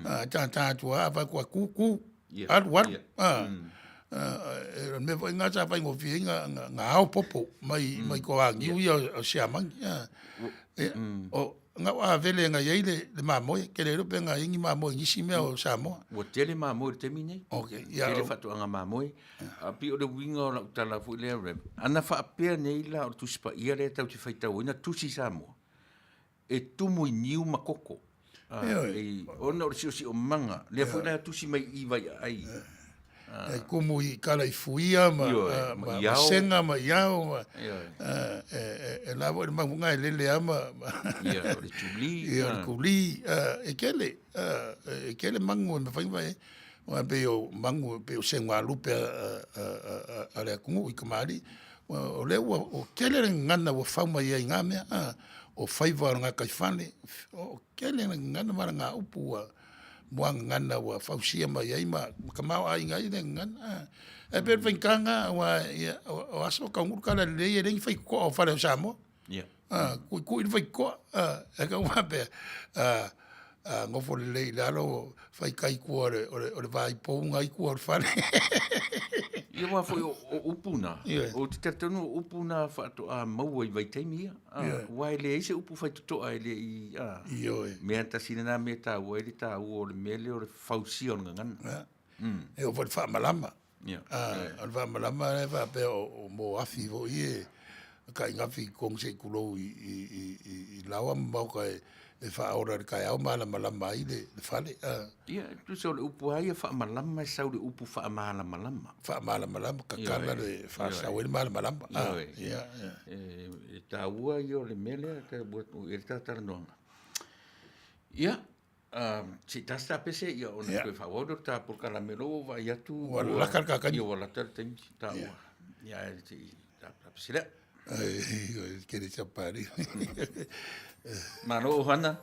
A tata atu lava fai atu, tu tu, alu alu. O le mea foi lena sa faigofie ai ona ao popo mai toaniu ia o Siamani. O na o Avele na i ai le mamoe, ke le iloa pe na i ai ni mamoe i nisi mea o Samoa. Ua tele mamoe i le taimi nei. Okay. Ia, tele faatoaga mamoe. A pei o le uiga o lau tala foi lea, Rev, ana faapea nei la o le Tusi Paia lea tatou te faitauina, Tusi Samoa, e tumu i niu ma koko. Ona o le siosiomaga, lea foi la e tusi mai i Vaiaai. E kumu i kala i fuia ma, ma, ma sega ma iao ma, e la foi le mafuga e lele lava ma, Ia, o le tuli. Ia, o le kuli. E tele, e tele manu e mafai ona fai ai. Aua pei o manu, pei o seugalupe a le atunuu i tamalii. O lea ua tele le gagana ua fau mai ai i na mea, o faiva o le gataifale, o tele le gagana ma alagaupu ua muagagana ua fausia mai ai ma tamaoaiga ai le gagana. Ae pei o le faigata lena aua o aso taunuu le tala lelei e leai ni faitotoa o fale o Samoa. Tuitui le faitotoa, ae tau faapea, a nofo lelei i lalo faitai i tua o le vaipou na i tua o le fale. Ia aua foi o upu na, ou te talitonu o upu na faatoa maua i vaitaimi ia. Aua e leai se upu faitotoa e le i, a. Ioe. Mea tasi lena mea e taua ai le taua o le mea lea o le fausia o le gagana. E oo foi i le faamalama. O le faamalama lea faapea o mo afi foi e tainafi i totonu se i tulou i laoa ma maota e faaola i le taeao malamalama ai le fale. Ia, tusa o le upu lava ia faamalama e sau i le upu faamalamalama. Faamalamalama, tatala le faasau ai le malamalama. Ia, e taua ia o le mea lea ua i ai le ta talanoaga. Ia, se i tasi ta pese ia ona toe faaauau lea o le ta polokalame o lea ua ou vaai atu ua lata le ta taimi. Ia ua lata le taimi taua. Ia ae se i ta pese lea. Ai, ke le chapari. Malo Ohana.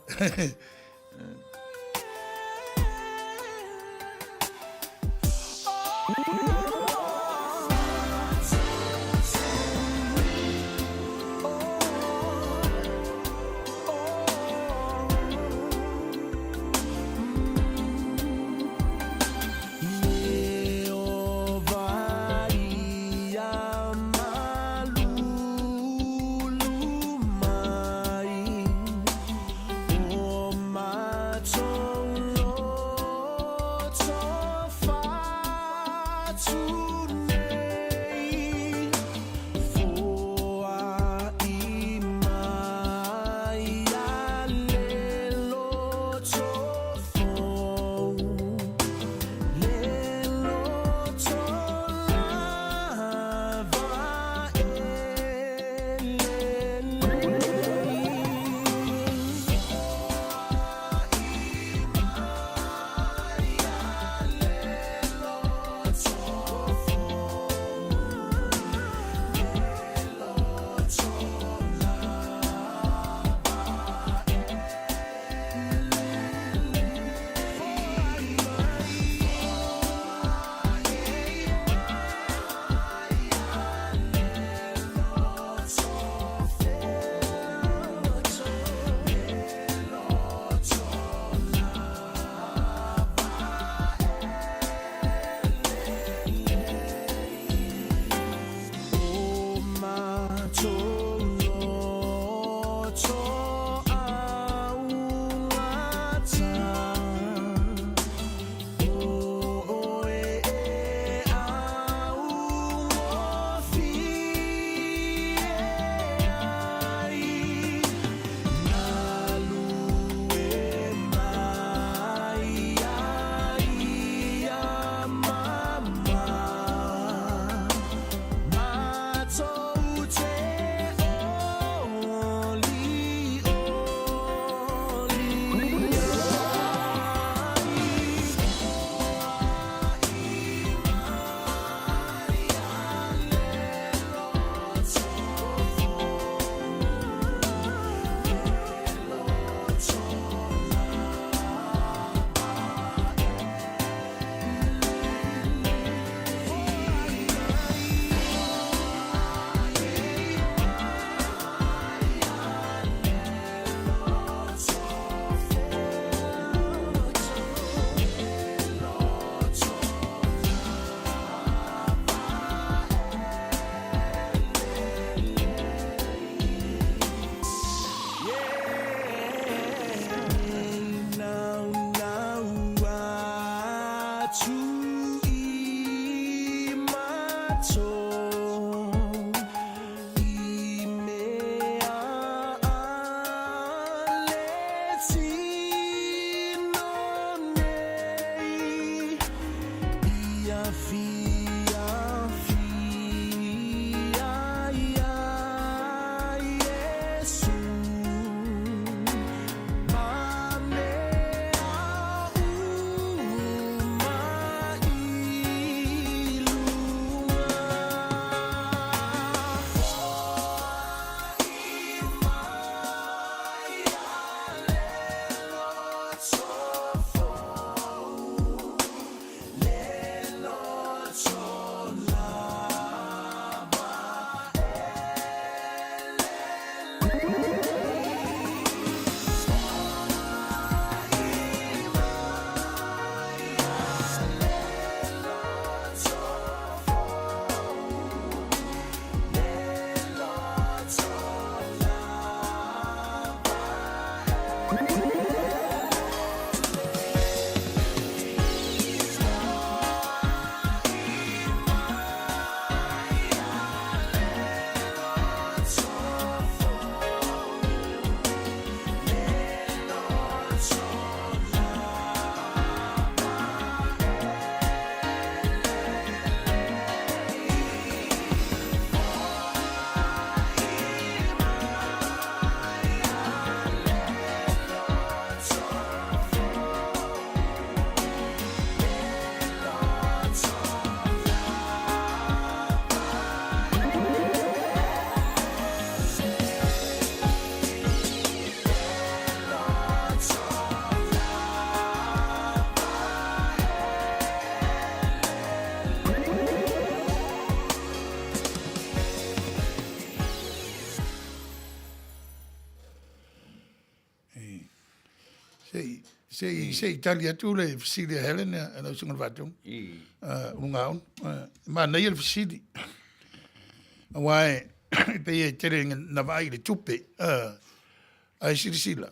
Se i, se i, se i tali atu le fesili a Helen e lau susuga i le Faatonu. Ulugaono. Manaia le fesili. Aua e pei e tele na vaai i le tupe. Ae silasila,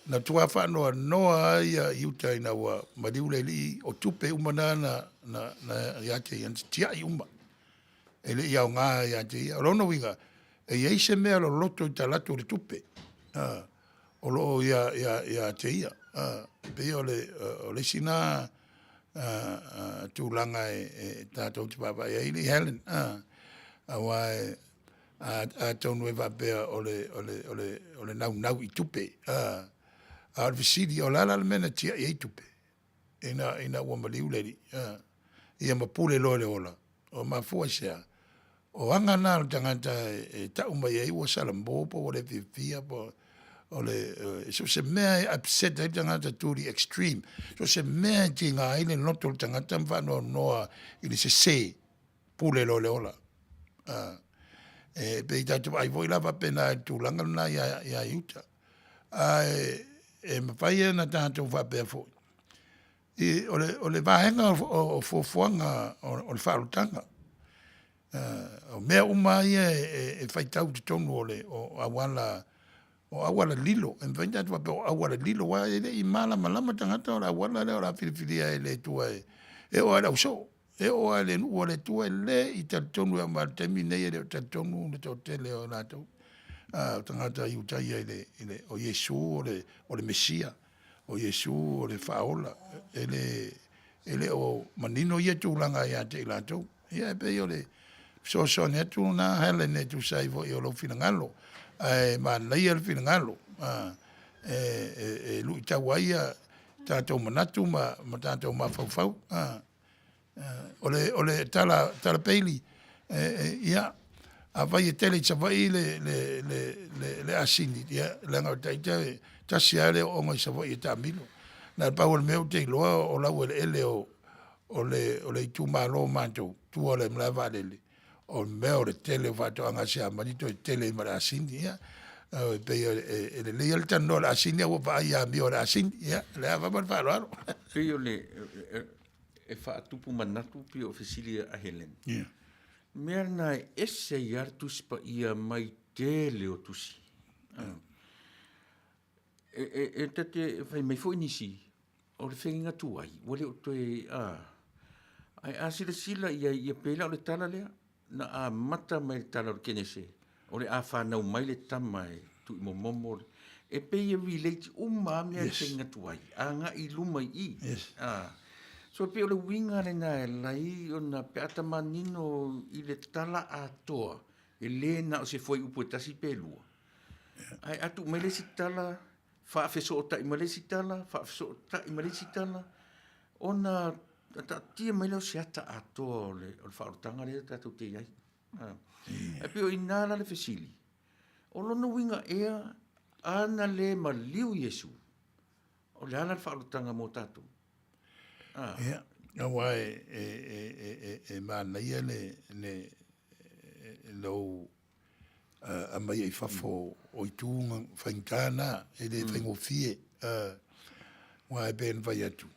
na matua faanoanoa ai ia Iuta ina ua maliu le alii o tupe uma na na, na, na ia te ia, na tiai uma. E le i aoga ia te ia. O lona uiga, e i ai se mea loloto i talaatu o le tupe. O lo o ia, ia, ia te ia. E pei o le, o le isi na tulaga e, e tatou te vaavaai ai i Helen. Aua e, atonu e faapea o le, o le, o le, o le naunau i tupe. A o le fesili, o le a la le mea na tiai ai tupe? Ina, ina ua maliu le alii. Ia ma pule loa i le ola. O mafua i se a? O aga na a le tagata e, e tau mai ai ua salamo po ua le fiafia po o le so se mea e upset ai le tagata to the extreme. So se mea e tiga ai le loto o le tagata ma faanoanoa i le sese pule loa i le ola. E pei tatou vaai foi la faapena i le tulaga lena ia, ia Iuta. Ae e mafai ona tatou faapea foi, i, o, le, o le vaega o, o fuafuaga o, o le faaolataga. O mea uma ia e, e, e faitau i totonu o le o auala o auala lilo, e mafai ona tatou faapea o auala lilo, aua e le i malamalama tagata o le auala lea o le a filifilia e le Atua e, e oo lava i le ausoo. E oo lava i le nuu a le Atua e le i talitonu e oo mai lava i le taimi lenei e le o talitonu le toatele o latou o tagata Iutaia i le, i le, o Iesu o le, o le Mesia, o Iesu o le Faaola. E le, e le o manino ia tulaga ia te i latou. Ia e pei o le fesoasoani atu lena Helen e tusa ai foi o lou finagalo. Ae manaia le finagalo e, e, e luitau ai ia tatou manatu ma, ma tatou mafaufau. O le, o le tala, tala peili, e, e, ia, afai e tele i Savaii le, le, le, le, le asini, ia, leaga o taita, tasi lava le ooga i Savaii e taamilo. Na o le pau o le mea ou te iloa o laueleele o, o le, o le itumalo o matou, tua o le malae vaalele, o le mea o le tele o faatoaga a Siamani toe tele ai ma le asini. Ia, e pei e lelei lava le talanoa i le asini ae ua vaai i amio a le asini. Ia, le ava ma le faaaloalo. Pei o le, e faatupu manatu pei o fesili a Helen. Yeah. Mea lena e ese ai lava le Tusi Paia mai tele o tusi. Yeah. E, e, e ta te fai mai foi nisi, o le feagaiga tuai, ua le o toe, a, ae a silasila i ai, ia pei la o le tala lea, na amata mai le tala o le Kenese, o le a fanau mai le tama e tuuimomomo, e pei e relate uma lava mea yes. i le feagaiga tuai, agai i luma i i. Yes. A, so e pei o le uiga lena e lai ona pe a ta manino i le tala atoa, e le na o se fuaiupu e tasi pe lua. Ae a tuu mai le isi tala, faafesootai ma le isi tala, faafesootai ma le isi tala, ona taatia mai lea o se ata atoa o le, o le faaolataga lea tatou te i ai. Ae pei o i ina la le fesili, o lona uiga ea ana le maliu Iesu, o le a la le faaolataga mo tatou? Ia, aua e, e, e, e, e, e manaia le, le, lou aumai ai fafo o itu faigata na, e le faigofie. Aua e pei ona fai atu,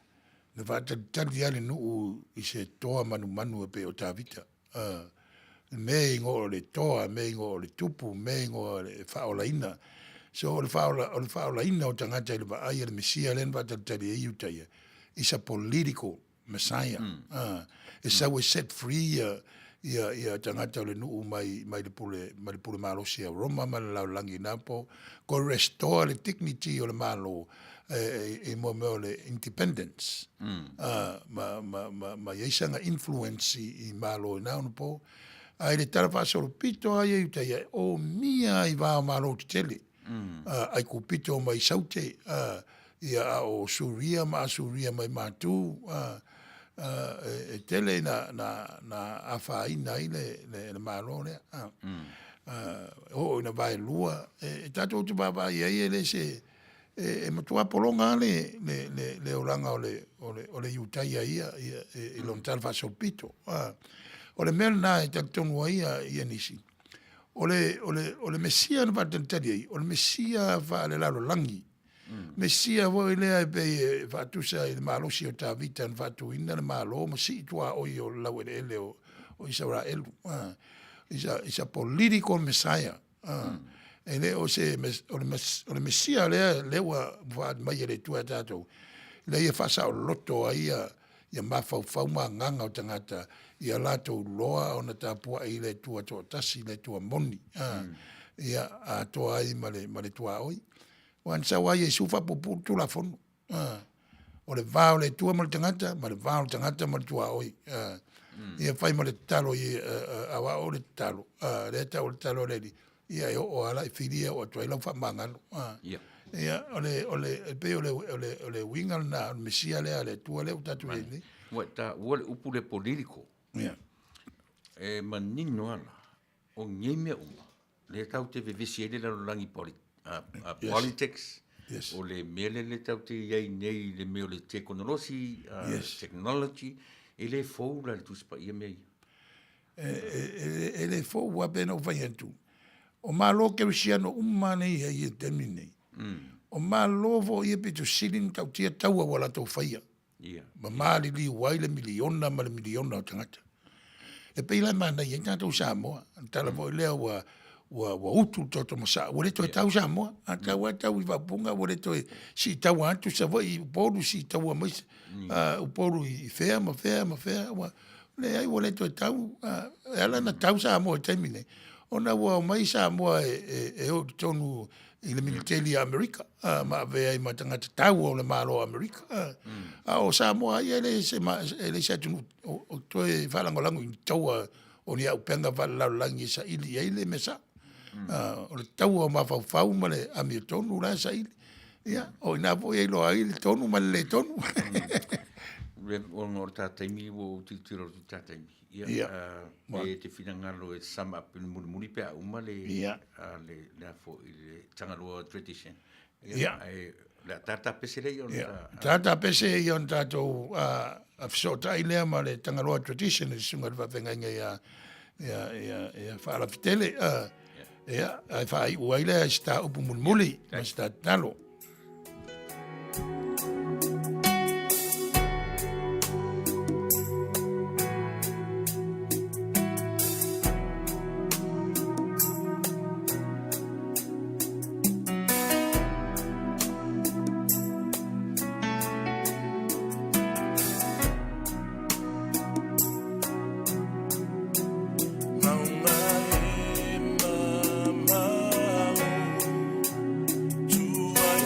na faatalitali lava le nuu i se toa manumanu e pei o Tavita. Mea igoa o le toa, mea igoa o le tupu, mea igoa o le faaolaina. So o le faaola, o le faaolaina o tagata i le vaai a le Mesia lea na faatalitali ai Iutaia, is a political Messiah. Mm. E sau e set free ia ia ia tagata o le nuu mai mai le pule mai le pule malosi a Roma ma le lalolagi na po ko restore le dignity o le Malo e, e, i mo mea o le independence. Mm. Ma, ma, ma, ma iai sanga influence i, i Malo i na ona po. A i le tala faasolopito a ia i uta ia, o mia i vā o Malo tetele. Mm. Aikupito mai Saute, ia a o Suria ma Asuria mai Matu, e, e tele na, na, na afaina ai le, le, le Malo lea. Mm. Oo ina vaelua, e, e tatou te vaavaai ai e le se, e, e matua pologa le, le, le, le olaga o le, o le, o le Iutaia ia, ia e, i lona tala faasolopito. O le mea lena e talitonu ai ia, ia nisi. O le, o le, o le Mesia na faatalitali ai, o le Mesia faalelalolagi. Mesia foi lea e pei e faatusa i le malosi o Tavita na faatuina le Malo ma sii tuaoi o le laueleele o Isaraelu. Is a political Messiah. E le o se, o le Mesia lea, lea ua faaali mai e le Atua ia tatou, lea ia faasaoloto ai ia, ia mafaufau ma agaga o tagata ia latou loa ona tapuai i le Atua toatasi, le Atua moni, ia atoa ai ma le, ma le tuaoi. Aua na sau lava Iesu faapuupuu le Tulafono. O le va o le Atua ma le tagata, ma le va o le tagata ma le tuaoi. Ia fai ma le tatalo i aua o le tatalo, lea e tau o le tatalo a le Alii, ia e oo lava la i fili e oo atu ai lau faamagalo. Ia, o le, o le, e pei o le, o le, o le uiga lena o le Mesia lea a le Atua lea ua tatou i ai nei. Ua e taua le upu lea political. Ia. E manino lava la, o nei mea uma, lea tatou te vevesi ai le lalolagi yes. politics, yes. o le mea lea le tatou te i ai nei i le mea o le tekonolosi, yes. technology, e le fou la le Tusi Paia mea ia. E, e, e, e le fou lava pe na ou fai atu. O Malo Kerisiano uma nei ia i le taimi nei. O Malo foi ia pito sili ona tautia taua ua latou faia. Yeah. Ma maliliu ai le miliona ma le miliona o tagata. E pei la e manaia ai tatou Samoa. O tala foi lea ua ua ua utu le toto masaa, ua le toe tau Samoa. A tau a tau i faaupuga ua le toe siitaua atu Savaii i Upolu, siitaua mai Upolu i fea ma fea ma fea. Ua leai ua le toe tau. E ala ona tau Samoa i le taimi nei, ona ua omai Samoa e, e, e o i totonu i le militeli a Amerika ma avea ai ma tagata taua o le Malo o Amerika. A o Samoa ia e le se, e le se atunuu o toe faalagolago i ni taua o ni auupega faalelalolagi e saili i ai le mea sao. O le taua o mafaufau ma le amiotonu la e saili. Ia, o i ina foi e iloa ai le tonu ma le le tonu. Ona o le ta taimi ua ou tilotilo atu i le ta taimi. Ia, Ia. pe te finagalo e sum up i le mulimuli pe a uma le, Ia. le, le a foi, le Tagaloa tradition. Ia. Ae, o le a tata pese lea ona Ia. ta... Tata pese ia ona tatou fesootai lea ma le Tagaloa tradition i le susuga i le faafeagaiga ia, ia, ia, ia Faalafitele. Ia, ae faaiu ai lea i se ta upu mulimuli ma se ta tatalo. Maunga e mamao, tu ai.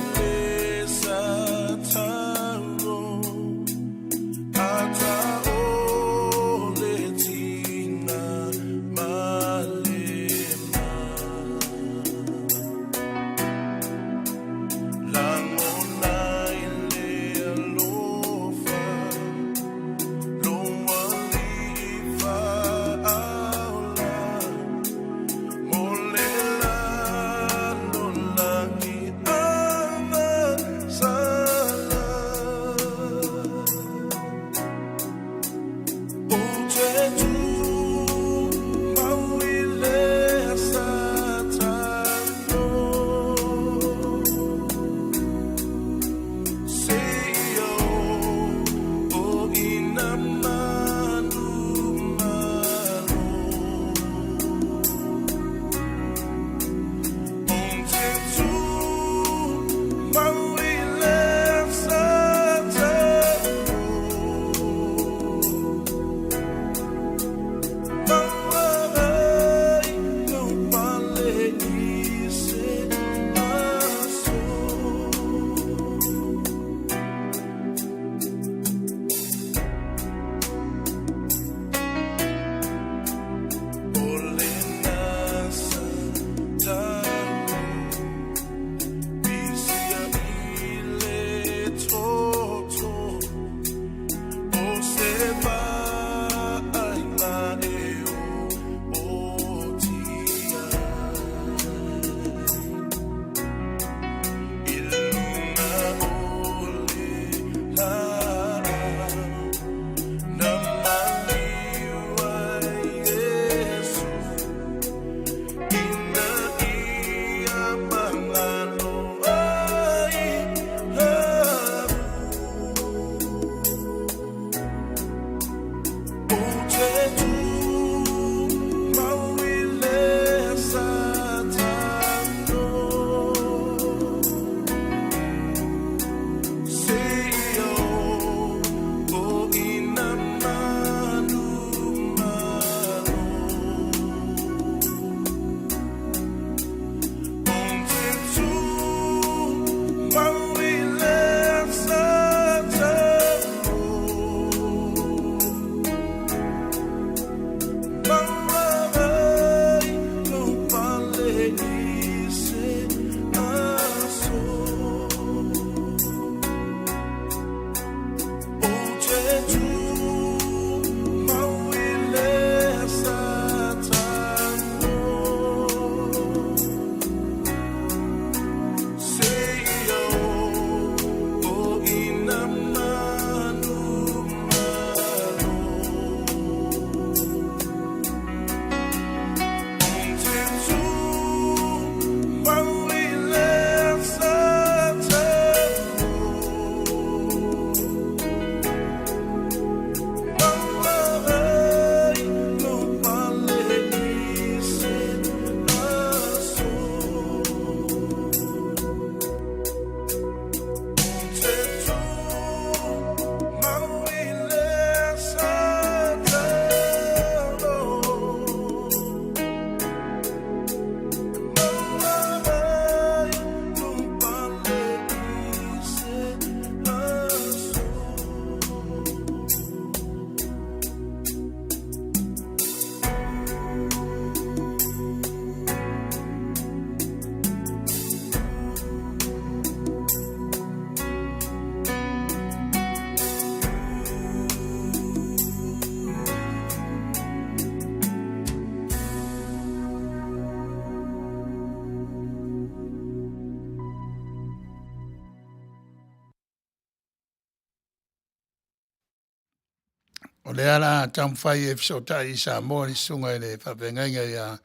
O lea o le a taumafai e fesootai i Samoa le Susuga i le Faafeagaiga ia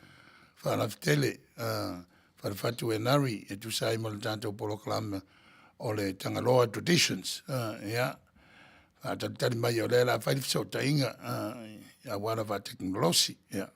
Faalafetele Falefatu Enari e tusa ai ma le tatou polokalame o le Tagaloa Traditions. Ia, faatalitali mai o lea o le a fai le fesootaiga i auala faatekonolosi. Ia.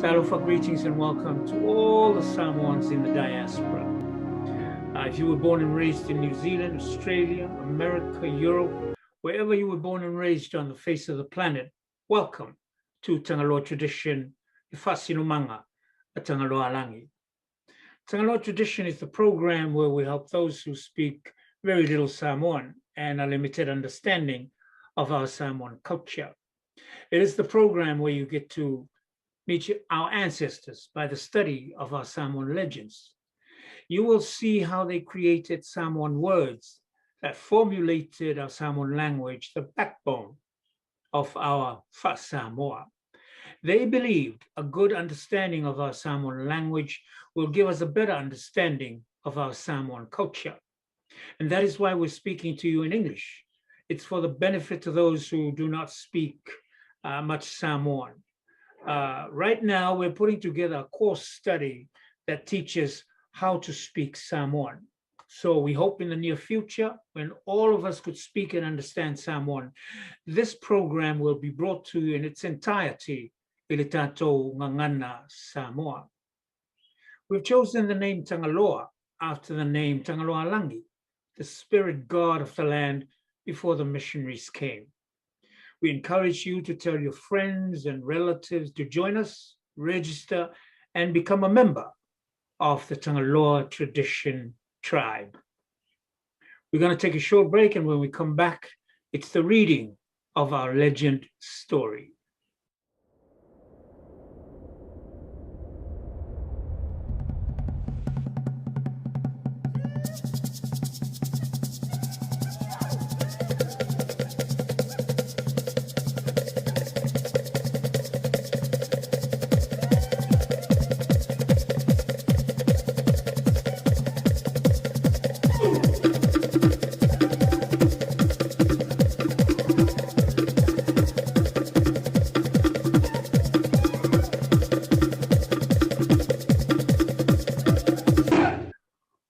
Talofa greetings and welcome to all the Samoans in the diaspora. If you were born and raised in New Zealand, Australia, America, Europe, wherever you were born and raised on the face of the planet, welcome to Tagaloa Tradition, the Fasilomanga, a Tagaloa Langi. Tagaloa Tradition is the program where we help those who speak very little Samoan and a limited understanding of our Samoan culture. It is the program where you get to meet our ancestors by the study of our Samoan legends. You will see how they created Samoan words that formulated our Samoan language, the backbone of our Samoa. They believed a good understanding of our Samoan language will give us a better understanding of our Samoan culture. And that is why we're speaking to you in English. It's for the benefit of those who do not speak much Samoan. Right now, we're putting together a course study that teaches how to speak Samoan. So we hope in the near future, when all of us could speak and understand Samoan, this program will be brought to you in its entirety, i le tatou gagana Samoa. We've chosen the name Tagaloa after the name Tagaloalangi, the spirit god of the land before the missionaries came. We encourage you to tell your friends and relatives to join us, register, and become a member of the Tagaloa Tradition Tribe. We're going to take a short break, and when we come back, it's the reading of our legend story.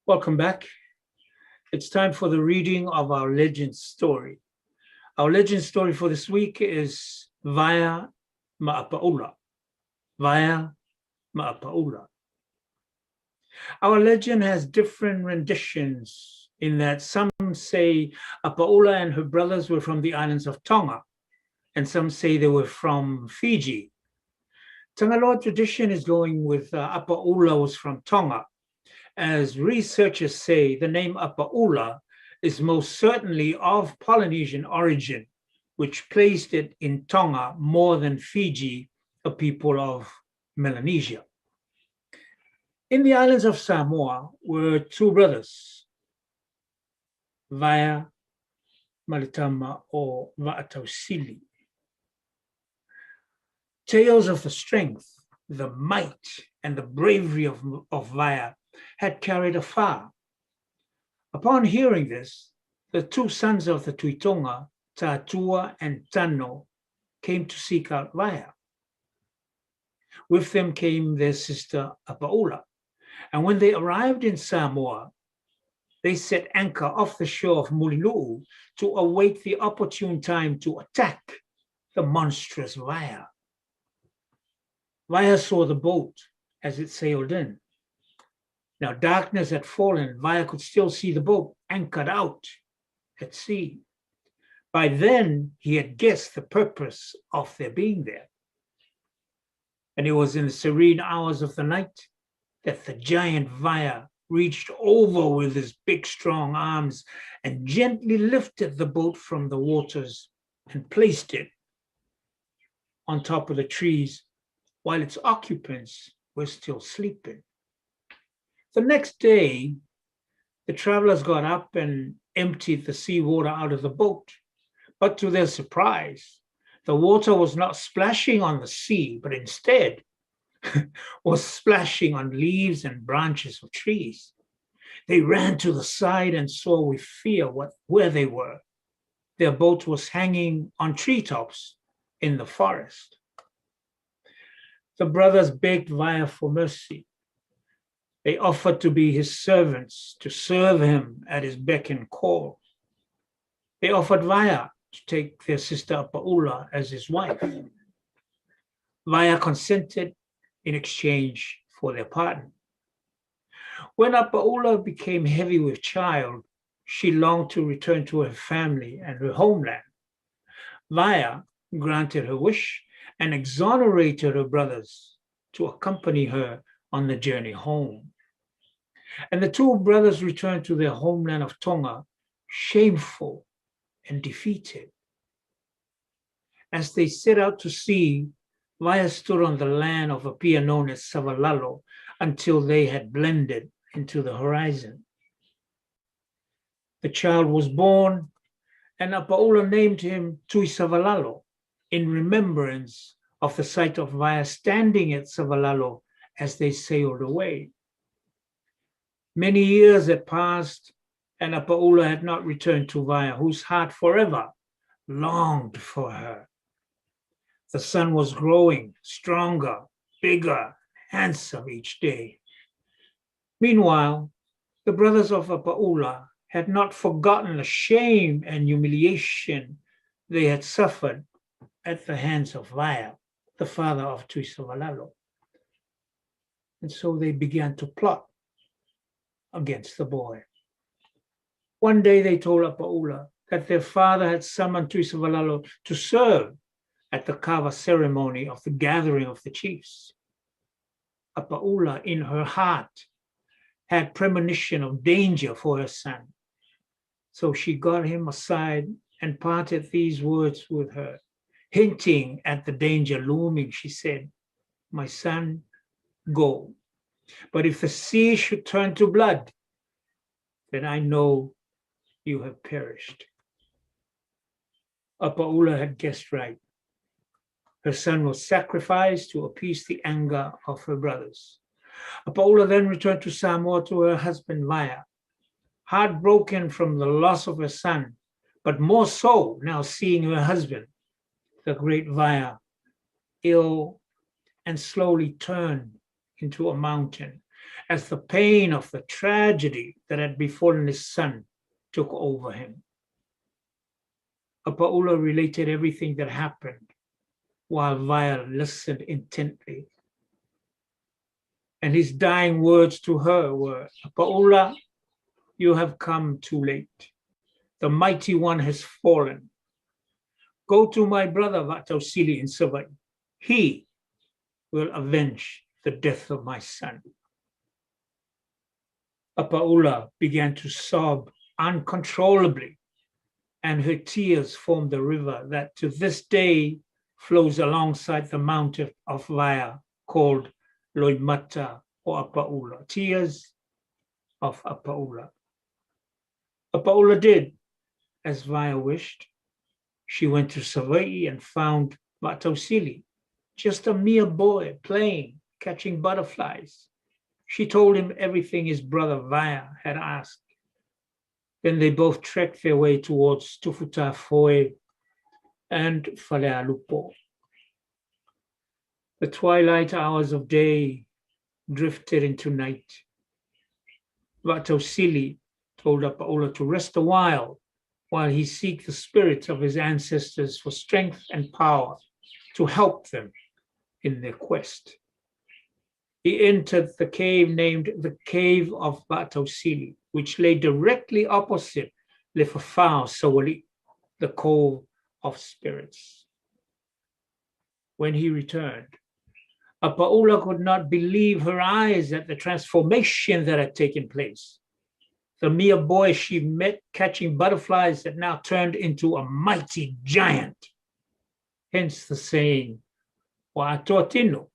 Welcome back. It's time for the reading of our legend story. Our legend story for this week is Vaea Ma'apaula. Vaea Ma'apaula. Our legend has different renditions in that some say Apaula and her brothers were from the islands of Tonga, and some say they were from Fiji. Tagaloa tradition is going with Apaula was from Tonga. As researchers say, the name Apaula is most certainly of Polynesian origin, which placed it in Tonga more than Fiji, a people of Melanesia. In the islands of Samoa were two brothers, Vaea Malitama o Va'atausili. Tales of the strength, the might, and the bravery of Vaea had carried afar. Upon hearing this, the two sons of the Tuitonga, Tatua and Tano, came to seek out Vaea. With them came their sister Apaula. And when they arrived in Samoa, they set anchor off the shore of Mulinu'u to await the opportune time to attack the monstrous Vaea. Vaea saw the boat as it sailed in. Now darkness had fallen. Vaea could still see the boat anchored out at sea. By then, he had guessed the purpose of their being there. And it was in the serene hours of the night that the giant Vaea reached over with his big strong arms and gently lifted the boat from the waters and placed it on top of the trees while its occupants were still sleeping. The next day, the travelers got up and emptied the seawater out of the boat. But to their surprise, the water was not splashing on the sea, but instead was splashing on leaves and branches of trees. They ran to the side and saw with fear where they were. Their boat was hanging on treetops in the forest. The brothers begged Vaea for mercy. They offered to be his servants, to serve him at his beck and call. They offered Vaea to take their sister Apaula as his wife. Vaea consented in exchange for their pardon. When Apaula became heavy with child, she longed to return to her family and her homeland. Vaea granted her wish and exonerated her brothers to accompany her on the journey home. And the two brothers returned to their homeland of Tonga, shameful and defeated. As they set out to sea, Vaea stood on the land of Apia known as Savalalo until they had blended into the horizon. The child was born, and Apaula named him Tui Savalalo in remembrance of the sight of Vaea standing at Savalalo as they sailed away. Many years had passed, and Apaula had not returned to Vaea, whose heart forever longed for her. The son was growing stronger, bigger, handsome each day. Meanwhile, the brothers of Apaula had not forgotten the shame and humiliation they had suffered at the hands of Vaea, the father of Tuisavalalo. And so they began to plot against the boy. One day they told Apaula that their father had summoned Tuisavalalo to serve at the kava ceremony of the gathering of the chiefs. Apaula, in her heart, had premonition of danger for her son. So she got him aside and parted these words with her. Hinting at the danger looming, she said, "My son, go. But if the sea should turn to blood, then I know you have perished." Apaula had guessed right. Her son was sacrificed to appease the anger of her brothers. Apaula then returned to Samoa to her husband Vaea, heartbroken from the loss of her son, but more so now seeing her husband, the great Vaea, ill and slowly turned into a mountain as the pain of the tragedy that had befallen his son took over him. Apaula related everything that happened while Vaea listened intently. And his dying words to her were, "Apaula, you have come too late. The mighty one has fallen. Go to my brother Vatausili in Savaii. He will avenge the death of my son." Apaula began to sob uncontrollably, and her tears formed a river that to this day flows alongside the mountain of Vaea called Loimata or Apaula, tears of Apaula. Apaula did as Vaea wished. She went to Savaii and found Vatausili, just a mere boy playing, catching butterflies. She told him everything his brother Vaea had asked. Then they both trekked their way towards Tufutafoe and Falealupo. The twilight hours of day drifted into night. Vatausili told Apaula to rest a while he seek the spirits of his ancestors for strength and power to help them in their quest. He entered the cave named the Cave of Vatausili, which lay directly opposite Lefafao Sawali, the Cove of Spirits. When he returned, Apaula could not believe her eyes at the transformation that had taken place. The mere boy she met catching butterflies had now turned into a mighty giant. Hence the saying, Ua atoa tino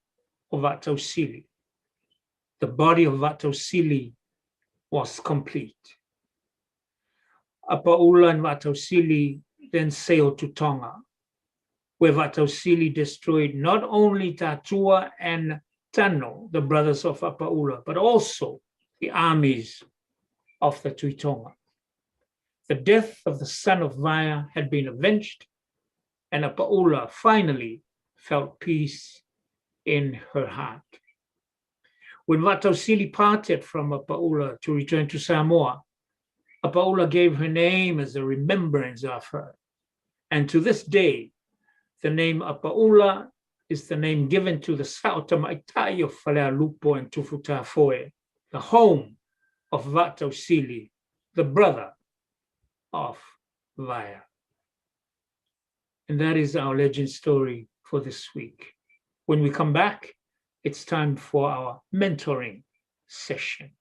o Va'atausili. The body of Va'atausili was complete. Apaula and Va'atausili then sailed to Tonga, where Va'atausili destroyed not only Tatua and Tano, the brothers of Apaula, but also the armies of the Tuitonga. The death of the son of Vaya had been avenged, and Apaula finally felt peace in her heart. When Va'atausili parted from Apaula to return to Samoa, Apaula gave her name as a remembrance of her. And to this day, the name Apaula is the name given to the Sa'otamaitai of Falealupo and Tufutafoe, the home of Va'atausili, the brother of Vaya. And that is our legend story for this week. When we come back, it's time for our mentoring session.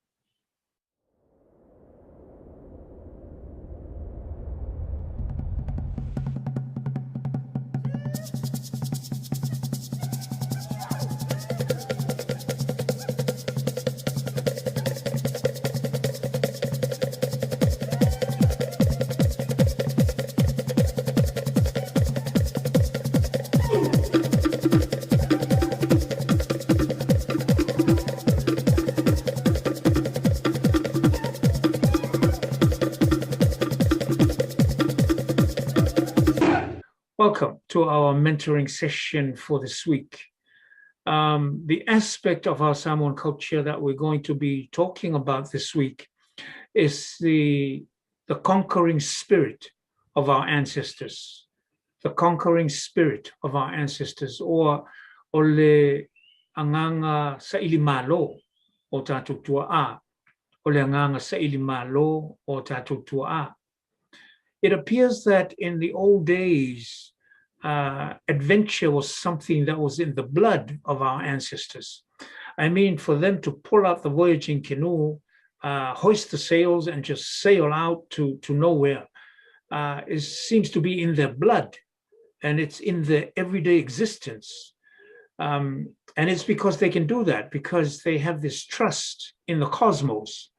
Welcome to our mentoring session for this week. The aspect of our Samoan culture that we're going to be talking about this week is the conquering spirit of our ancestors. The conquering spirit of our ancestors, or o le agaga saili malo o tātou tua'a. O le agaga saili malo o tātou tua'a. It appears that in the old days, adventure was something that was in the blood of our ancestors. I mean, for them to pull out the voyaging canoe, hoist the sails and just sail out to nowhere, it seems to be in their blood, and it's in their everyday existence. And it's because they can do that, because they have this trust in the cosmos,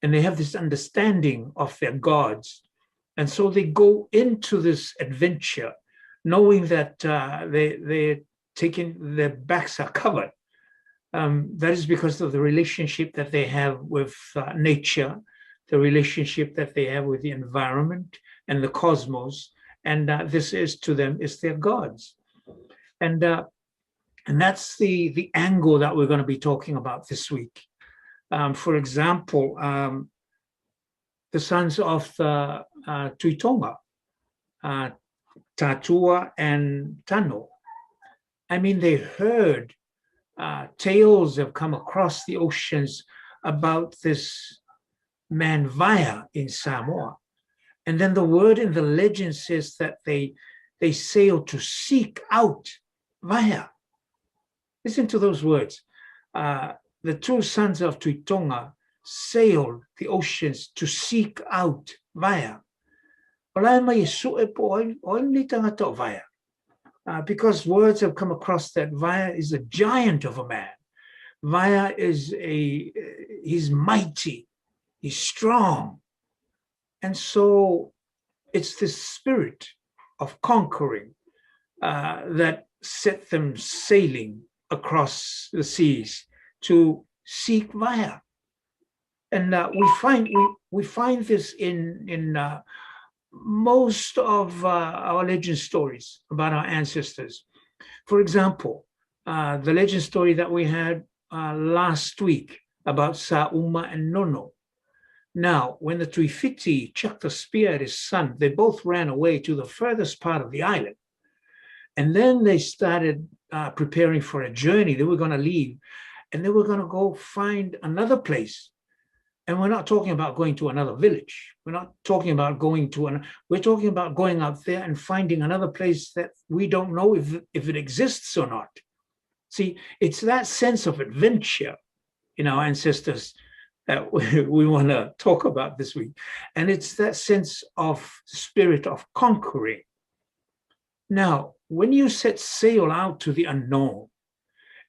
and they have this understanding of their gods. And so they go into this adventure knowing that they're taking, their backs are covered. That is because of the relationship that they have with nature, the relationship that they have with the environment and the cosmos. And this is to them, is their gods. And that's the angle that we're going to be talking about this week. For example, the sons of the Tuitonga, Tatua and Tano. I mean, they heard tales have come across the oceans about this man Vaya in Samoa. And then the word in the legend says that they sailed to seek out Vaya. Listen to those words. The two sons of Tuitonga sailed the oceans to seek out Vaya. Because words have come across that Vaya is a giant of a man. Vaya is he's mighty, he's strong. And so it's this spirit of conquering that set them sailing across the seas to seek Vaya. And we find this in most of our legend stories about our ancestors. For example, the legend story that we had last week about Sa'uma and Nono. Now, when the Tuifiti chucked the spear at his son, they both ran away to the furthest part of the island. And then they started preparing for a journey. They were going to leave, and they were going to go find another place. And we're not talking about going to another village. We're not talking about going to we're talking about going out there and finding another place that we don't know if it exists or not. See, it's that sense of adventure in our ancestors that we want to talk about this week. And it's that sense of spirit of conquering. Now, when you set sail out to the unknown,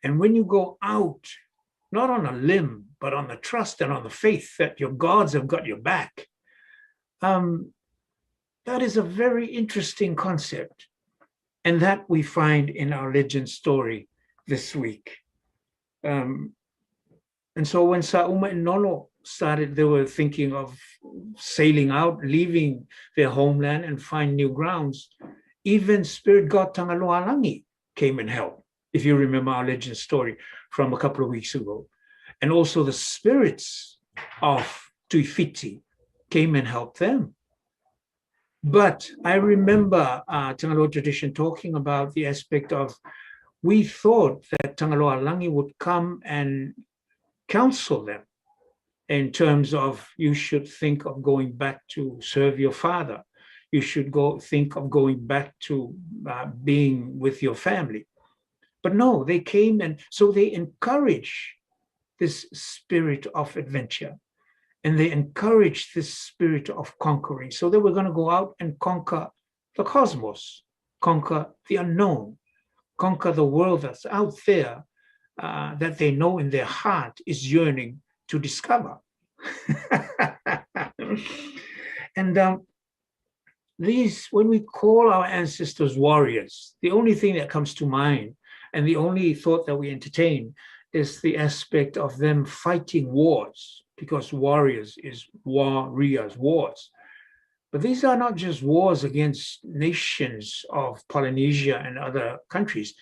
and when you go out, not on a limb, but on the trust and on the faith that your gods have got your back, that is a very interesting concept. And that we find in our legend story this week. And so when Sauma and Nolo started, they were thinking of sailing out, leaving their homeland and find new grounds. Even spirit god Tagaloa came and helped, if you remember our legend story from a couple of weeks ago. And also the spirits of Tuifiti came and helped them. But I remember Tagaloa tradition talking about the aspect of, we thought that Tagaloa Langi would come and counsel them in terms of, you should think of going back to serve your father. You should go think of going back to being with your family. But no, they came, and so they encourage this spirit of adventure, and they encourage this spirit of conquering. So they were going to go out and conquer the cosmos, conquer the unknown, conquer the world that's out there, that they know in their heart is yearning to discover. And these, when we call our ancestors warriors, the only thing that comes to mind and the only thought that we entertain is the aspect of them fighting wars, because warriors is warriors, wars. But these are not just wars against nations of Polynesia and other countries.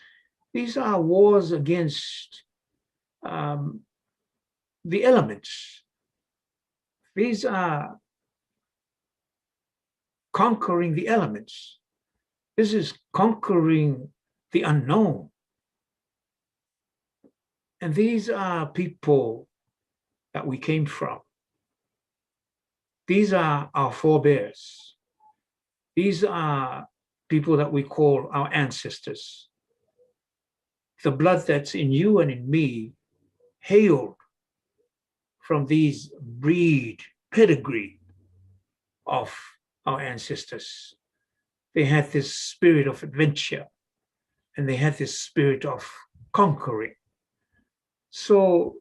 These are wars against the elements. These are conquering the elements. This is conquering the unknown. And these are people that we came from. These are our forebears. These are people that we call our ancestors. The blood that's in you and in me hailed from these breed pedigree of our ancestors. They had this spirit of adventure, and they had this spirit of conquering. So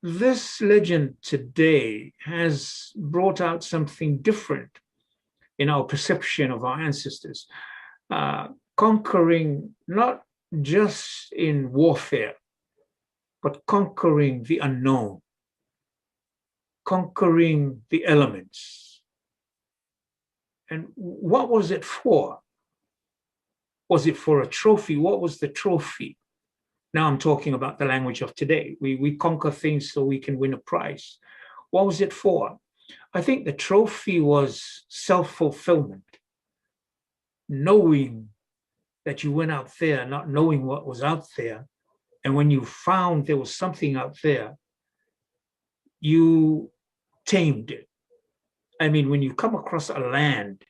this legend today has brought out something different in our perception of our ancestors. Conquering not just in warfare, but conquering the unknown, conquering the elements. And what was it for? Was it for a trophy? What was the trophy? Now I'm talking about the language of today. We conquer things so we can win a prize. What was it for? I think the trophy was self-fulfillment. Knowing that you went out there, not knowing what was out there. And when you found there was something out there, you tamed it. I mean, when you come across a land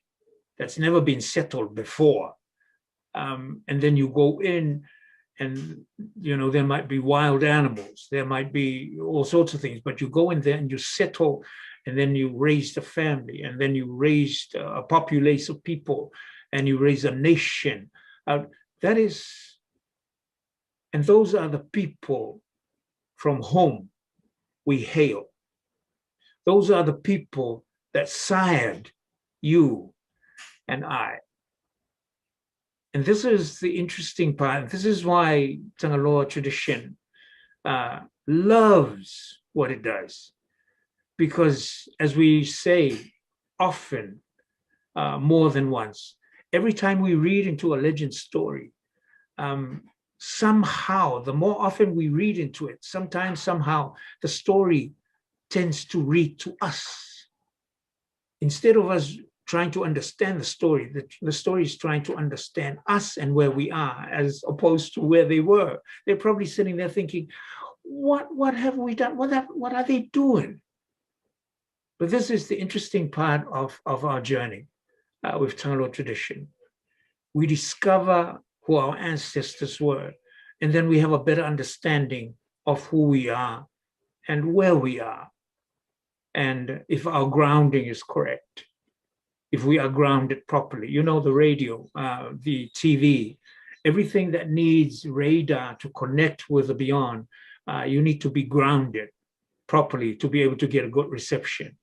that's never been settled before, and then you go in and, you know, there might be wild animals, there might be all sorts of things, but you go in there and you settle, and then you raise the family, and then you raise a populace of people, and you raise a nation. That is, and those are the people from whom we hail. Those are the people that sired you and I. And this is the interesting part. This is why Tagaloa tradition loves what it does. Because as we say often, more than once, every time we read into a legend story, somehow, the more often we read into it, sometimes somehow the story tends to read to us. Instead of us trying to understand the story, the story is trying to understand us and where we are, as opposed to where they were. They're probably sitting there thinking, what have we done? What are they doing? But this is the interesting part of our journey with Tagaloa tradition. We discover who our ancestors were, And then we have a better understanding of who we are and where we are. And if our grounding is correct, if we are grounded properly, you know, the radio, the TV, everything that needs radar to connect with the beyond, you need to be grounded properly to be able to get a good reception.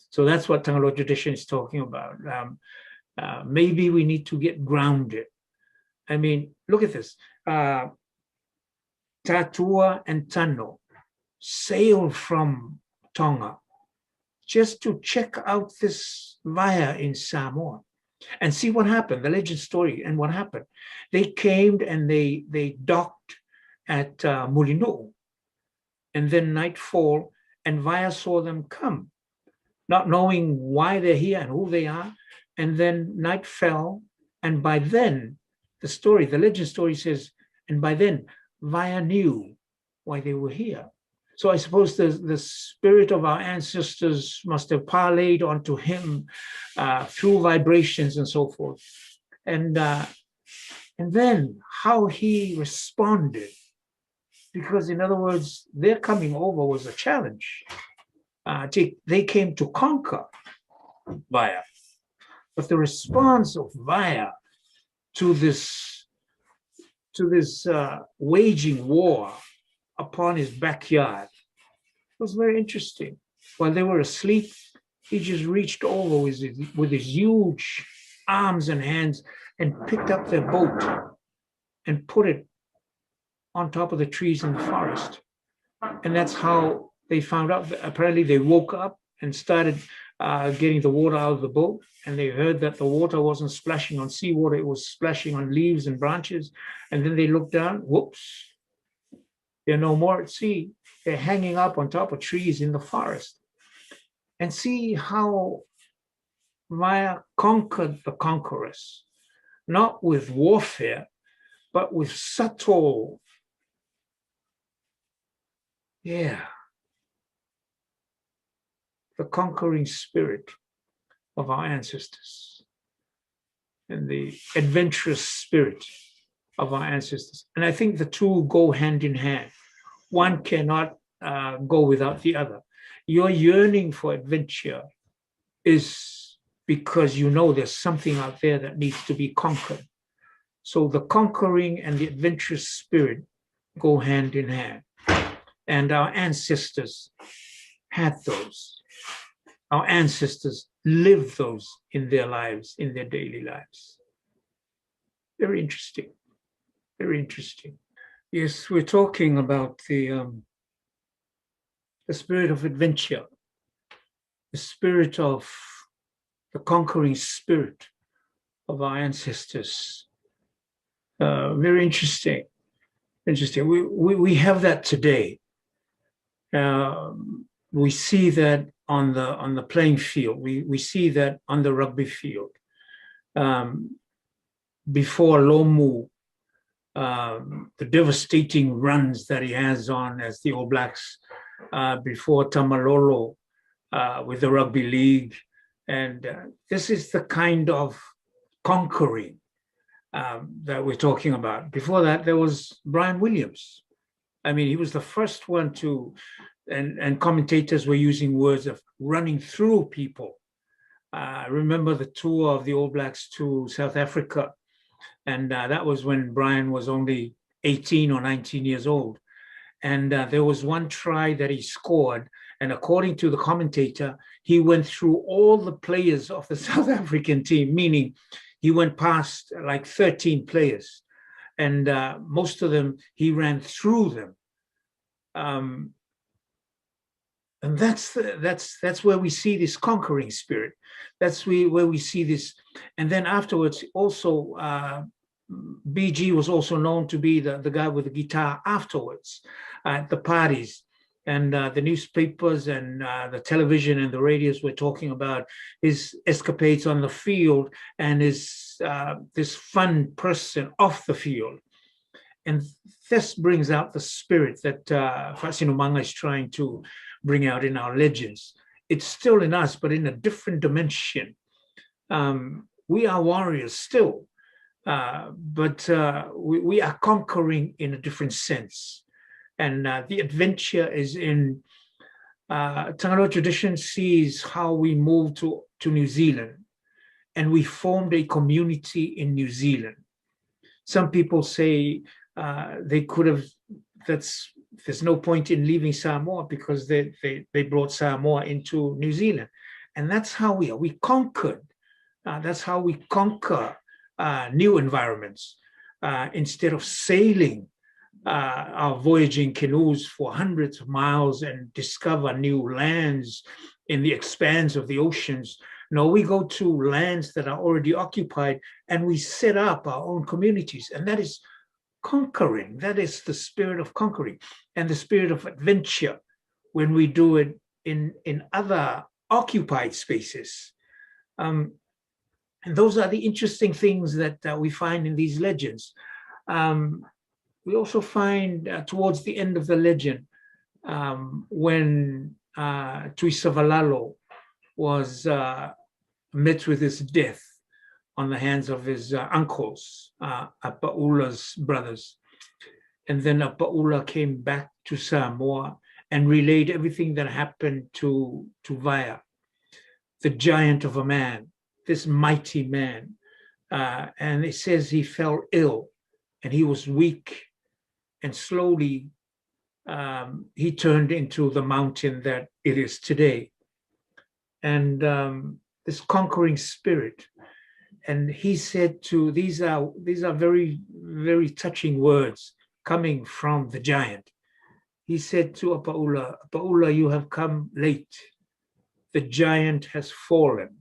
So that's what Tagaloa tradition is talking about. Maybe we need to get grounded. I mean, look at this. Tatua and Tano sailed from Tonga just to check out this Vaea in Samoa and see what happened, the legend story and what happened. They came and they docked at Mulinu'u. And then nightfall, and Vaea saw them come, not knowing why they're here and who they are. And then night fell. And by then, the legend story says, and by then, Vaea knew why they were here. So I suppose the spirit of our ancestors must have parlayed onto him through vibrations and so forth. And then how he responded, because in other words, their coming over was a challenge. They came to conquer Vaea. But the response of Vaea to this waging war upon his backyard was very interesting. While they were asleep, he just reached over with his huge arms and hands and picked up their boat and put it on top of the trees in the forest. And that's how they found out. Apparently they woke up and started getting the water out of the boat. And they heard that the water wasn't splashing on seawater, it was splashing on leaves and branches. And then they looked down, whoops, they're no more at sea. They're hanging up on top of trees in the forest. And see how Vaea conquered the conquerors, not with warfare, but with subtle, the conquering spirit of our ancestors and the adventurous spirit of our ancestors. And I think the two go hand in hand. One cannot go without the other. Your yearning for adventure is because you know there's something out there that needs to be conquered. So the conquering and the adventurous spirit go hand in hand. And our ancestors had those. Our ancestors lived those in their lives, in their daily lives. Very interesting. Very interesting. Yes, we're talking about the spirit of adventure, the spirit of the conquering spirit of our ancestors. Very interesting. Interesting. We have that today. We see that on the playing field. We see that on the rugby field. Before Lomu, the devastating runs that he has on as the All Blacks, before Tamalolo with the rugby league. And this is the kind of conquering that we're talking about. Before that, there was Brian Williams. I mean, he was the first one to, and commentators were using words of running through people. I remember the tour of the All Blacks to South Africa. And that was when Brian was only 18 or 19 years old. And there was one try that he scored. And according to the commentator, he went through all the players of the South African team, meaning he went past like 13 players. And most of them, he ran through them. And that's where we see this conquering spirit. That's where we see this. And then afterwards, also, BG was also known to be the guy with the guitar afterwards at the parties. And the newspapers and the television and the radios were talking about his escapades on the field and his this fun person off the field. And this brings out the spirit that Faasinomaga is trying to bring out in our legends. It's still in us, but in a different dimension. We are warriors still. But we are conquering in a different sense. And the adventure is in Tangaloa tradition sees how we moved to New Zealand and we formed a community in New Zealand. Some people say they could have, that's, there's no point in leaving Samoa because they brought Samoa into New Zealand. And that's how we are. We conquered. That's how we conquer new environments. Instead of sailing our voyaging canoes for hundreds of miles and discover new lands in the expanse of the oceans. No, we go to lands that are already occupied and we set up our own communities. And that is conquering. That is the spirit of conquering and the spirit of adventure when we do it in other occupied spaces. And those are the interesting things that we find in these legends. We also find towards the end of the legend, when Tuisavalalo was met with his death on the hands of his uncles, Apaula's brothers. And then Apaula came back to Samoa and relayed everything that happened to Vaea, the giant of a man, this mighty man. And it says he fell ill and he was weak, and slowly he turned into the mountain that it is today. And this conquering spirit. And he said to, these are very, very touching words coming from the giant. He said to Apaula, Apaula, you have come late. The giant has fallen.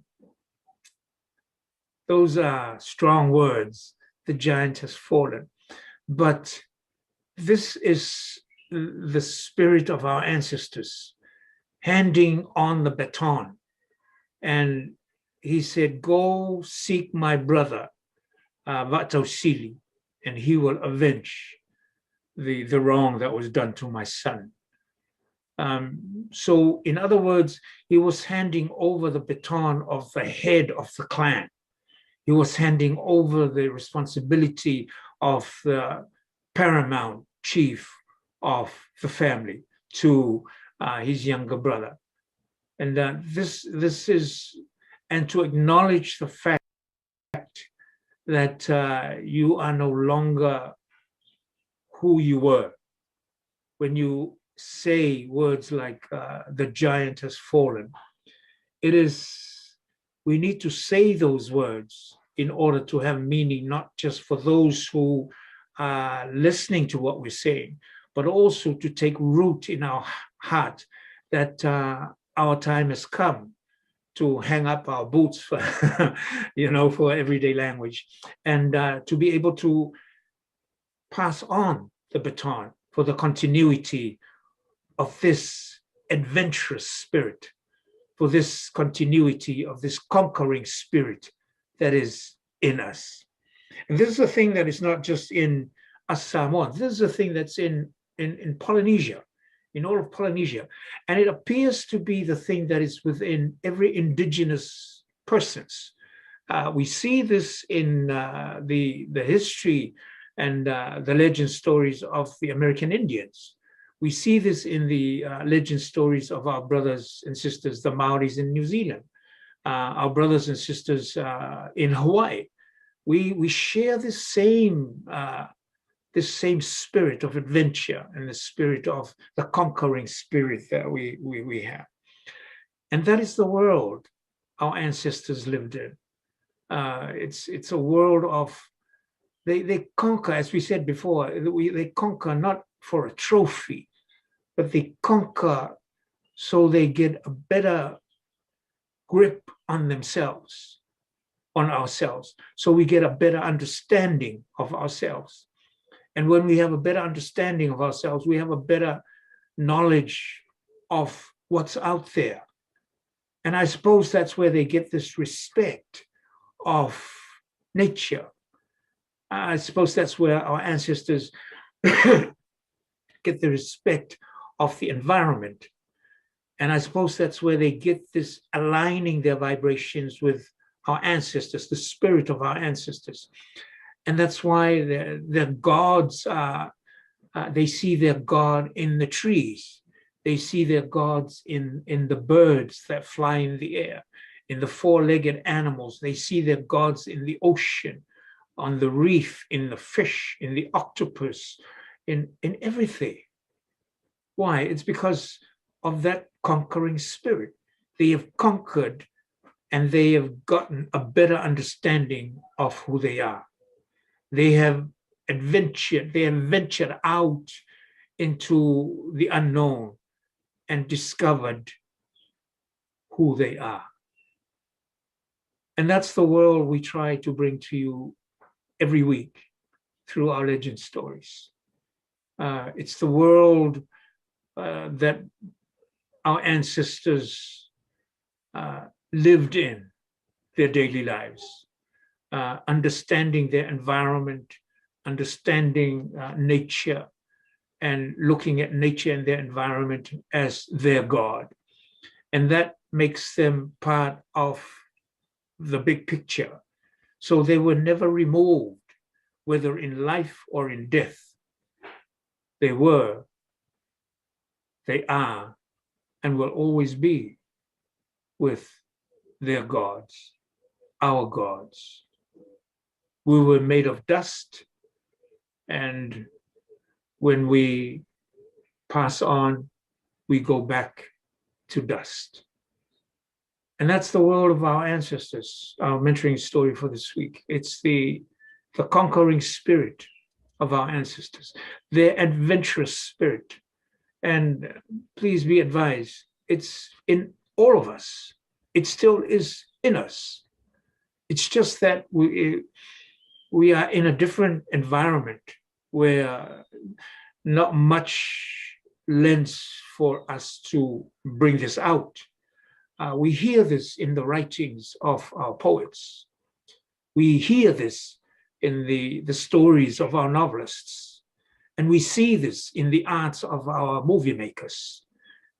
Those are strong words. The giant has fallen. But this is the spirit of our ancestors, handing on the baton. And he said, go seek my brother, Vatausili, and he will avenge the wrong that was done to my son. So in other words, he was handing over the baton of the head of the clan. He was handing over the responsibility of the paramount chief of the family to his younger brother. And this is, and to acknowledge the fact that you are no longer who you were. When you say words like the giant has fallen, it is, we need to say those words in order to have meaning, not just for those who are listening to what we're saying, but also to take root in our heart that our time has come to hang up our boots for, you know, for everyday language, and to be able to pass on the baton for the continuity of this adventurous spirit, for this continuity of this conquering spirit that is in us. And this is a thing that is not just in us Samoans. This is a thing that's in Polynesia, in all of Polynesia. And it appears to be the thing that is within every indigenous persons. We see this in the history and the legend stories of the American Indians. We see this in the legend stories of our brothers and sisters, the Maoris in New Zealand, our brothers and sisters in Hawaii. We share this same spirit of adventure and the spirit of the conquering spirit that we have. And that is the world our ancestors lived in. It's a world of, they conquer, as we said before, they conquer not for a trophy, but they conquer so they get a better grip on themselves, on ourselves. So we get a better understanding of ourselves. And when we have a better understanding of ourselves, we have a better knowledge of what's out there. And I suppose that's where they get this respect of nature. I suppose that's where our ancestors get the respect of the environment. And I suppose that's where they get this aligning their vibrations with our ancestors, the spirit of our ancestors. And that's why their gods are, they see their God in the trees. They see their gods in the birds that fly in the air, in the four-legged animals. They see their gods in the ocean, on the reef, in the fish, in the octopus, in everything. Why? It's because of that conquering spirit. They have conquered and they have gotten a better understanding of who they are. They have adventured, they have ventured out into the unknown and discovered who they are. And that's the world we try to bring to you every week through our legend stories. It's the world that our ancestors lived in their daily lives, understanding their environment, understanding nature, and looking at nature and their environment as their God. And that makes them part of the big picture. So they were never removed, whether in life or in death. They were, they are, and will always be with their gods, our gods. We were made of dust, and when we pass on, we go back to dust. And that's the world of our ancestors, our mentoring story for this week. It's the conquering spirit of our ancestors, their adventurous spirit. And please be advised, it's in all of us. It still is in us. It's just that we are in a different environment where not much lends for us to bring this out. We hear this in the writings of our poets. We hear this in the stories of our novelists. And we see this in the arts of our movie makers.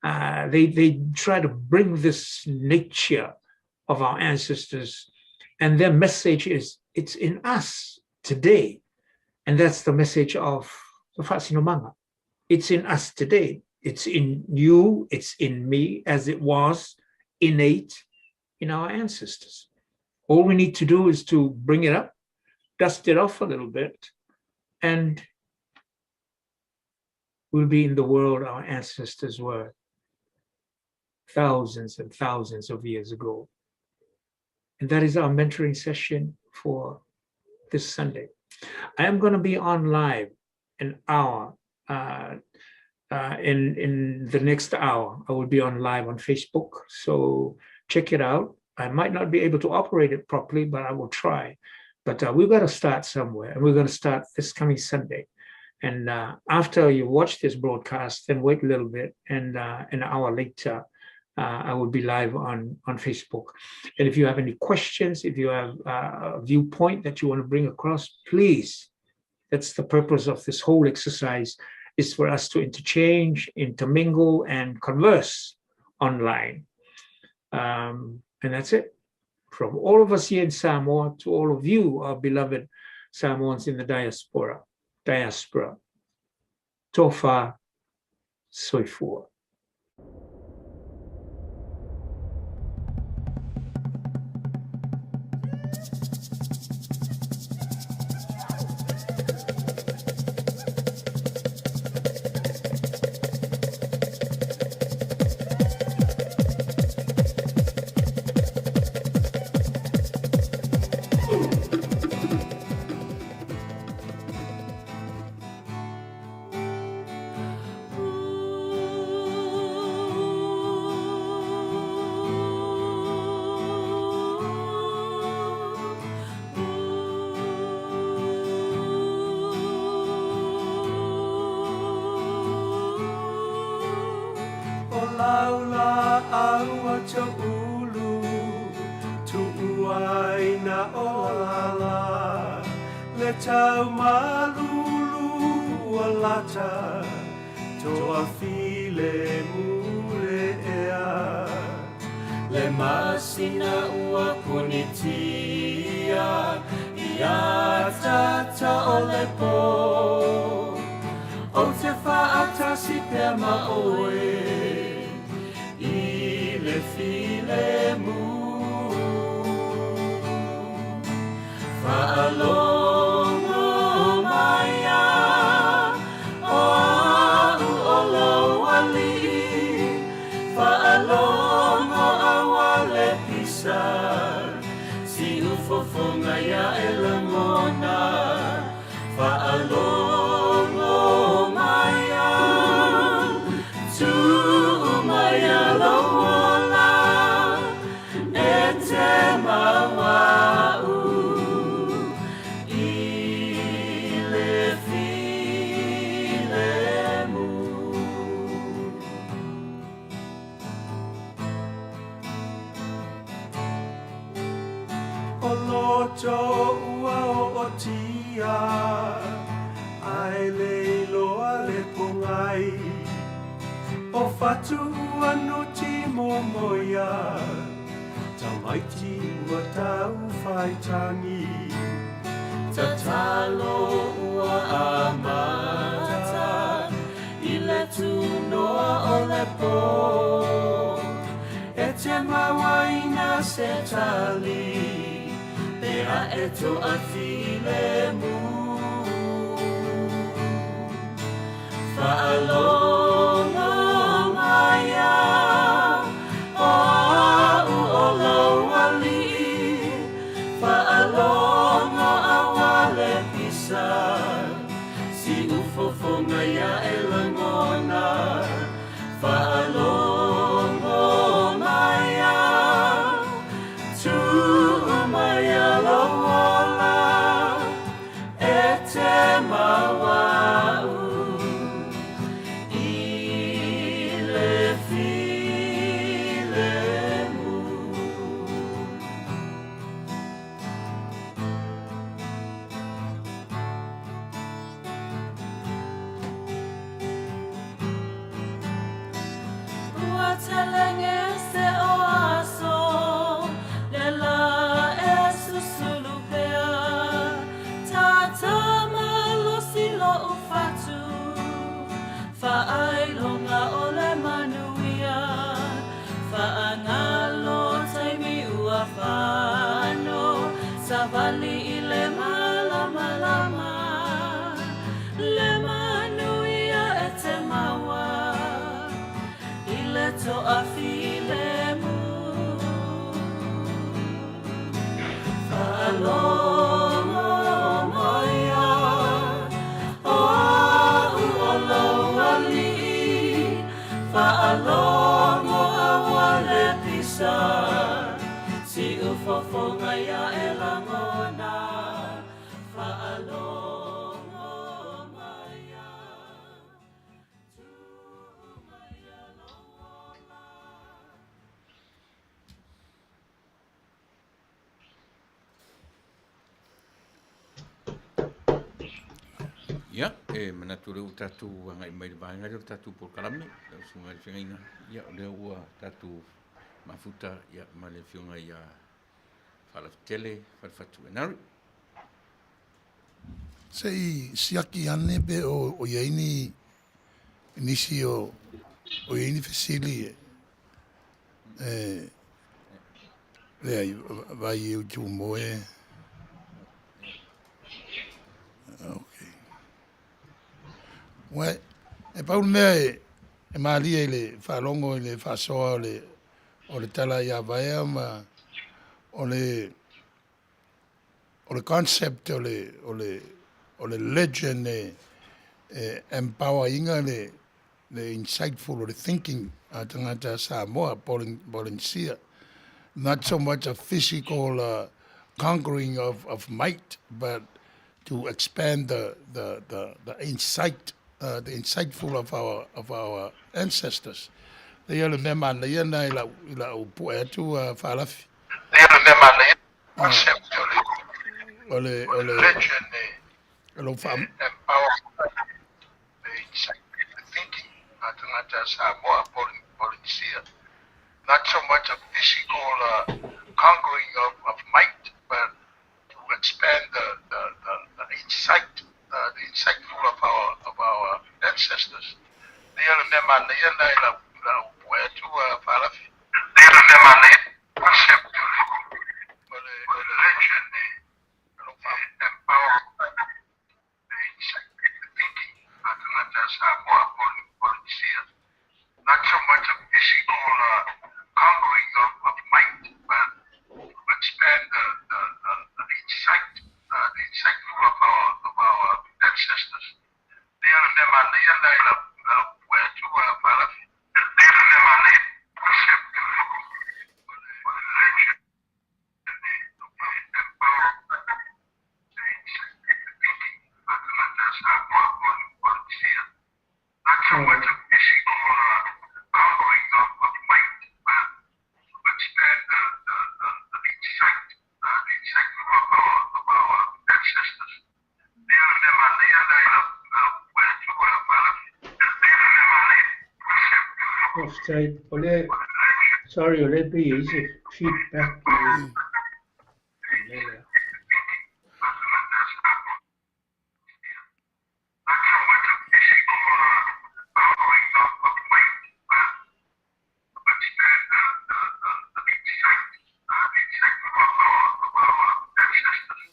They try to bring this nature of our ancestors, and their message is, it's in us today. And that's the message of the Faasinomaga. It's in us today. It's in you, it's in me, as it was innate in our ancestors. All we need to do is to bring it up, dust it off a little bit, and we'll be in the world our ancestors were thousands and thousands of years ago. And that is our mentoring session for this Sunday. I am going to be on live an hour. In the next hour, I will be on live on Facebook. So check it out. I might not be able to operate it properly, but I will try. But we've got to start somewhere, and we're going to start this coming Sunday. And after you watch this broadcast, then wait a little bit, and an hour later, I will be live on Facebook. And if you have any questions, if you have a viewpoint that you want to bring across, please. That's the purpose of this whole exercise, is for us to interchange, intermingle, and converse online. And that's it. From all of us here in Samoa to all of you, our beloved Samoans in the diaspora. Tofa Soifua. Le masina ua punitia. Atata o le pō O te whaatasi pea ma oe I le file mu Whaalongo maia O au o lauali Whaalongo awale pisa Si ufofonga ia e langona Whaalongo maia Tuu maia lauola E te mawau I le file mu. O loto ua o o tia Ai le iloa le pongai O fatu ua nuti momoia Tamaiti ua tau whaitangi Tatalo ua amata I le tunoa o le pō E te mawaina se tali Pe a e toa file mu Whaalongo maia O au o lauali Whaalongo awale pisa Si ufofonga ia e langona Whaalongo maia Tuu maia lauola E te mawau I le file mu. Ua telenge se o aso, le la e susulu pea. Tata malosi lo ufatu, whaailonga o le manuia. Whaangalo taimi ua whano, savali i le malamalama. Le manuia e te maua, i le toa file mu. Whaalongo maia, o au o lauali. Whaalongo awale pisa, si ufofonga ia e langona. Whaalongo maia, tuu maia lauola. Ia, e manatu lea ua tatou agai mai i le vaega lea o le tatou polokalame, lau Susuga i le Feagaiga, ia o lea ua tatou mafuta ia ma le Afioga ia Faalafetele Falefatu Enari. Se i siaki ane pe o i ai ni nisi o i ai ni fesili e leai vai e utu moe. Okay. Ua e pau le mea e malie i le faalogo i le faasoa o le tala ia Vaea ma o le concept o le legend e empower iga le insightful o le thinking a tagata Samoa Polynesia. Not so much a physical conquering of might, but to expand the insight, the insightful of our ancestors. Ia le mea manaia na i lau pu'e atu faalafi. Ia le mea manaia concept o le legend e o lo wha empower the insight, the thinking a tagata Samoa Polynesia. Not so much a physical conquering of might, but to expand the, the, the, the insight, the insightful of our, of our ancestors. Ia le mea manaia lena i lau, lau pue atu Fa'alafi. Ia le mea manaia concept o le, o le legend o lo empower the insight, the thinking a tagata Samoa Polynesia. Not so much a physical conquering of, of might, but to expand the, the, the, the insight, the insightful of our, of our ancestors. Ia le mea manaia lena i lau, lau pue atu Fa'alafi. Ia le mea manaia concept o le, o le legend empower the insight, the thinking a tagata Samoa Polynesia. Not so much a physical conquering of, of might, but to expand the, the, the, the insight, the insightful of our, of our ancestors. Ia le mea manaia lena i lau, lau pue atu Fa'alafi. Ia le mea manaia concept Faafetai. O le, sorry, o le pei e i ai se feedback i le mea lea. Not so much a physical conquering of, of might, but to expand the, the, the, the insight, the insightful of our, of our ancestors.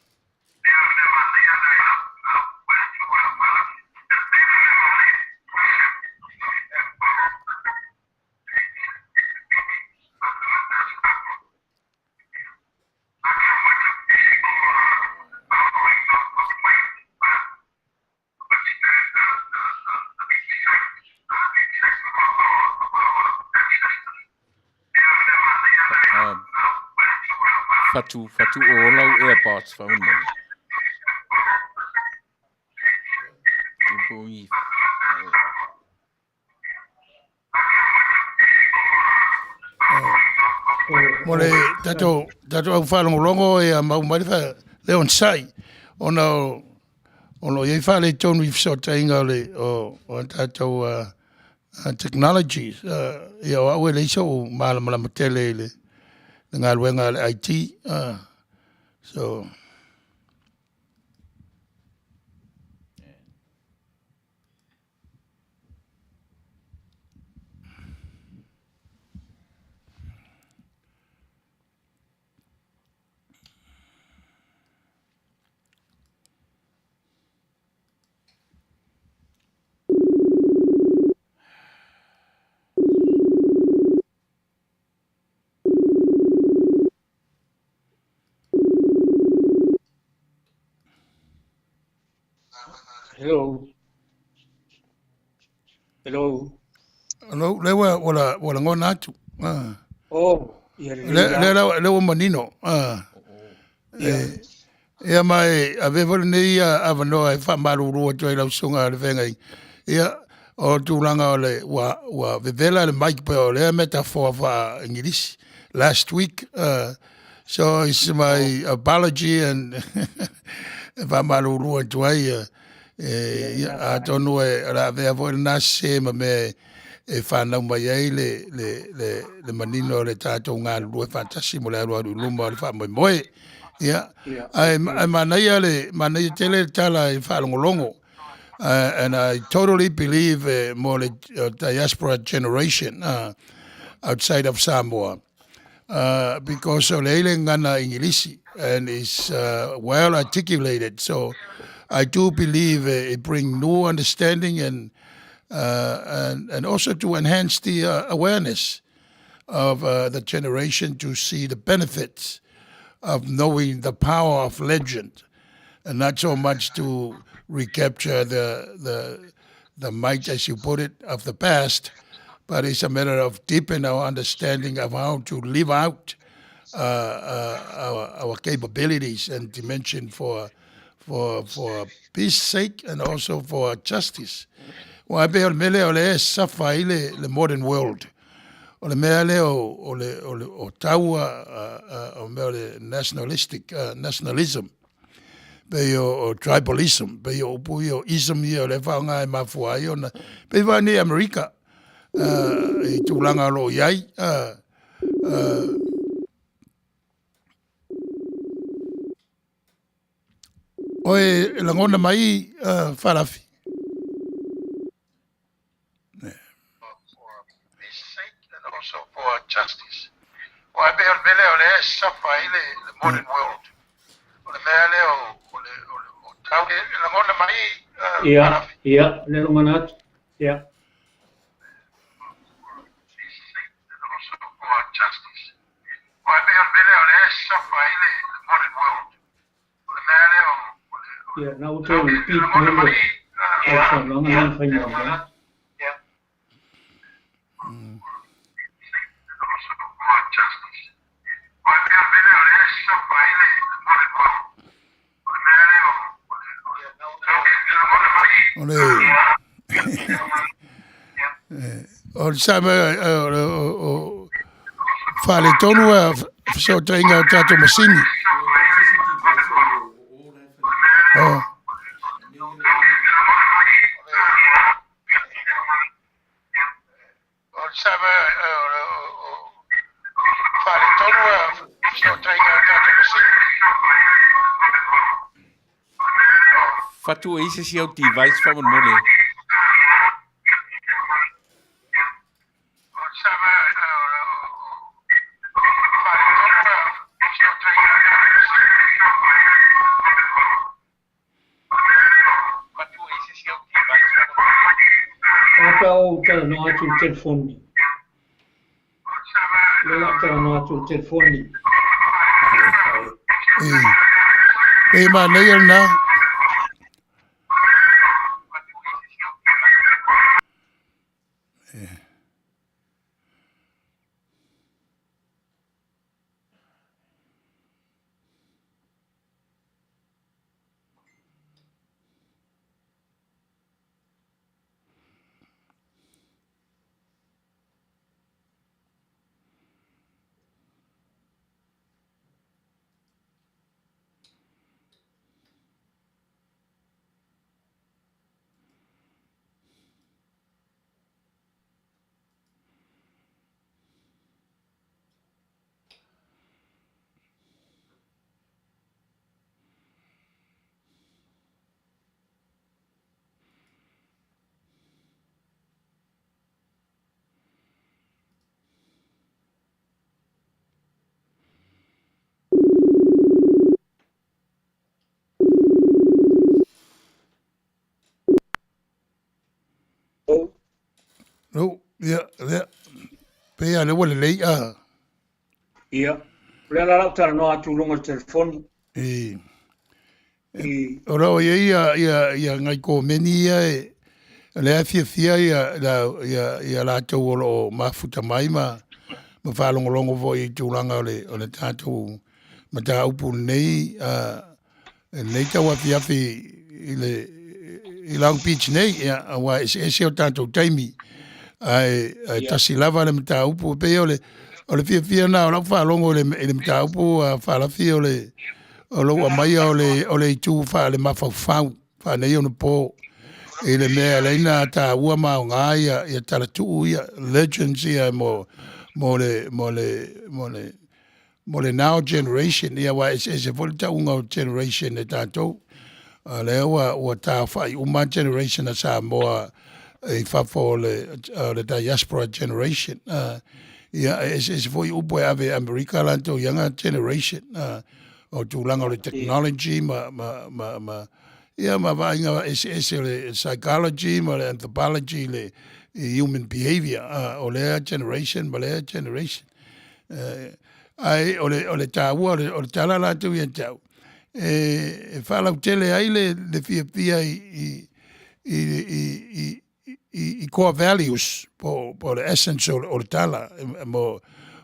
Ia le mea manaia lena i lau, lau pue atu Fa'alafi. Ia le mea manaia concept empower the insight, the thinking a tagata Samoa. Not so much a physical conquering of, of might, but to expand the, the, the, the insight, the insightful of our, of our ancestors. Ia le mea manaia lena i lau, lau pue atu Fa'alafi. Fatu, fatu o lau AirPods faamolemole. I po i Mo le tatou tatou au faalogologo ia mau mai le fa le onosai ona o o lo o i ai faaletonu i fesootaiga o le o o a tatou technologies. Ia o au e leai so'u malamalama tele i le le galuega a le IT. So Hello. Hello. Hello, lea ua ua la ua lagona atu. Ah. Oh, ia lelei Lea la. lea la lea ua manino. Ah. Ia. Ia ma e avea foi lenei avanoa e faamalulu atu ai lau susuga a le Feagaiga. Ia, o le tulaga o le ua ua vevela le mic pei o lea metafoa faa-Igilisi last week. So it's my apology and e faamalulu atu ai e, ia, atonu e o le a avea foi lena sese ma mea e fanau mai ai le, le, le, le manino o le tatou galulue faatasi mo le alualu i luma o le faamoemoe. Ia, ae, ae manaia le, manaia tele le tala i faalogologo. And I totally believe mo le diaspora generation outside of Samoa because o le le gagana Igilisi and is well articulated. So I do believe it bring new understanding and and, and also to enhance the awareness of the generation to see the benefits of knowing the power of legend and not so much to recapture the, the, the might, as you put it, of the past, but it's a matter of deepen our understanding of how to live out our, our capabilities and dimension for, for, for peace sake and also for justice. Aua e pei o le mea lea o lea e suffer ai le, le modern world. O le mea lea o, o le, o le o taua o mea o le nationalistic, nationalism, pei o, o tribalism, pei o upu ia o ism ia o lea e faaaoga e mafua ai ona, pei foi nei Amerika i tulaga o lo o i ai. Oe lagona mai Falafi. Ia, ia, le lagona atu. Ia. Ia, na ua toe repeat mai le le saunoaga lea na fai muamua. O le o le sa o faaletonu a fesootaiga o tatou masini. Oh. Fatu e se isi au device faamolemole. A pe a ou talanoa atu i le telefoni. O lea o le a ou talanoa atu i le telefoni. E, e manaia lena. No, ia, lea. Pei lava o lea ua lelei a. Ia, o lea la lau talanoa atu i luga o le telefoni. E. O lo o i ai ia, ia, ia nai komeni ia e, o lea e fiafia ia, ia, ia, ia latou o lo o mafuta mai ma, ma faalogologo foi i tulaga o le, o le tatou mataupu lenei, a, lenei tauafiafi i le i Long Beach nei, ia, aua e eseese o tatou taimi, ae, ae tasi lava le mataupu. E pei o le, o le fiafia lena o lau faalogo i le, i le mataupu a Falafi o le, o lou aumaia o le, o le itu faale-mafaufau faaneionapo i le mea e ala ai ona taua ma aoga ia, ia talatuu ia, legends ia mo, mo le, mo le, mo le, mo le now generation, ia aua e eseese foi le tauga o generation e tatou. A lea ua, ua taaofai uma generation a Samoa i fafo o le, o le diaspora generation. Ia, e eseese foi upu e ave i Amerika latou i ana generation. O tulaga o le technology ma, ma, ma, ma, ia ma vaaiga eseese o le psychology ma le anthropology i le i human behavior. O lea generation ma lea generation. Ae o le, o le taua o le, o le tala latou ia te au, e, e faalautele ai le, le fiafia i, i, i, i, i, i, i core values po, po le essence o, o le tala mo,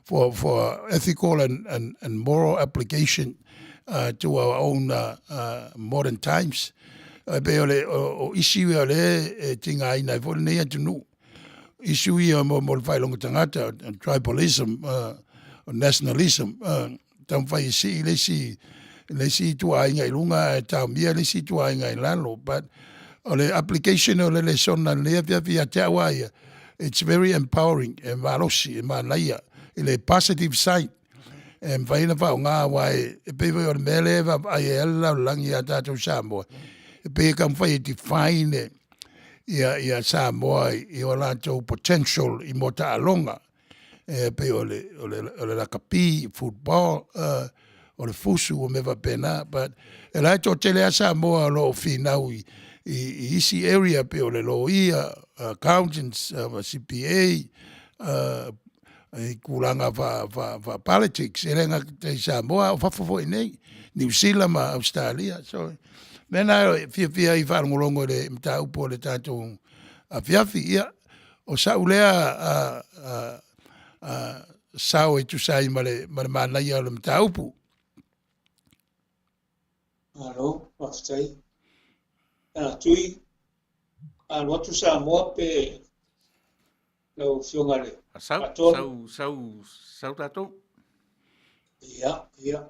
for, for ethical and, and, and moral application uh, to our own uh, uh, modern times. E pei o le o, o isi o le e tigaina ai foi lenei atunuu. Issue ia mo, mo le faailoga tagata, tribalism, uh, nationalism, uh, taumafai e sii le isi, le isi ituaiga i luga ae taomia le isi ituaiga i lalo. But o le application o le lesona lenei afiafi ia te au lava ia, it's very empowering, e malosi, e manaia i le positive side. e mafai ona faaaoga aua e pei foi o le mea lea e vaavaai ai le lalolagi ia tatou Samoa, e pei e taumafai e define ia Samoa i o latou potential i mo taaloga. E pei o le lakapi, football, o le fusu o mea faapena. But o la e toatele lava Samoa o lo o finau i isi area pei o le loia, accountants, CPA, i tulaga faa-politics, e le gata i Samoa a o fafo foi i inei, Niu Sila ma Ausetalia. So, o le mea lena e fiafia ai e faalogologo i le mataupu o le tatou afiafi. Ia, o sa'u lea sao e tusa ai ma le manaia o le mataupu. Malo, faafetai. Tui, alu atu Samoa pe lau Afioga i le Sau, sau, sau, sau tatou. Ia, ia.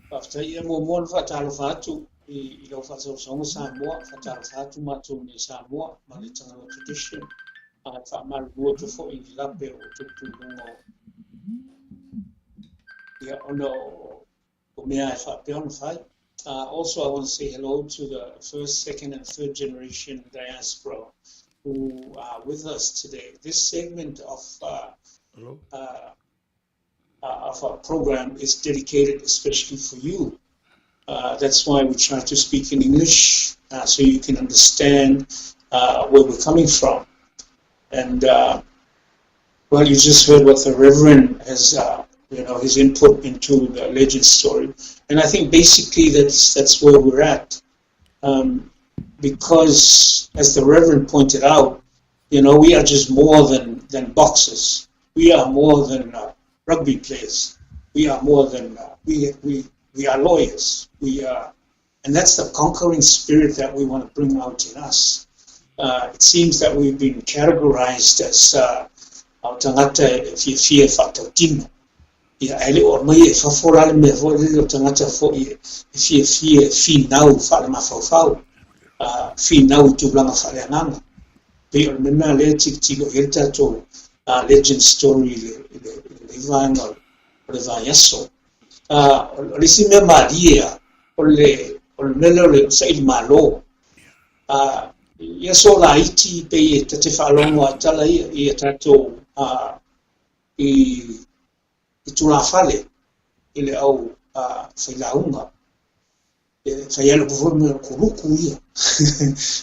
Faafetai. Ia muamua ona faatalofa atu i lau faasausauga Samoa, faatalofa atu matou nei Samoa ma le Tagaloa Tradition. A faamalulu atu foi i lape o tuutuuga o ia ona o mea e faapea ona fai. Also, I want to say hello to the first, second, and third generation diaspora who are with us today. This segment of our program is dedicated especially for you. That's why we try to speak in English so you can understand where we're coming from. And well, you just heard what the Reverend has, his input into the legend story. And I think basically that's where we're at. Because, as the Reverend pointed out, we are just more than boxers. We are more than rugby players. We are more than, we are lawyers. We are, and that's the conquering spirit that we want to bring out in us. It seems that we've been categorized as au tagata e fiafia e faatautino. Ia, ae le o mai e fafo la le mea foi lele o tagata foi e fiafia e finau faale-mafaufau, finau i tulaga faaleagaga. Pei o le mea lena lea e tilotilo i ai le tatou legend story i le vaega o le vaiaso. O le isi mea malie a, o le mea lea o le saili malo. Ia so laiti pei e ta te faalogo a tala ia i a tatou i tulafale i le au failauga. E fai ala foi me kuluku ia.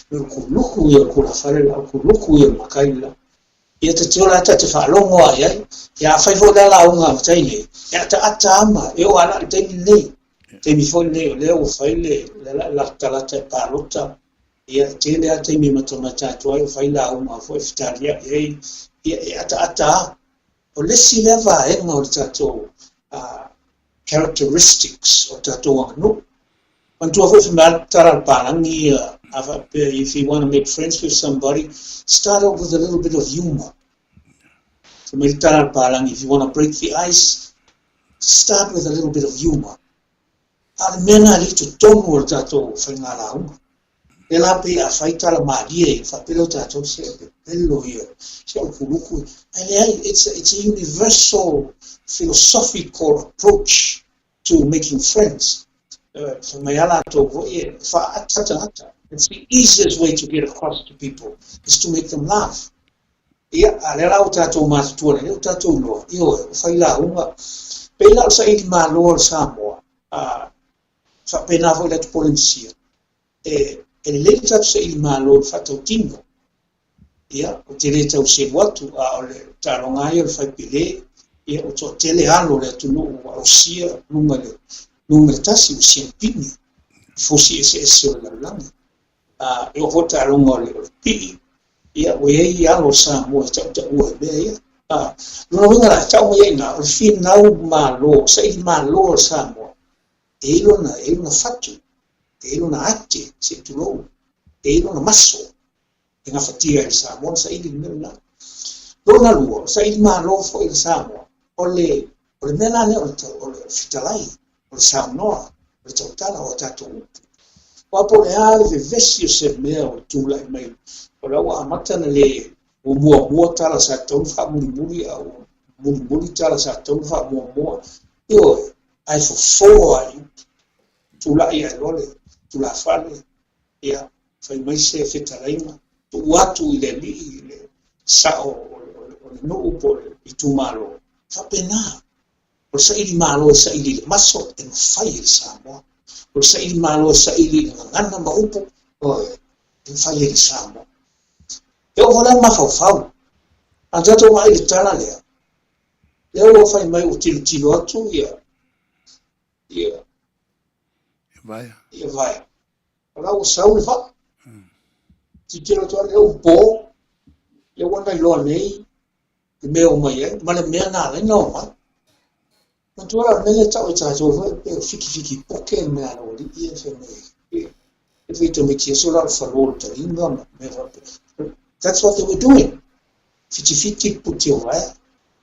Me kuluku ia kulafale la kuluku ia makai la. Ia te tiola ta te faalogo ai ai. Ia fai foi la lauga o taine. Ia ta ata ama e o ala le taimi nei. Taimi foi nei o lea ua fai le la talata e palota. Ia tele a taimi matamata atu ai o fai lauga foi fitalia e ia e ata ata. O le isi lea vaega o le tatou characteristics o tatou aganuu. Manatua foi fai tala le palangi if you want to make friends with somebody, start off with a little bit of humor. Fai mai le tala le palangi, if you want to break the ice, start with a little bit of humor. A le mea na li totonu o le tatou faiga lauga. E la pe a fai tala malie e faapea o tatou se pepelo ia, se o kuluku. Ai leai, it's a universal philosophical approach to making friends. Fai mai ala tou foi e faaata tagata. It's the easiest way to get across to people is to make them laugh. Ia, a lea la o tatou matutua nei, o tatou iloa, ioe, o fai lauga. Pei la o saili malo o le Samoa, faapena foi le atu Polenisia, e lelei le tatou saili malo i le faatautino. Ia, o te le tau selu atu, a o le taaloga ia o le faipele, ia, o toatele alo le atunuu ua ausia luga le tasi, ua siampini, fosi eseese o le lalolagi. E oo foi taaloga o le pii, ia, ua iai alo o Samoa e tautaua i mea ia. Lona uiga la, tau mai ai ina, o le finau malo, saili malo o le Samoa, e i lona fatu, e i lona ate, se tulou, e i lona maso, e gafatia e le Samoa na saili le mea lena. Lona lua, o saili malo foi le Samoa, o le mea la lea o le fitalai, o le saunoa, o le tautala o tatou upu. Ua po le a le vevesi o se mea o tulai mai, o la ua amata na le ua muamua tala sa tatau ona faamulimuli a ua mulimuli tala sa tatau ona faamuamua. Ioe, ae fofo lava i upu. Tulai ae loa le tulafale, ia, fai mai se fetalaiga, tuu atu i le alii, i le sao o le nuu po o le itumalo. E faapena. O le saili malo e saili i le maso, e mafai e le Samoa. O le saili malo e saili i le gagana ma upu, ioe, e mafai e le Samoa. E oo foi la i le mafaufau. A tatou vaai i le tala lea, lea ua fai mai ua tilotilo atu ia ia Vaea. Ia Vaea. O la ua sau le vaa. Tilotilo atu lea ua po, lea ua na iloa nei le mea o mai ai, ma le mea na ala ai ona omai. Manatua la o le mea lea e tau e tatou foi e pei o fikifiki poke le mea a le alii ia fai mai ai. E fai tamaiti aso la o le falo o le taliga ma mea faapea. That's what they were doing. Fitifiti le puti o Vaea,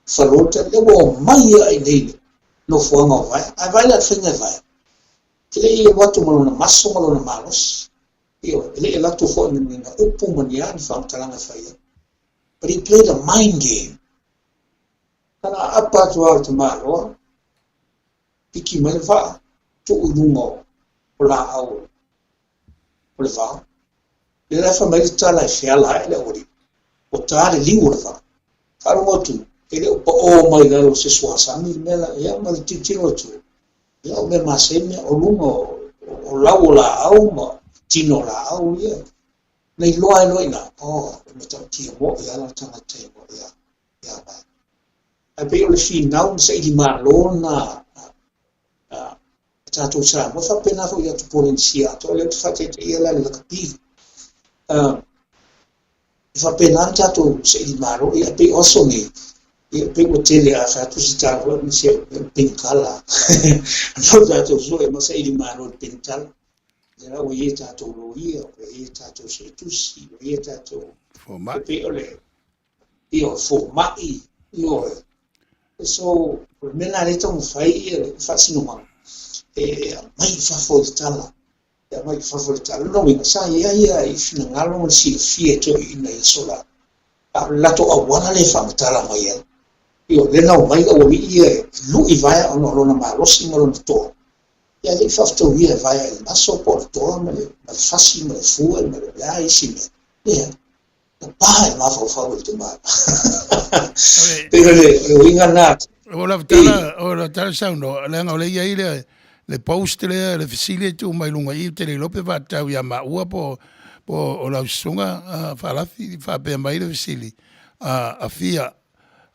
falo le taliga, lea ua omai lava i inei i le nofoaga o Vaea. Ae vaai la i le faiga e Vaea. E le i alu atu ma lona maso ma lona malosi. Ioe, e le i alu atu foi ma ni upu ma ni a ni faamatalaga e fai ai. But he played a mind game. Kana aapa atu lava o le tamaloa, piki mai le vaa, tuu i luga o laau o le vao. Lea la e fai mai le tala e feala ae le aualii, ua ta le liu o le vaa. Faalogo atu, e le o paʻō mai lalo o se suasami le mea la, ia ma le tilotilo atu, ia o mea masani mea o luga o lau o laau ma tino o laau ia. Na iloa ai loa i ina, oh, e matautia moʻi lava le tagata e moʻi lava. Ia mai. Ae pei o le finau ma saili malo lena a tatou Samoa, faapena foi i atu Polenisia atoa, lea ou te faataitaia la le lakapi. E faapena le tatou saili malo, ia pei o aso nei, ia pei ua tele a fai atu se tala foi ma se penikala. Ano tatou sue ma saili malo i le penikala. Lea la ua i ai tatou loia, ua i ai tatou suetusi, ua i ai tatou... Fomai. E pei o le Ioe, fomai, ioe. So, o le mea lena lea e taumafai le faasinomaga e aumai i fafo i le tala, e aumai i fafo i le tala. Lona uiga, sa i ai lava i finagalo ma le silafia e toeaiina i aso la, a o le latou auala lea e faamatala mai ai. Ioe, lea na omai aualii ia e lui Vaea ona o lona malosi ma lona toa, ia e le i faafetauia e Vaea i le maso po o le toa ma le fasi ma le fua ma le a isi mea. Leai. Na pa i mafaufau e le tamā. Pei o le uiga lena. O lau tala, o lau tala saunoa, leaga o lea e i ai le, le post lea, le fesili e tuu mai luga i i, ou te le iloa pe faatatau ia maua po, po o lau susuga Faalafi, faapea mai le fesili, a fia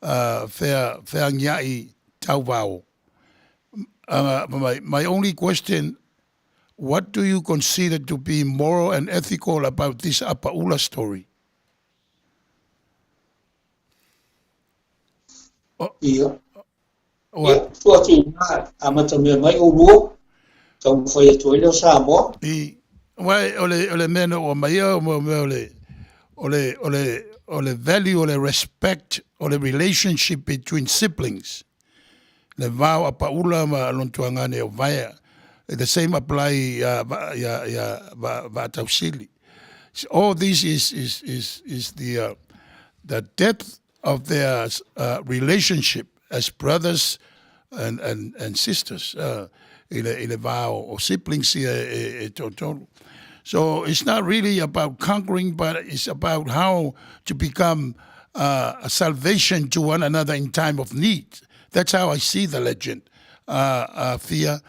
fea, feagiai tauvao. My, my only question What do you consider to be moral and ethical about this Apaula story? Ia. Ia, tua atu i ina, amata mea mai ʻolua, taumafai atu ai lea o Samoa. I, uae, o le, o le mea na ou aumaia, o mea o le, o le, o le, o le value o le respect o le relationship between siblings. Le va o Apaula ma Lontuagane o Vaea. The same apply ia ia ia Vaatausili. All this is is is is the the depth of their relationship as brothers and and and sisters i le i le va o siblings ia e toatolu. So it's not really about conquering but it's about how to become a salvation to one another in time of need. That's how I see the legend. Fia,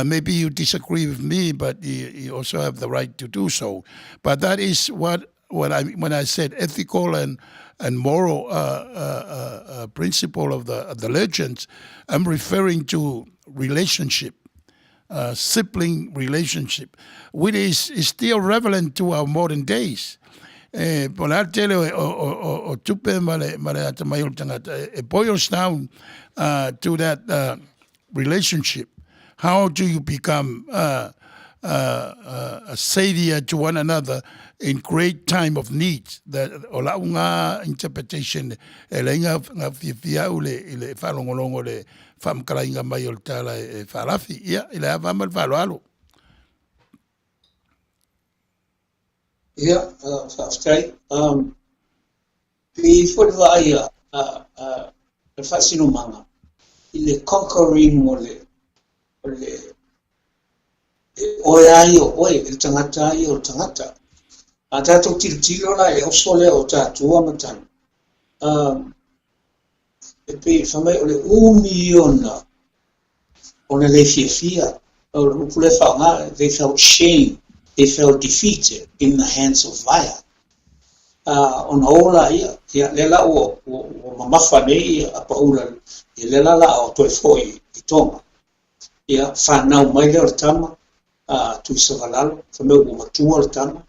maybe you disagree with me, but you, you also have the right to do so. But that is what when I when I said ethical and and moral principle of the of the legends, I'm referring to relationship, sibling relationship, which is, is still relevant to our modern days. E, po o le a le tele o, o, o, o tupe ma le, ma le atamai o le tagata, it boils down to that relationship. How do you become a savior to one another in great time of need? That, o lau ngā interpretation e leai ngā, ngā fiafia au le, i le faalogologo le faamatalaina mai o le tala e faalafi. Ia, i le ava ma le faaaloalo. Ia, faafetai. Pei foi le vaai a le faasinomaga, i le conquering o le, o le, e oe a ia o oe, e le tagata a ia o le tagata. A tatou tilotilo la i le oso lea o tatua ma tanu, um, e pei fai mai o le umi ia ona, ona le fiafia, o le upu lea e faaaoga, they felt shame, they felt defeated in the hands of Vaea. Uh, ona o laia, ia, lea la ua, ua, ua mamafa nei ia Apaula, ia lea la la o toe foi i Tonga. Ia, fanau mai lea o le tama, a Tuisavalalo, fai mai ua matua le tama,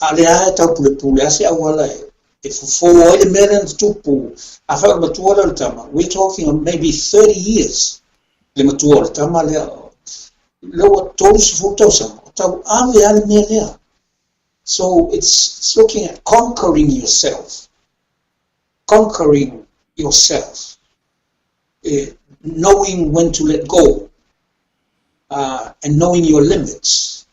a o lea lava e taupulepule lava se auala e, e fofo ai le mea lea na tupu. Afai o le matua lea o le tama, we're talking of maybe 30 years le matua o le tama lea, lea ua 30 tausaga, o tauave lava le mea lea. So it's, it's looking at conquering yourself, conquering yourself, eh, knowing when to let go, uh, and knowing your limits.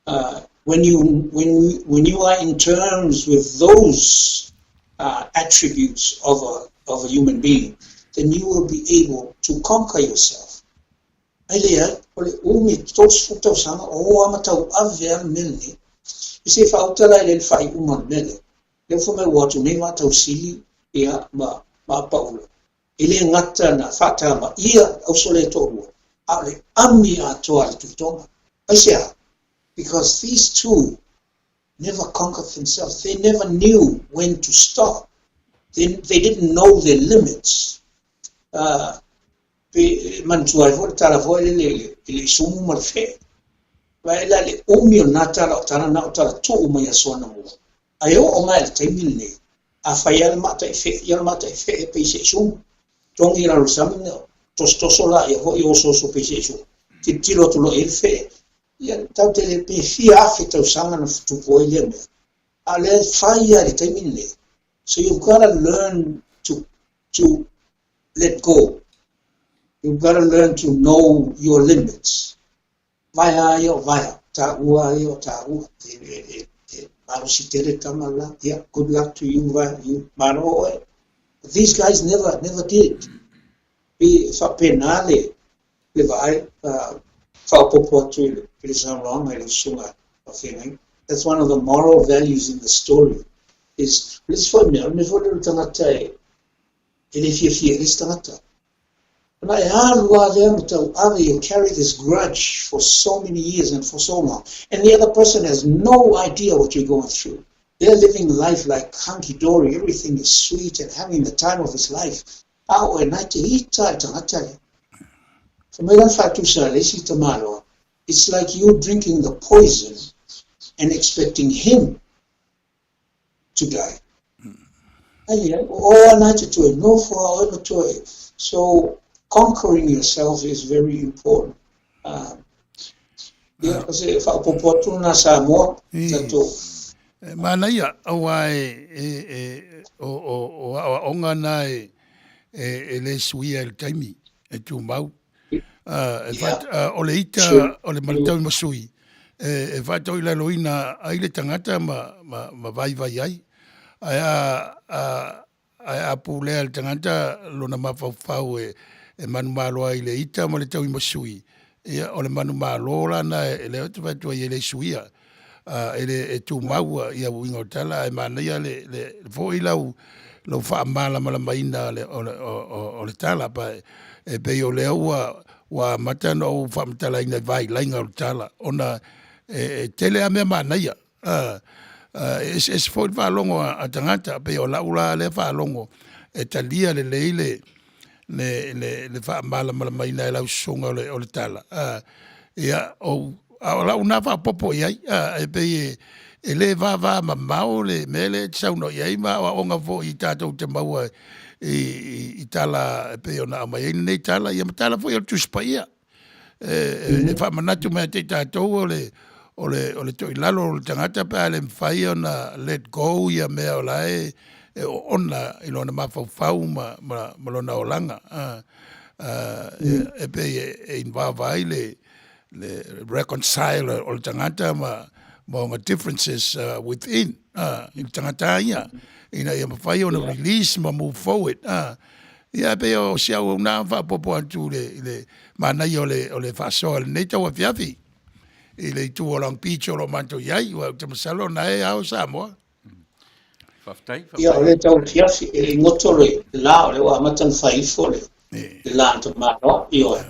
Uh, when you when when you are in terms with those uh, attributes of a of a human being, then you will be able to conquer yourself. Ai leai, o le umi, 30 tausaga, o o lava ma tauave lava le mea lenei. I se faauta la i le faaiuga o le mea lea, lea ua fai mai ua o atu nei Vaatausili ia ma ma Apaula, e le gata na faatamaia le auso lea e toalua, a o le ami atoa a le Tuitoga. Aisea? Because these two never conquered themselves. They never knew when to stop. They, they didn't know their limits. Uh, pe manatua ai foi le tala foi lele i le, i le isumu ma le fe'e. Aua e la le umi o lena tala o tala na o tala tuu mai aso anamua. Ae oo mai i le taimi lenei, afai lava le mataife'e, ia le mataife'e pei se isumu, togi i lalo i le sami na tosotoso laia foi osooso pei se isumu, tilotilo atu loa i ai le fe'e, ia tatou te le pe fia afe tausaga na tupu ai lea mea. A o lea e fai lava i le taimi lenei. So you've gotta learn to, to let go. You've got to learn to know your limits. Vaea ia o vaea, taua ia o taua. E, e, e, e malosi tele tama la. Yeah, good luck to you, vaea. You, malo oe. But these guys never, never did. Pei e faapena le, le vaai, uh, faaopoopo atu i le, i le saunoaga i le susuga faafeagaiga. That's one of the moral values in the story is, le isi foi mea, o le mea foi lea o le tagata e, E le fiafia i le isi tagata. Ona e alu lava lea ma tauave, you carry this grudge for so many years and for so long, and the other person has no idea what you're going through. They're living life like hunky-dory, everything is sweet and having the time of his life. A o e nai te ita i le tagata lea. Fai mai la le faatusa a le isi tamaloa, it's like you drinking the poison and expecting him to die. Ai ai, o oe ana te toe nofo a oe ma toe. So, conquering yourself is very important. Uh, ia, o se whaopopo atu nā Samoa, tātou. E, manaia, aua e, e, e, o, o, o aoaoga nā e, e, e le suia i le taimi, e tūmau. Uh, e yeah. uh, o le ita, o le malatau ma sui, e, e whaatau-i-laloina ai le tangata ma, ma, ma vaivai ai. Ae a, a, ae a pulea le tagata lona mafaufau e, e manumalo ai i le ita ma le tauimasui, ia, o le manumalo la na e, lea ou te fai atu ai e le suia, uh, e le e tumau ia uiga o tala, ae manaia le, le, foi lau, lau faamalamalamaina o le, o le, o, o, o le tala, pa e pei o lea ua, ua amata ona ou faamatalaina i vailaiga o le tala, ona e, e tele lava mea manaia. Uh, uh, e eseese foi le faalogo a, a tagata, pei o lau la lea faalogo e talia lelei le, le, le, le faamalamalamaina e lau susuga o le, o le tala. Uh, ia, ou, a o lau na faaopoopo i ai, uh, e pei e, e le vava mamao le mea lea e te saunoa i ai ma aoaoga foi i tatou te maua i, i, i tala e pei ona aumai ai lenei tala, ia ma tala foi o le Tusi Paia. E, e, e faamanatu mai ia te i tatou o le, o le, o le toilalo o le tagata pe a le mafai ona let go ia mea o la e, e oona i lona mafaufau ma, ma, ma lona olaga. Uh, uh, mm. E pei e, e involve ai le, le reconcile o le tagata ma, ma ona differences uh, within uh, i le tagata ia, ina ia mafai ona release ma move forward. Uh, Ia pei o si auaunaga ma faaopoopo atu i le, i le manaia o le, o le faasoa i lenei tauafiafi i le itu o Long Beach o lo o matou i ai, aua ou te masalo o na e ao Samoa. Faafetai, Ia, o faafetai. le tauafiafi, e le goto le la, o le ua amata ona fai ifo le le la na tamaloa. Ioe.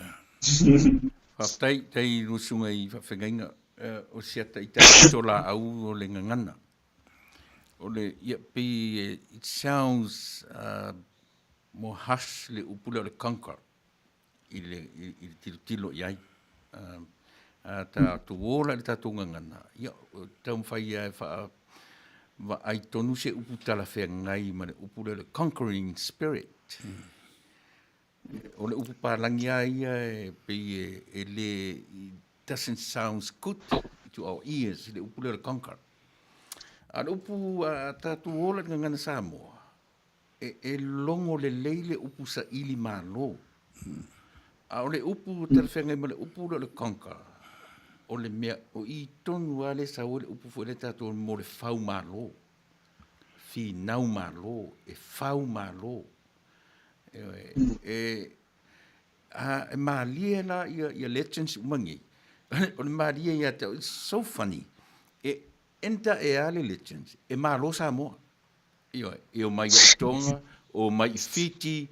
Faafetai, tai i lua susuga i faafeagaiga, o si ata i tai laau o le gagana. O le, ia, pei e, it sounds more harsh le upu lea o le conquer i le, i, i le tilotilo i ai. A tatou ola i le tatou gagana, ia, taumafai lava e faa, vaai tonu se upu talafeagai ma le upu lea o le conquering spirit. O le upu palagi lava ia e pei e, e le, it doesn't sounds good to our ears, le upu lea o le conquer. A o le upu a tatou ola i le gagana Samoa, e, e logo lelei le upu saili malo. A o le upu talafeagai ma le upu lea o le conquer, o le mea, o i tonu lava lea e sau ai le upu foi lea tatou mo le fau malo, finau malo, e fau malo. Ioe, e, a, e malie la ia, ia legends uma nei. O le malie ia te au, it's so funny. E enter e a le legends, e malo Samoa. Ioe, e omai i Tonga, omai i Fiti,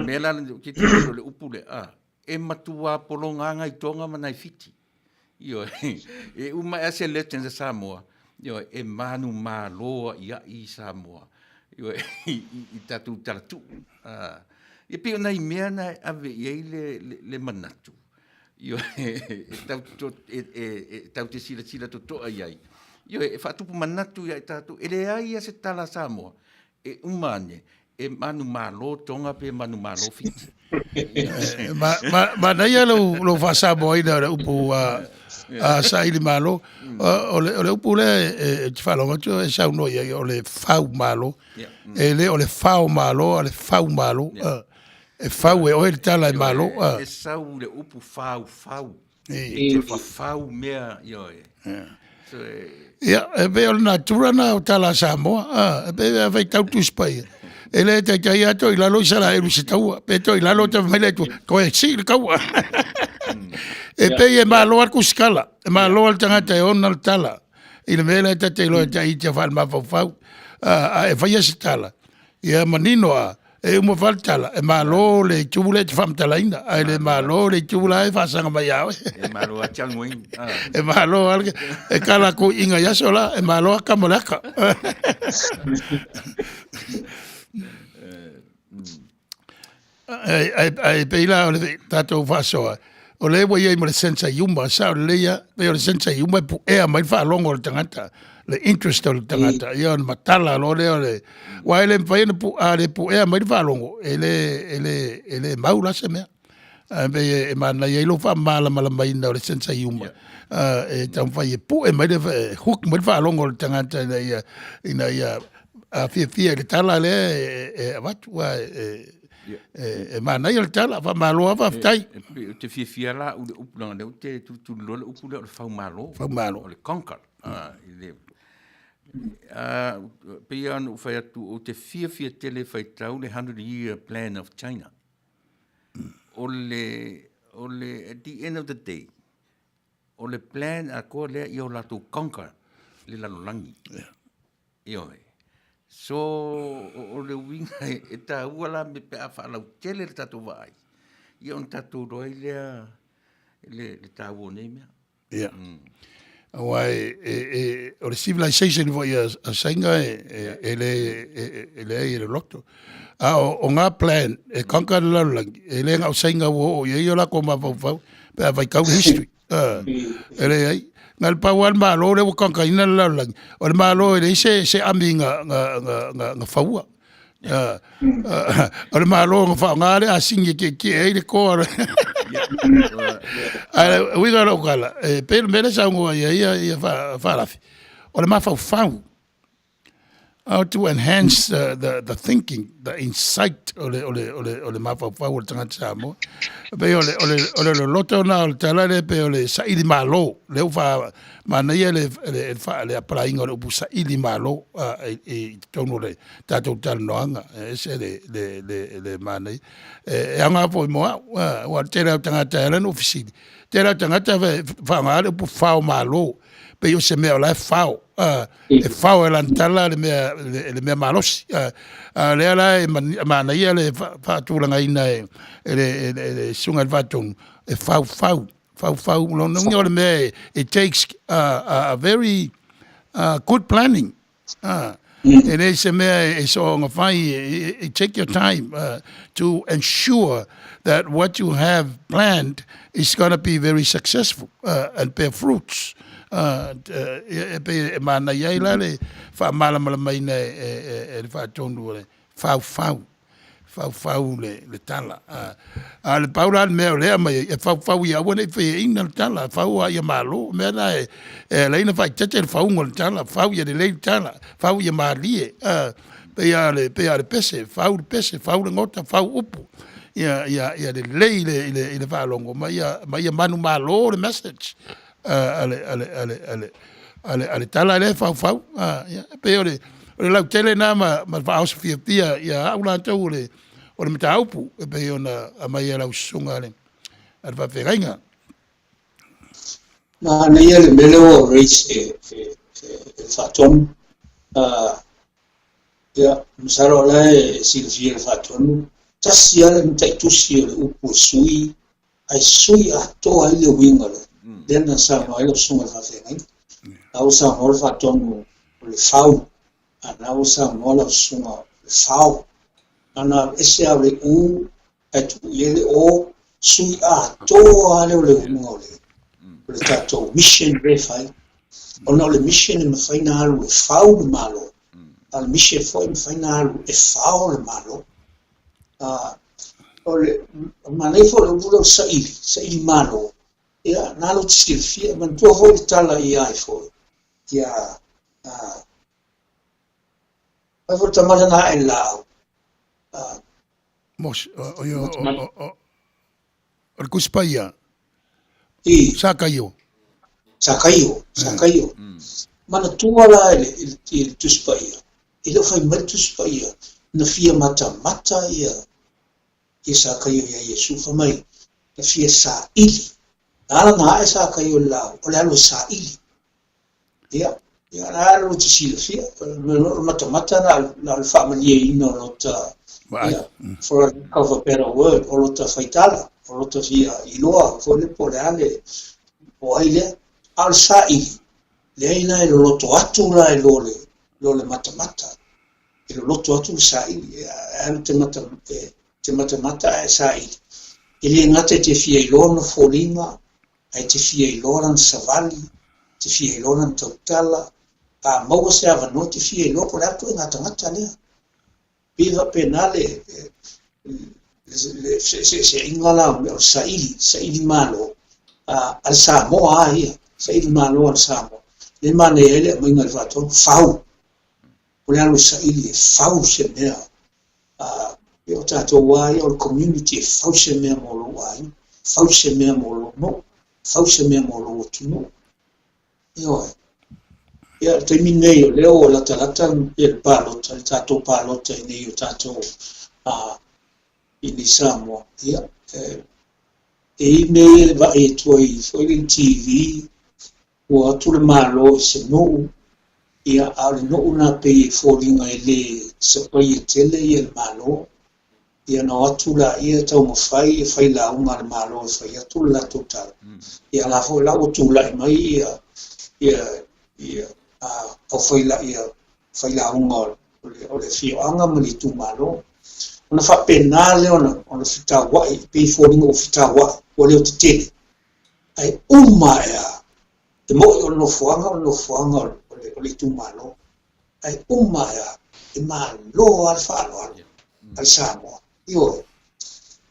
mea la ke te o le upu le a, e matua pologa i Tonga ma nai Fiti. Ioe, e uma e ase legends a Samoa, ioe, e manu malo ia i Samoa. Ioe, i tatou talatuu. Ia pei o nai mea na e ave i ai le, le, le manatu. Ioe, e tau, e, e, e tau te silasila totoa i ai. Ioe, e faatupu manatu ia i tatou. E leai a se tala a Samoa, e uma ane, e manumalo Tonga pe manumalo Fiti. Manaia lou, lou faasamoaina o le upu a, a saili malo. O le, o le upu lea e, e te faalogo atu e saunoa i ai, o le fau malo. E le o le fao malo, a o le fau malo. E fau e oe le tala e malo. E sau le upu fau fau. E te fafau mea, ioe. So, e... Ia, e pei o le natura na o tala a Samoa. Ah, e pei a faitau Tusi Paia. E le taitai lava toe i lalo Isaraelu i se taua. Pe toe i lalo te mai le Atua, toe sii le taua. E pei e malo lava le tusitala. E malo lava le tagata e ona le tala. I le mea lea ta te iloa e Tahiti a faale-mafaufau. Ah, a e faia se tala, Ia manino a, e uma fa le tala, e malo le itu lea e te faamatalaina, ae le malo le itu la e faasaga mai ia oe. E malo a Chang Wing. Ah. E malo a, e kala ku inga i aso la, e malo a kamo le aka. Ai, ai, ai pei la o le tatou faasoa, o lea ua i ai ma le sense humor, sao lelei lava, pei o le sense humor e puea mai le faalogo o le tagata, le interest o le tagata, ia ona matala loa lea o le, aua e le mafai ona pu, a le puea mai le faalogo, e le, e le, e le mau la se mea. Ae pei e, e manaia ai lou faamalamalamaina o le sense humor, e taumafai e pue mai le, e hook mai le faalogo o le tagata ina ia, ina ia fiafia i le tala lea e, e avatu, aua e, e, e manaia le tala, faamalo lava, faafetai. E, ou te fiafia la au i le upu, leaga o lea ou te tulituliloa le upu lea o le faumalo. Faumalo. O le conquer. Ah, i le, ah, pei lava ona ou fai atu, ou te fiafia tele e faitau le 100 year plan of China. O le, o le, at the end of the day, o le plan atoa lea ia o latou conquer le lalolagi. Yeah. Ioe. So, o le uiga e taua la me pe a faalautele le tatou vaai, ia ona tatou iloa ai lea le, le taua o nei mea. Ia. Aua e, e, e, o le civilization foi a, a Saina e, e, e, le, e, e leai e le loto. A o, o ngā plan e conquer le lalolagi, e le na o Saina ua oo i ai o latou mafaufau pe a faitau le history. E leai. Na o le pau lava le Malo lea ua conquer-ina le lalolagi, o le Malo e leai se, se ami na, na, na, na, na faua. O le Malo na faaaoga le asini e tietie ai le toa. Ae uiga o lau tala, e pei o le mea lea e saunoa i ai ia Faalafi, o le mafaufau. How to enhance the thinking, the insight o le, o le, o le, o le mafaufau o le tagata Samoa. E pei o le, o le, o le loloto na o le tala lea pei o le saili malo. Lea ua faa, manaia le, le, le, faa, le apalaiga o le upu saili malo i, i totonu o le tatou talanoaga. E ese le, le, le, le manaia. E, e aoga foi mo au, aua o le tele lava o tagata e ala ona ou fesili, tele lava o tagata e faaaoga le upu fao malo. Pei o se mea o la e fao, e fao e lana tala le mea, le mea malosi. A o lea la e manaia le faatulagaina e le susuga i le Faatonu, e faufau, faufau, lona uiga o le mea it takes a very good planning. E le se mea e soona fai, take your time to ensure that what you have planned is going to be very successful and bear fruits. E pei e manaia ai la le faamalamalamaina e le Faatonu o le faufau, faufau le tala. A o le pau la le mea o lea aumai ai, e faufau ia aua ne i faiaina le tala, fau lava ia malo. O le mea lena e ala ai ona faaeteete le fauga o le tala, fau ia lelei le tala, fau ia malie. Pei lava o le pese, fau le pese, fau le gota, fau upu, ia lelei i le faalogo ma ia manumalo le message a le tala lea e faufau. Ia, e pei o le lautele lena ma le faaoso fiafia ia au latou o le mataupu e pei ona aumai e lau susuga a le faafeagaiga. Manaia le mea lea ua raise e le Faatonu. Ia, masalo o la e silafia e le Faatonu, tasi lava le mataitusi o le upu e sui, ae sui atoa ai le uiga o le lea na saunoa ai lau susuga i le faafeagaiga. La ua saunoa le Faatonu o le fau, a la ua saunoa lau susuga o le fao. Na ona alu ese lava o le u ae tuu i ai le o, sui atoa lava lea o le uiga o le tatou mission lea e fai. Ona o le mission e mafai ona alu e fau le Malo, a o le mission foi e mafai ona alu e fao le Malo. O le manaia foi o le upu lea o le saili, saili malo, ia, na alo te silafia, e manatua foi le tala ia ai foi, ia, fai foi le tama lea na ae i le laau. Mos, o, o, o, o, o le Tusi Paia. I. Sakaio. Sakaio, Sakaio. Manatua la i le, i le Tusi Paia, e le o fai mai le Tusi Paia, na fia matamata ia, ia Sakaio ia Iesu, fai mai, na fia saili. Na ala na ae Sakaio i le laau, o le alu e saili. Ia, ia na alu te silafia, o le matamata na, na o le faamalieina o lota, ia, for a lack of a better word, o lota faitala, o lota fia iloa, foi le po o le a le, po o ai lea. A o le saili, leai la e loloto atu la i lo le, lo le matamata, e loloto atu le saili, e alu te mata, e, te matamata ae saili. E le gata i te fia iloa ona foliga, ae te fia iloa lana savali, te fia iloa lana tautala, a maua se avanoa te fia iloa po o le a ituaiga tagata lea. Pei e faapena le le feeseeseaiga la o le saili, saili malo a le Samoa lava ia, saili malo a le Samoa. Lea e manaia ai le aumaiga i le faatonu, fau. O le alu e saili e fau se mea. Ia o tatou lava ia o le community e fau se mea mo lou aiga, fau se mea mo lou nuu, fau se mea mo lou atunuu. Ioe. Ia, o le taimi lenei o lea ua latalata le palota, le tatou palota i nei o tatou i nei Samoa. Ia, e i ai mea ia e vaai atu ai foi le TV, ua o atu le Malo i se nuu, ia, a o le nuu lena pei e foliga e le sapaia tele ia le Malo, ia ona o atu laia taumafai e fai lauga a le Malo e fai atu le latou tala. Ia la foi la ua tulai mai ia ia ia au fai ia failauga o le afioaga ma le itumalo. Ona faapena lea ona ona fetauai, pei e foliga ua fetauai, ua leo tetele. Ae uma ae lava, e moni o le nofoaga o le nofoaga o le itumalo, ae uma ae lava, e malo lava le faaaloalo a le Samoa. Ioe,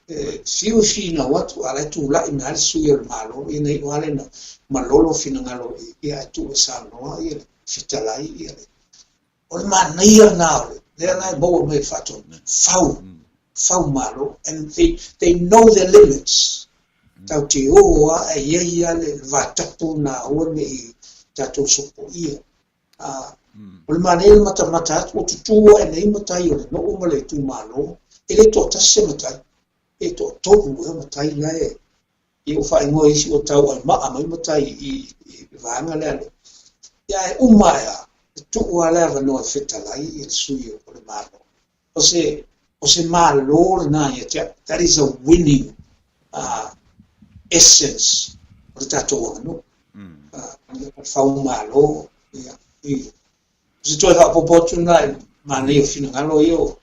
e fiu e finau atu, a o la e tulai mai lava le sui o le Malo, ia na iu lava lea ina malolo finagalo ia ae tuu e saunoa le fetalai. O le manaia lena o le, lea la e maua mai i le faatonu, fau, fau malo, and they, they know their limits. Tatou te o lava ae i ai lava le vatapu lena aua ne i tatou sopoia. Ā, o le manaia le matamata atu, ua tutū ae nei matai o le nuu ma le itumalo, e le toatasi se matai, e toatolu ea matai la e, Ia ua faaigoa isi ua tau ai maa mai matai i le vaega lea le. Ia ae uma ae a, e tuu lava le avanoa e fetalai i le sui o le Malo. O se, o se Malo lena ia te au. That is a winning uh, essence o le tatou aganuu. Uh, faumalo, ia, i, o se toe faaopoopo atu lena i manaia o finagalo ia o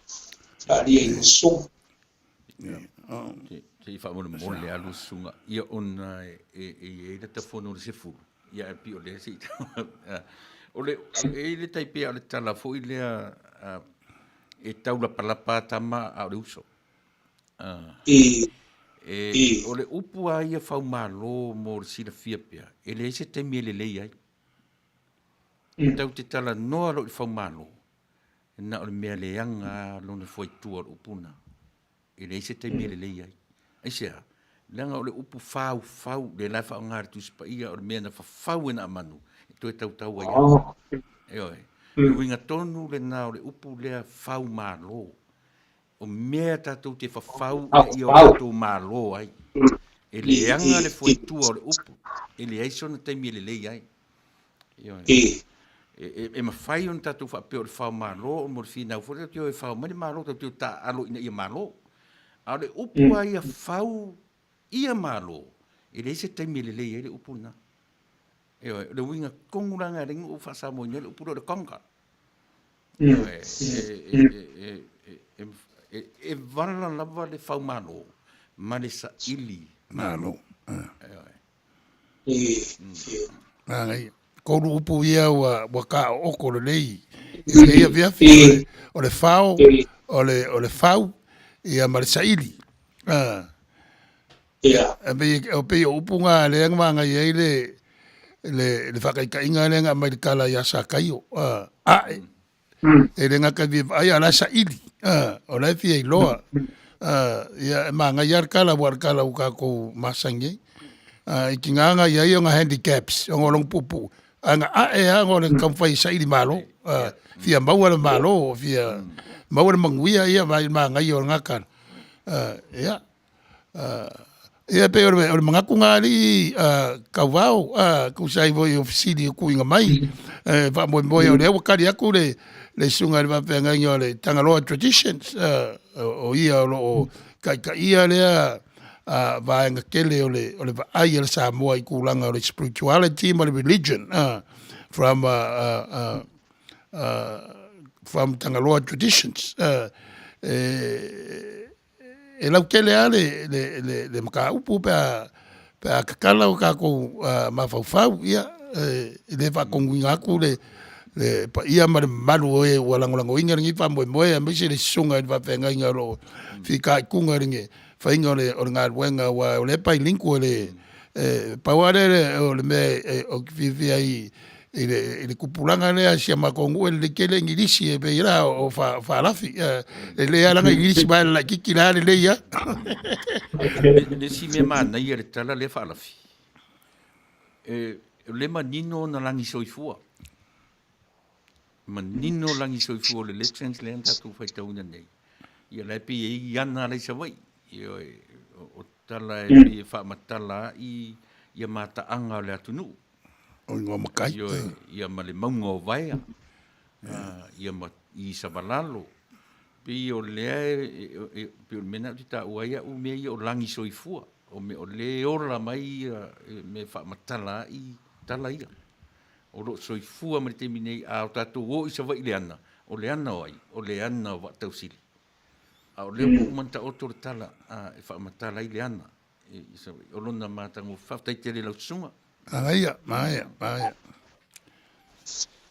faaalia i usuga. Se i faamolemole alu susuga ia ona e e i ai le tafono o le sefulu ia ae pei o lea se i o le e i le tai pea o le tala foi lea e taulapalapa tama a o le uso. E o le upu a ia faumalo mo le silafia pea e leai se taimi e lelei ai. Tau te talanoa loa i le faumalo Na o le mea leaga lava lona fuaitua o le upu lena. E leai se taimi e lelei ai. Aisea? Leaga o le upu faufau, lea la e faaaoga e le Tusi Paia, o le mea na fafau e Naamanu e toe tautau ai lava. Ioe. O le uiga tonu lena o le upu lea faumalo. O mea tatou te fafau ina ia o tatou malo ai. E leaga le fuaitua o le upu, e leai sona taimi e lelei ai. Ioe. E, e, e mafai ona tatou faapea o le fao malo mo le finau foi lea tatou te o e fao mai le malo, tatou te o taaalo ina ia malo. A o le upu lava ia fau ia malo, e leai se taimi e lelei ai le upu lena. Ioe, o le uiga tonu la lena e ala ai ona ou faa-Samoa ina le upu lea o le conquer. Ioe, e, e, e, e, e vala lava le faumalo ma le saili malo. Ioe. Manaia. Tolu upu ia ua, ua kaooko lelei i lenei afiafi, o le fao, o le, o le fau, ia ma le saili. Ah. Ia. E pei, o pei o upu ngā lea na manaia ai le, le, le faataitaiga lea na aumai le tala ia Sakaio. Ah, ae. E le gata i fia vaai, a o la e saili. Ah, o la e fia iloa. Ah, ia e manaia lava le tala, aua o le tala ua tatou masani ai. Ah, i tiga na i ai ona handicaps, ona o lona puupuu, ae na ae lava ona o le taumafai e saili malo. Ah, fia maua le malo, fia maua le manuia, ia, ma le manaia o lena tala. Ah, ia. Ia pei o le manatu lena alii Tauvao, tusa ai foi o fesili e tuuina mai. E faamoemoe o lea ua tali atu le susuga i le faafeagaiga o le Tagaloa Traditions, o ia o lo o taitaia lea vaega tele o le vaai a le Samoa i tulaga o le spirituality ma le religion from from Tagaloa Traditions. E e lautele lava le, le, le, le mataupu pe a, pe a tatala o tatou mafaufau, ia, e le faatonuina atu le, le paia ma le mamalu o e ua lagolagoina lenei faamoemoe, aemaise le susuga i le faafeagaiga o lo o fitaituga i le faiga o le, o le galuega, aua o lea e bilingual le, e pau lava lea o le mea ou te fiafia ai i le, i le tupulaga lea si a matou nuu e lelei tele Igilisi e pei la o Faalafi. E lelei lava lana Igilisi ma e laitiiti la lelei lava. Le isi mea manaia i le tala lea Faalafi, e, o lea manino ona lagi soifua. Manino lagi soifua o le legends lea na tatou faitauina nei. Ia la e pei e i ana ala i Savaii. Ioe, o tala e pei e faamatala ai ia mataaga o le atunuu. O ingoa matai. Ioe, ia ma le mauga o Vaea, ia ma i Savalalo. Pei o lea e, pei o le mea lena ou te taua ai au mea ia o lagi soifua, o mea o lea e ola mai ia mea e faamatala ai tala ia. O lo o soifua mai le taimi nei, a o tatou o i Savaii i le ana, o le ana o ai? O le ana o Vaatausili. A o lea ua uma ona taoto le tala e faamatala ai le ana i Savaii. O lona matagofie. Faafetai tele i lau susuga. Manaia, manaia, manaia.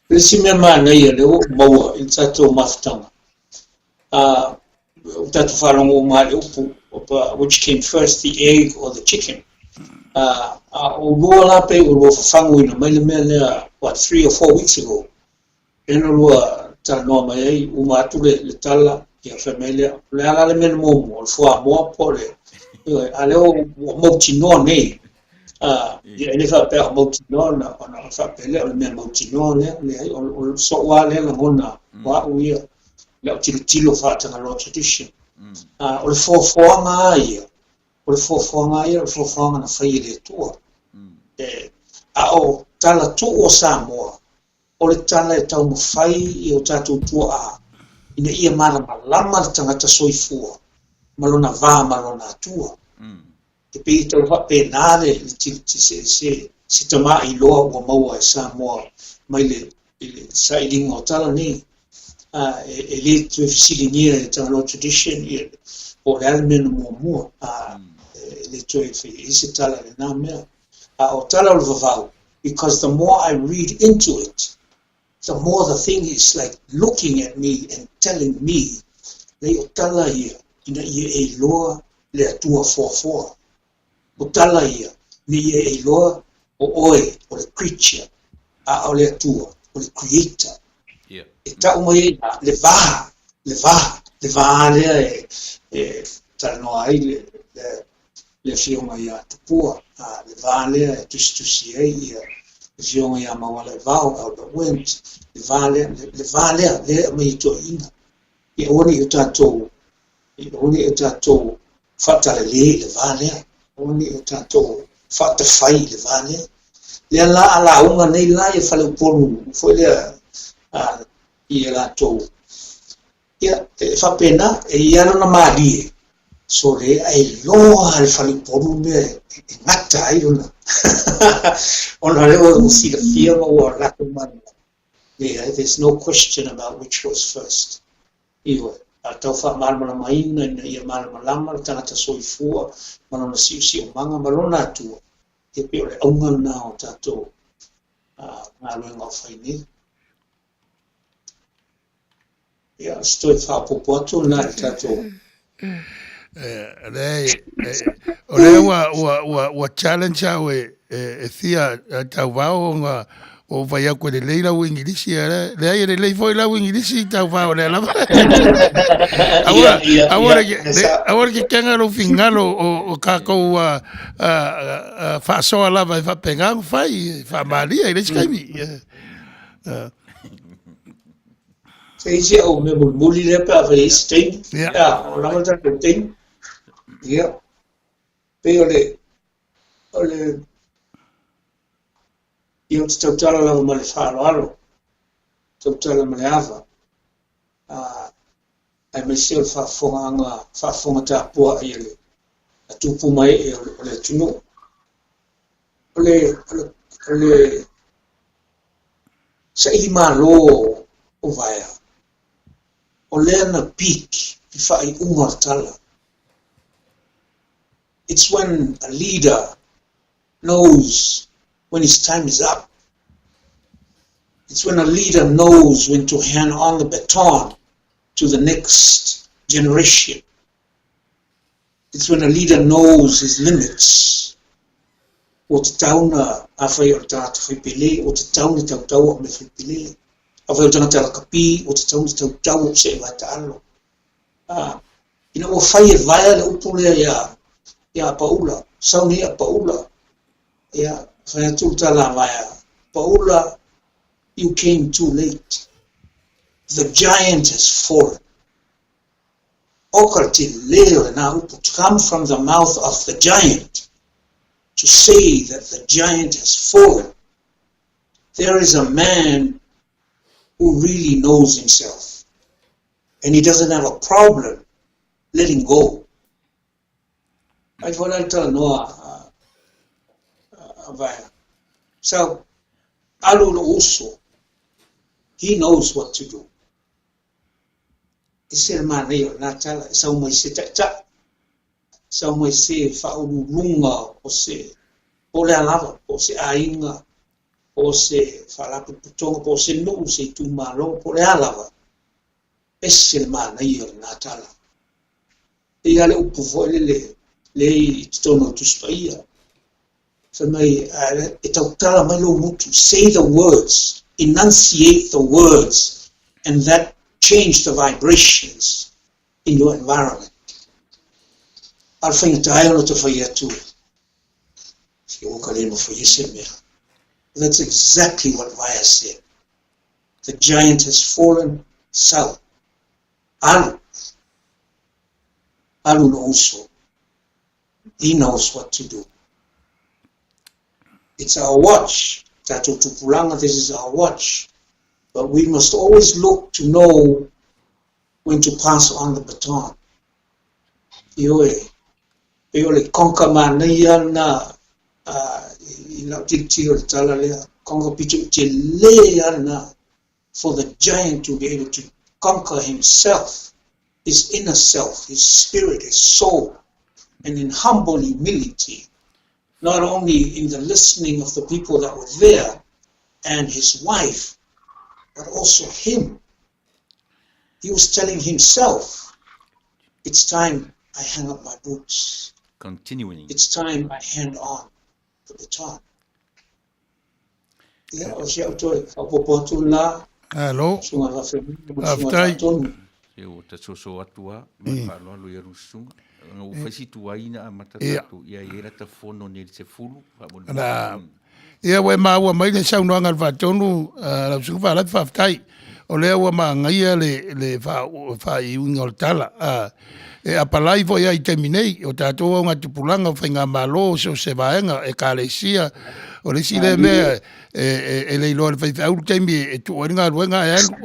Le isi mea manaia lea ua ou maua i le tatou mafutaga, ua tatou faalogo uma lava i le upu, which came first, the egg or the chicken? A o lua la pei ua lua fafaguina mai le mea lea, what, 3 or 4 weeks ago, lea na lua. talanoa mai ai, uma atu le, le tala, ia fai mai lea, o le a la le mea na muamua, o le fuamoa po o le, ioe, a lea ua mautinoa nei, ia e le faapea o mautinoa ona, ona faapea lea o le mea mautinoa lea, leai, o so'u lava lea lagona, o a'u ia, i lau tilotilo faa-Tagaloa tradition. O le foafoaga lava ia, o le foafoaga lava ia, o le foafoaga na fai e le Atua. A o tala tuu a Samoa, o le tala e taumafai i o tatou tuaa ina ia malamalama le tagata soifua ma lona va ma lona Atua. E pei e tau faapena le se tamailoa ua maua e Samoa mai le sailiga o tala nei. E le toe fesiligia e Tagaloa Tradition po o le a le mea na muamua. E le toe fai ai se tala i lena mea. A o tala o le vavau, because the more I read into it, the more the thing is like looking at me and telling me, leai o tala ia ina ia e iloa le Atua foafoa. O tala ia ina ia e iloa o oe o le creature, a o le Atua o le creator. E tau mai ai le va, le va, le va lea e talanoa ai le afioga ia Tupua, le va lea e tusitusi ai le afioga ia Maualaivao, Albert Wendt, le va lea, le va lea, lea e aumai e toeaiina. Ia aua ne i o tatou, aua ne i o tatou faatalale i le va lea, aua ne i o tatou faatafai i le va lea. Lea la a lauga nei la ia faleupolu foi lea i latou. Ia, e faapena, e i ai lona malie, sole, ae iloa le faleupolu mea e gata ai lona. Ona lea ua silafia ma ua latou malamalama. Leai, there's no question about which was first. Ioe, a tau faamalamalamaina ina ia malamalama le tagata soifua ma lona siusiumaga ma lona Atua, ia pei o le auga lena o tatou galuega o fai nei. Ia, se toe faaopoopo atu lena i le tatou. Leai, o lea ua challenge au e fia tauvao ona ua ou fai atu e lelei lau Igilisi, leai e lelei foi lau Igilisi tauvao lea lava. Aua le tetega lou finagalo o tatou faasoa lava e faapena ona fai, e faamalie i le isi taimi. Se isi au mea mulimuli lea pe a fai ai se taimi. Ia, o lava le tatou taimi. Ia, pei o le, o le, ia ou te tautala lava ma le faaaloalo, tautala ma le ava, aemaise o le faafofogaaga, faafofoga tapuai a le a tupu ma ee o le atunuu. O le, o le, o le saili malo o Vaea, o lea na peak i faaiuga o le tala. It's when a leader knows when his time is up. It's when a leader knows when to hand on the baton to the next generation. It's when a leader knows his limits. Ua tatau na, afai o le tagata faipele, ua tatau na tautau au mea faipele. Afai o le tagata lakapi, ua tatau na tautau au se'e vaetaalo. Ina ua fai e Vaea le upu lea iā, iā Paula, sau nei a Paula, ia, fai atu le tala a Vaea, Paula, you came too late. The giant has fallen. Oka le tele o lenā upu, to come from the mouth of the giant, to say that the giant has fallen. There is a man who really knows himself and he doesn't have a problem letting go. Ai foi la le talanoa a Vaea. So, alu lou uso, he knows what to do. E se le manaia o lena tala, e sau mai se taitai, sau mai se faauluuluga o se, po o le a lava, po o se aiga, po o se faalapotopotoga, po o se nuu, se itumalo, po o le a lava, ese le manaia o lena tala. E i ai le upu foi lele lea i totonu o Tusi Paia, fai mai, e tautala mai lou gutu, say the words, enunciate the words. And that changed the vibrations in your environment. A o le faigata e ona ta fai atu, ua ka le mafai e se mea. That's exactly what Vaea said. The giant has fallen south. Alu. Alu lou uso. He knows what to do. It's our watch. Tatou tupulaga, this is our watch. But we must always look to know when to pass on the baton. Ioe, pei o le conquer manaia lena i lau tilotilo i le tala lea, conquer pito i tele lava lena for the giant to be able to conquer himself, his inner self, his spirit, his soul, and in humble humility, not only in the listening of the people that were there and his wife, but also him. He was telling himself, it's time I hang up my boots. Continuing. It's time I hand on the baton. Ia, o si au toe faaopoopo atu lena. Malo. Susuga Faafeagaiga ma le Susuga Faafetai. Faatonu. Se ua ta soso atu a, ma le faaaloalo i alu susuga. Ona ua fai si tuai na amata Ia. tatou ia i ai la ta fono nei i le 10, faamolemole. Ana, ia ua e maua mai le saunoaga a le Faatonu, lau Susuga Faalafi, faafetai. O lea ua magaia le, le faaiuina o le tala. E apalai foi ai i taimi nei, o tatou augatupulaga o faigamalo, so o se vaega, ekalesia, o le isi lea mea e le iloa e le faifeau le taimi e tuu ai le galuega ae alu.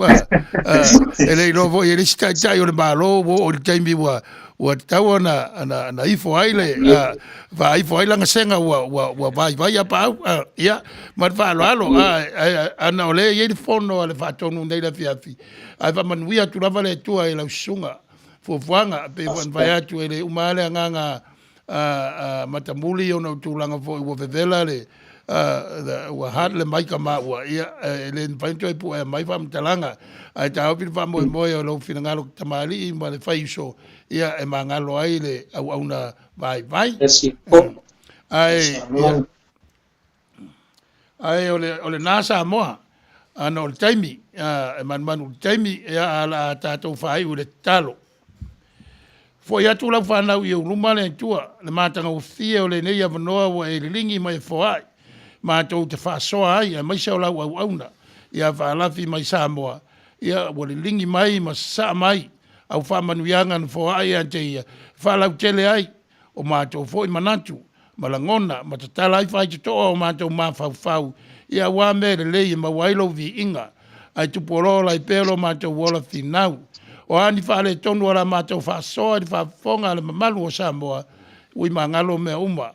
E le iloa foi e le isi taitai o le Malo ua oo i le taimi ua ua tatau ona ona ona ifo ai le faaifo ai lana sega ua ua ua vaivai apaau. Ia, ma le faaaloalo, ana o lea e i ai le fono a le Faatonu nei le afiafi, ae faamanuia atu lava le Atua i lau susuga fuafuaga, pei foi ona fai atu e le uma lava le agaga matamuli ona o tulaga foi ua vevela le ua hard le maika maua, ia e le mafai ona toe puea mai faamatalaga, ae taofi le faamoemoe o lou finagalo tamalii ma le faiuso, ia e magalo ai le auauna vaivai. Ae ia, ae o le o lena Samoa, ana o le taimi, e manumanu i le taimi, ia a la tatou faaiu i le tatalo. Foi atu lau fanau i ou luma le Atua, le matagofie o lenei avanoa ua e liligi ma e foai, matou te faasoa ai aemaise o lau auauna ia faalafi mai Samoa, ia ua liligi mai ma sasaa mai au faamanuiaga na foai ia te ia, e faalautele ai o matou foi manatu ma lagona ma tatala ai faitotoa o matou mafaufau ia aua mea lelei e maua ai lou viiga, ae tupuoloa ai pea lo matou ola finau. O a ni faaletonu o la matou faasoa i le faafofoga a le mamalu o Samoa, ui magalo mea uma,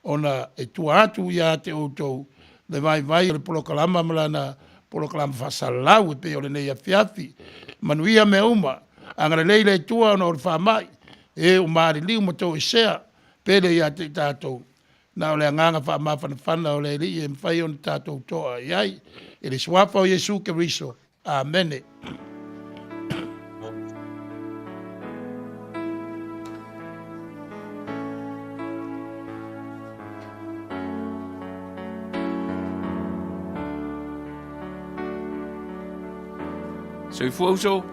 ona e tua atu ia te outou le vaivai o le polokalama ma lana polokalama faasalalau e pei o lenei afiafi. Manuia mea uma, agalelei le Atua ona o le faamai, e ua maliliu ma toesea, pele ia te i tatou. Na o le agaga faamafanafana o le Alii e mafai ona tatou toa i ai. I le Suafa o Iesu Keriso. Amene. Soifua uso.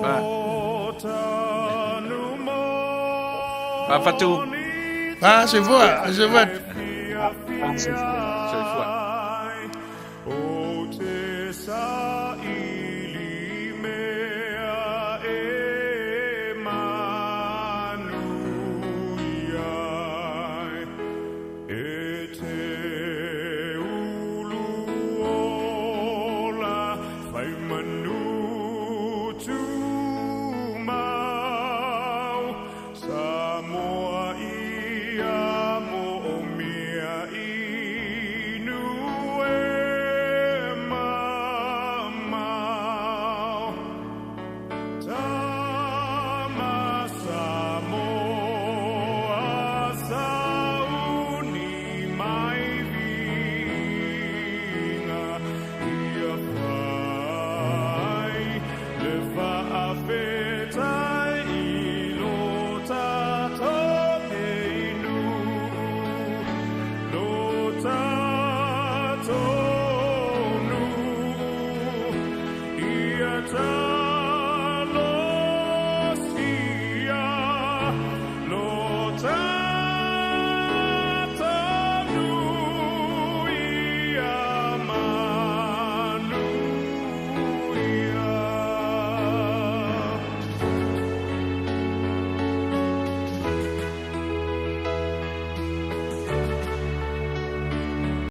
Fa. Fatu. Fa, soifua, soifua.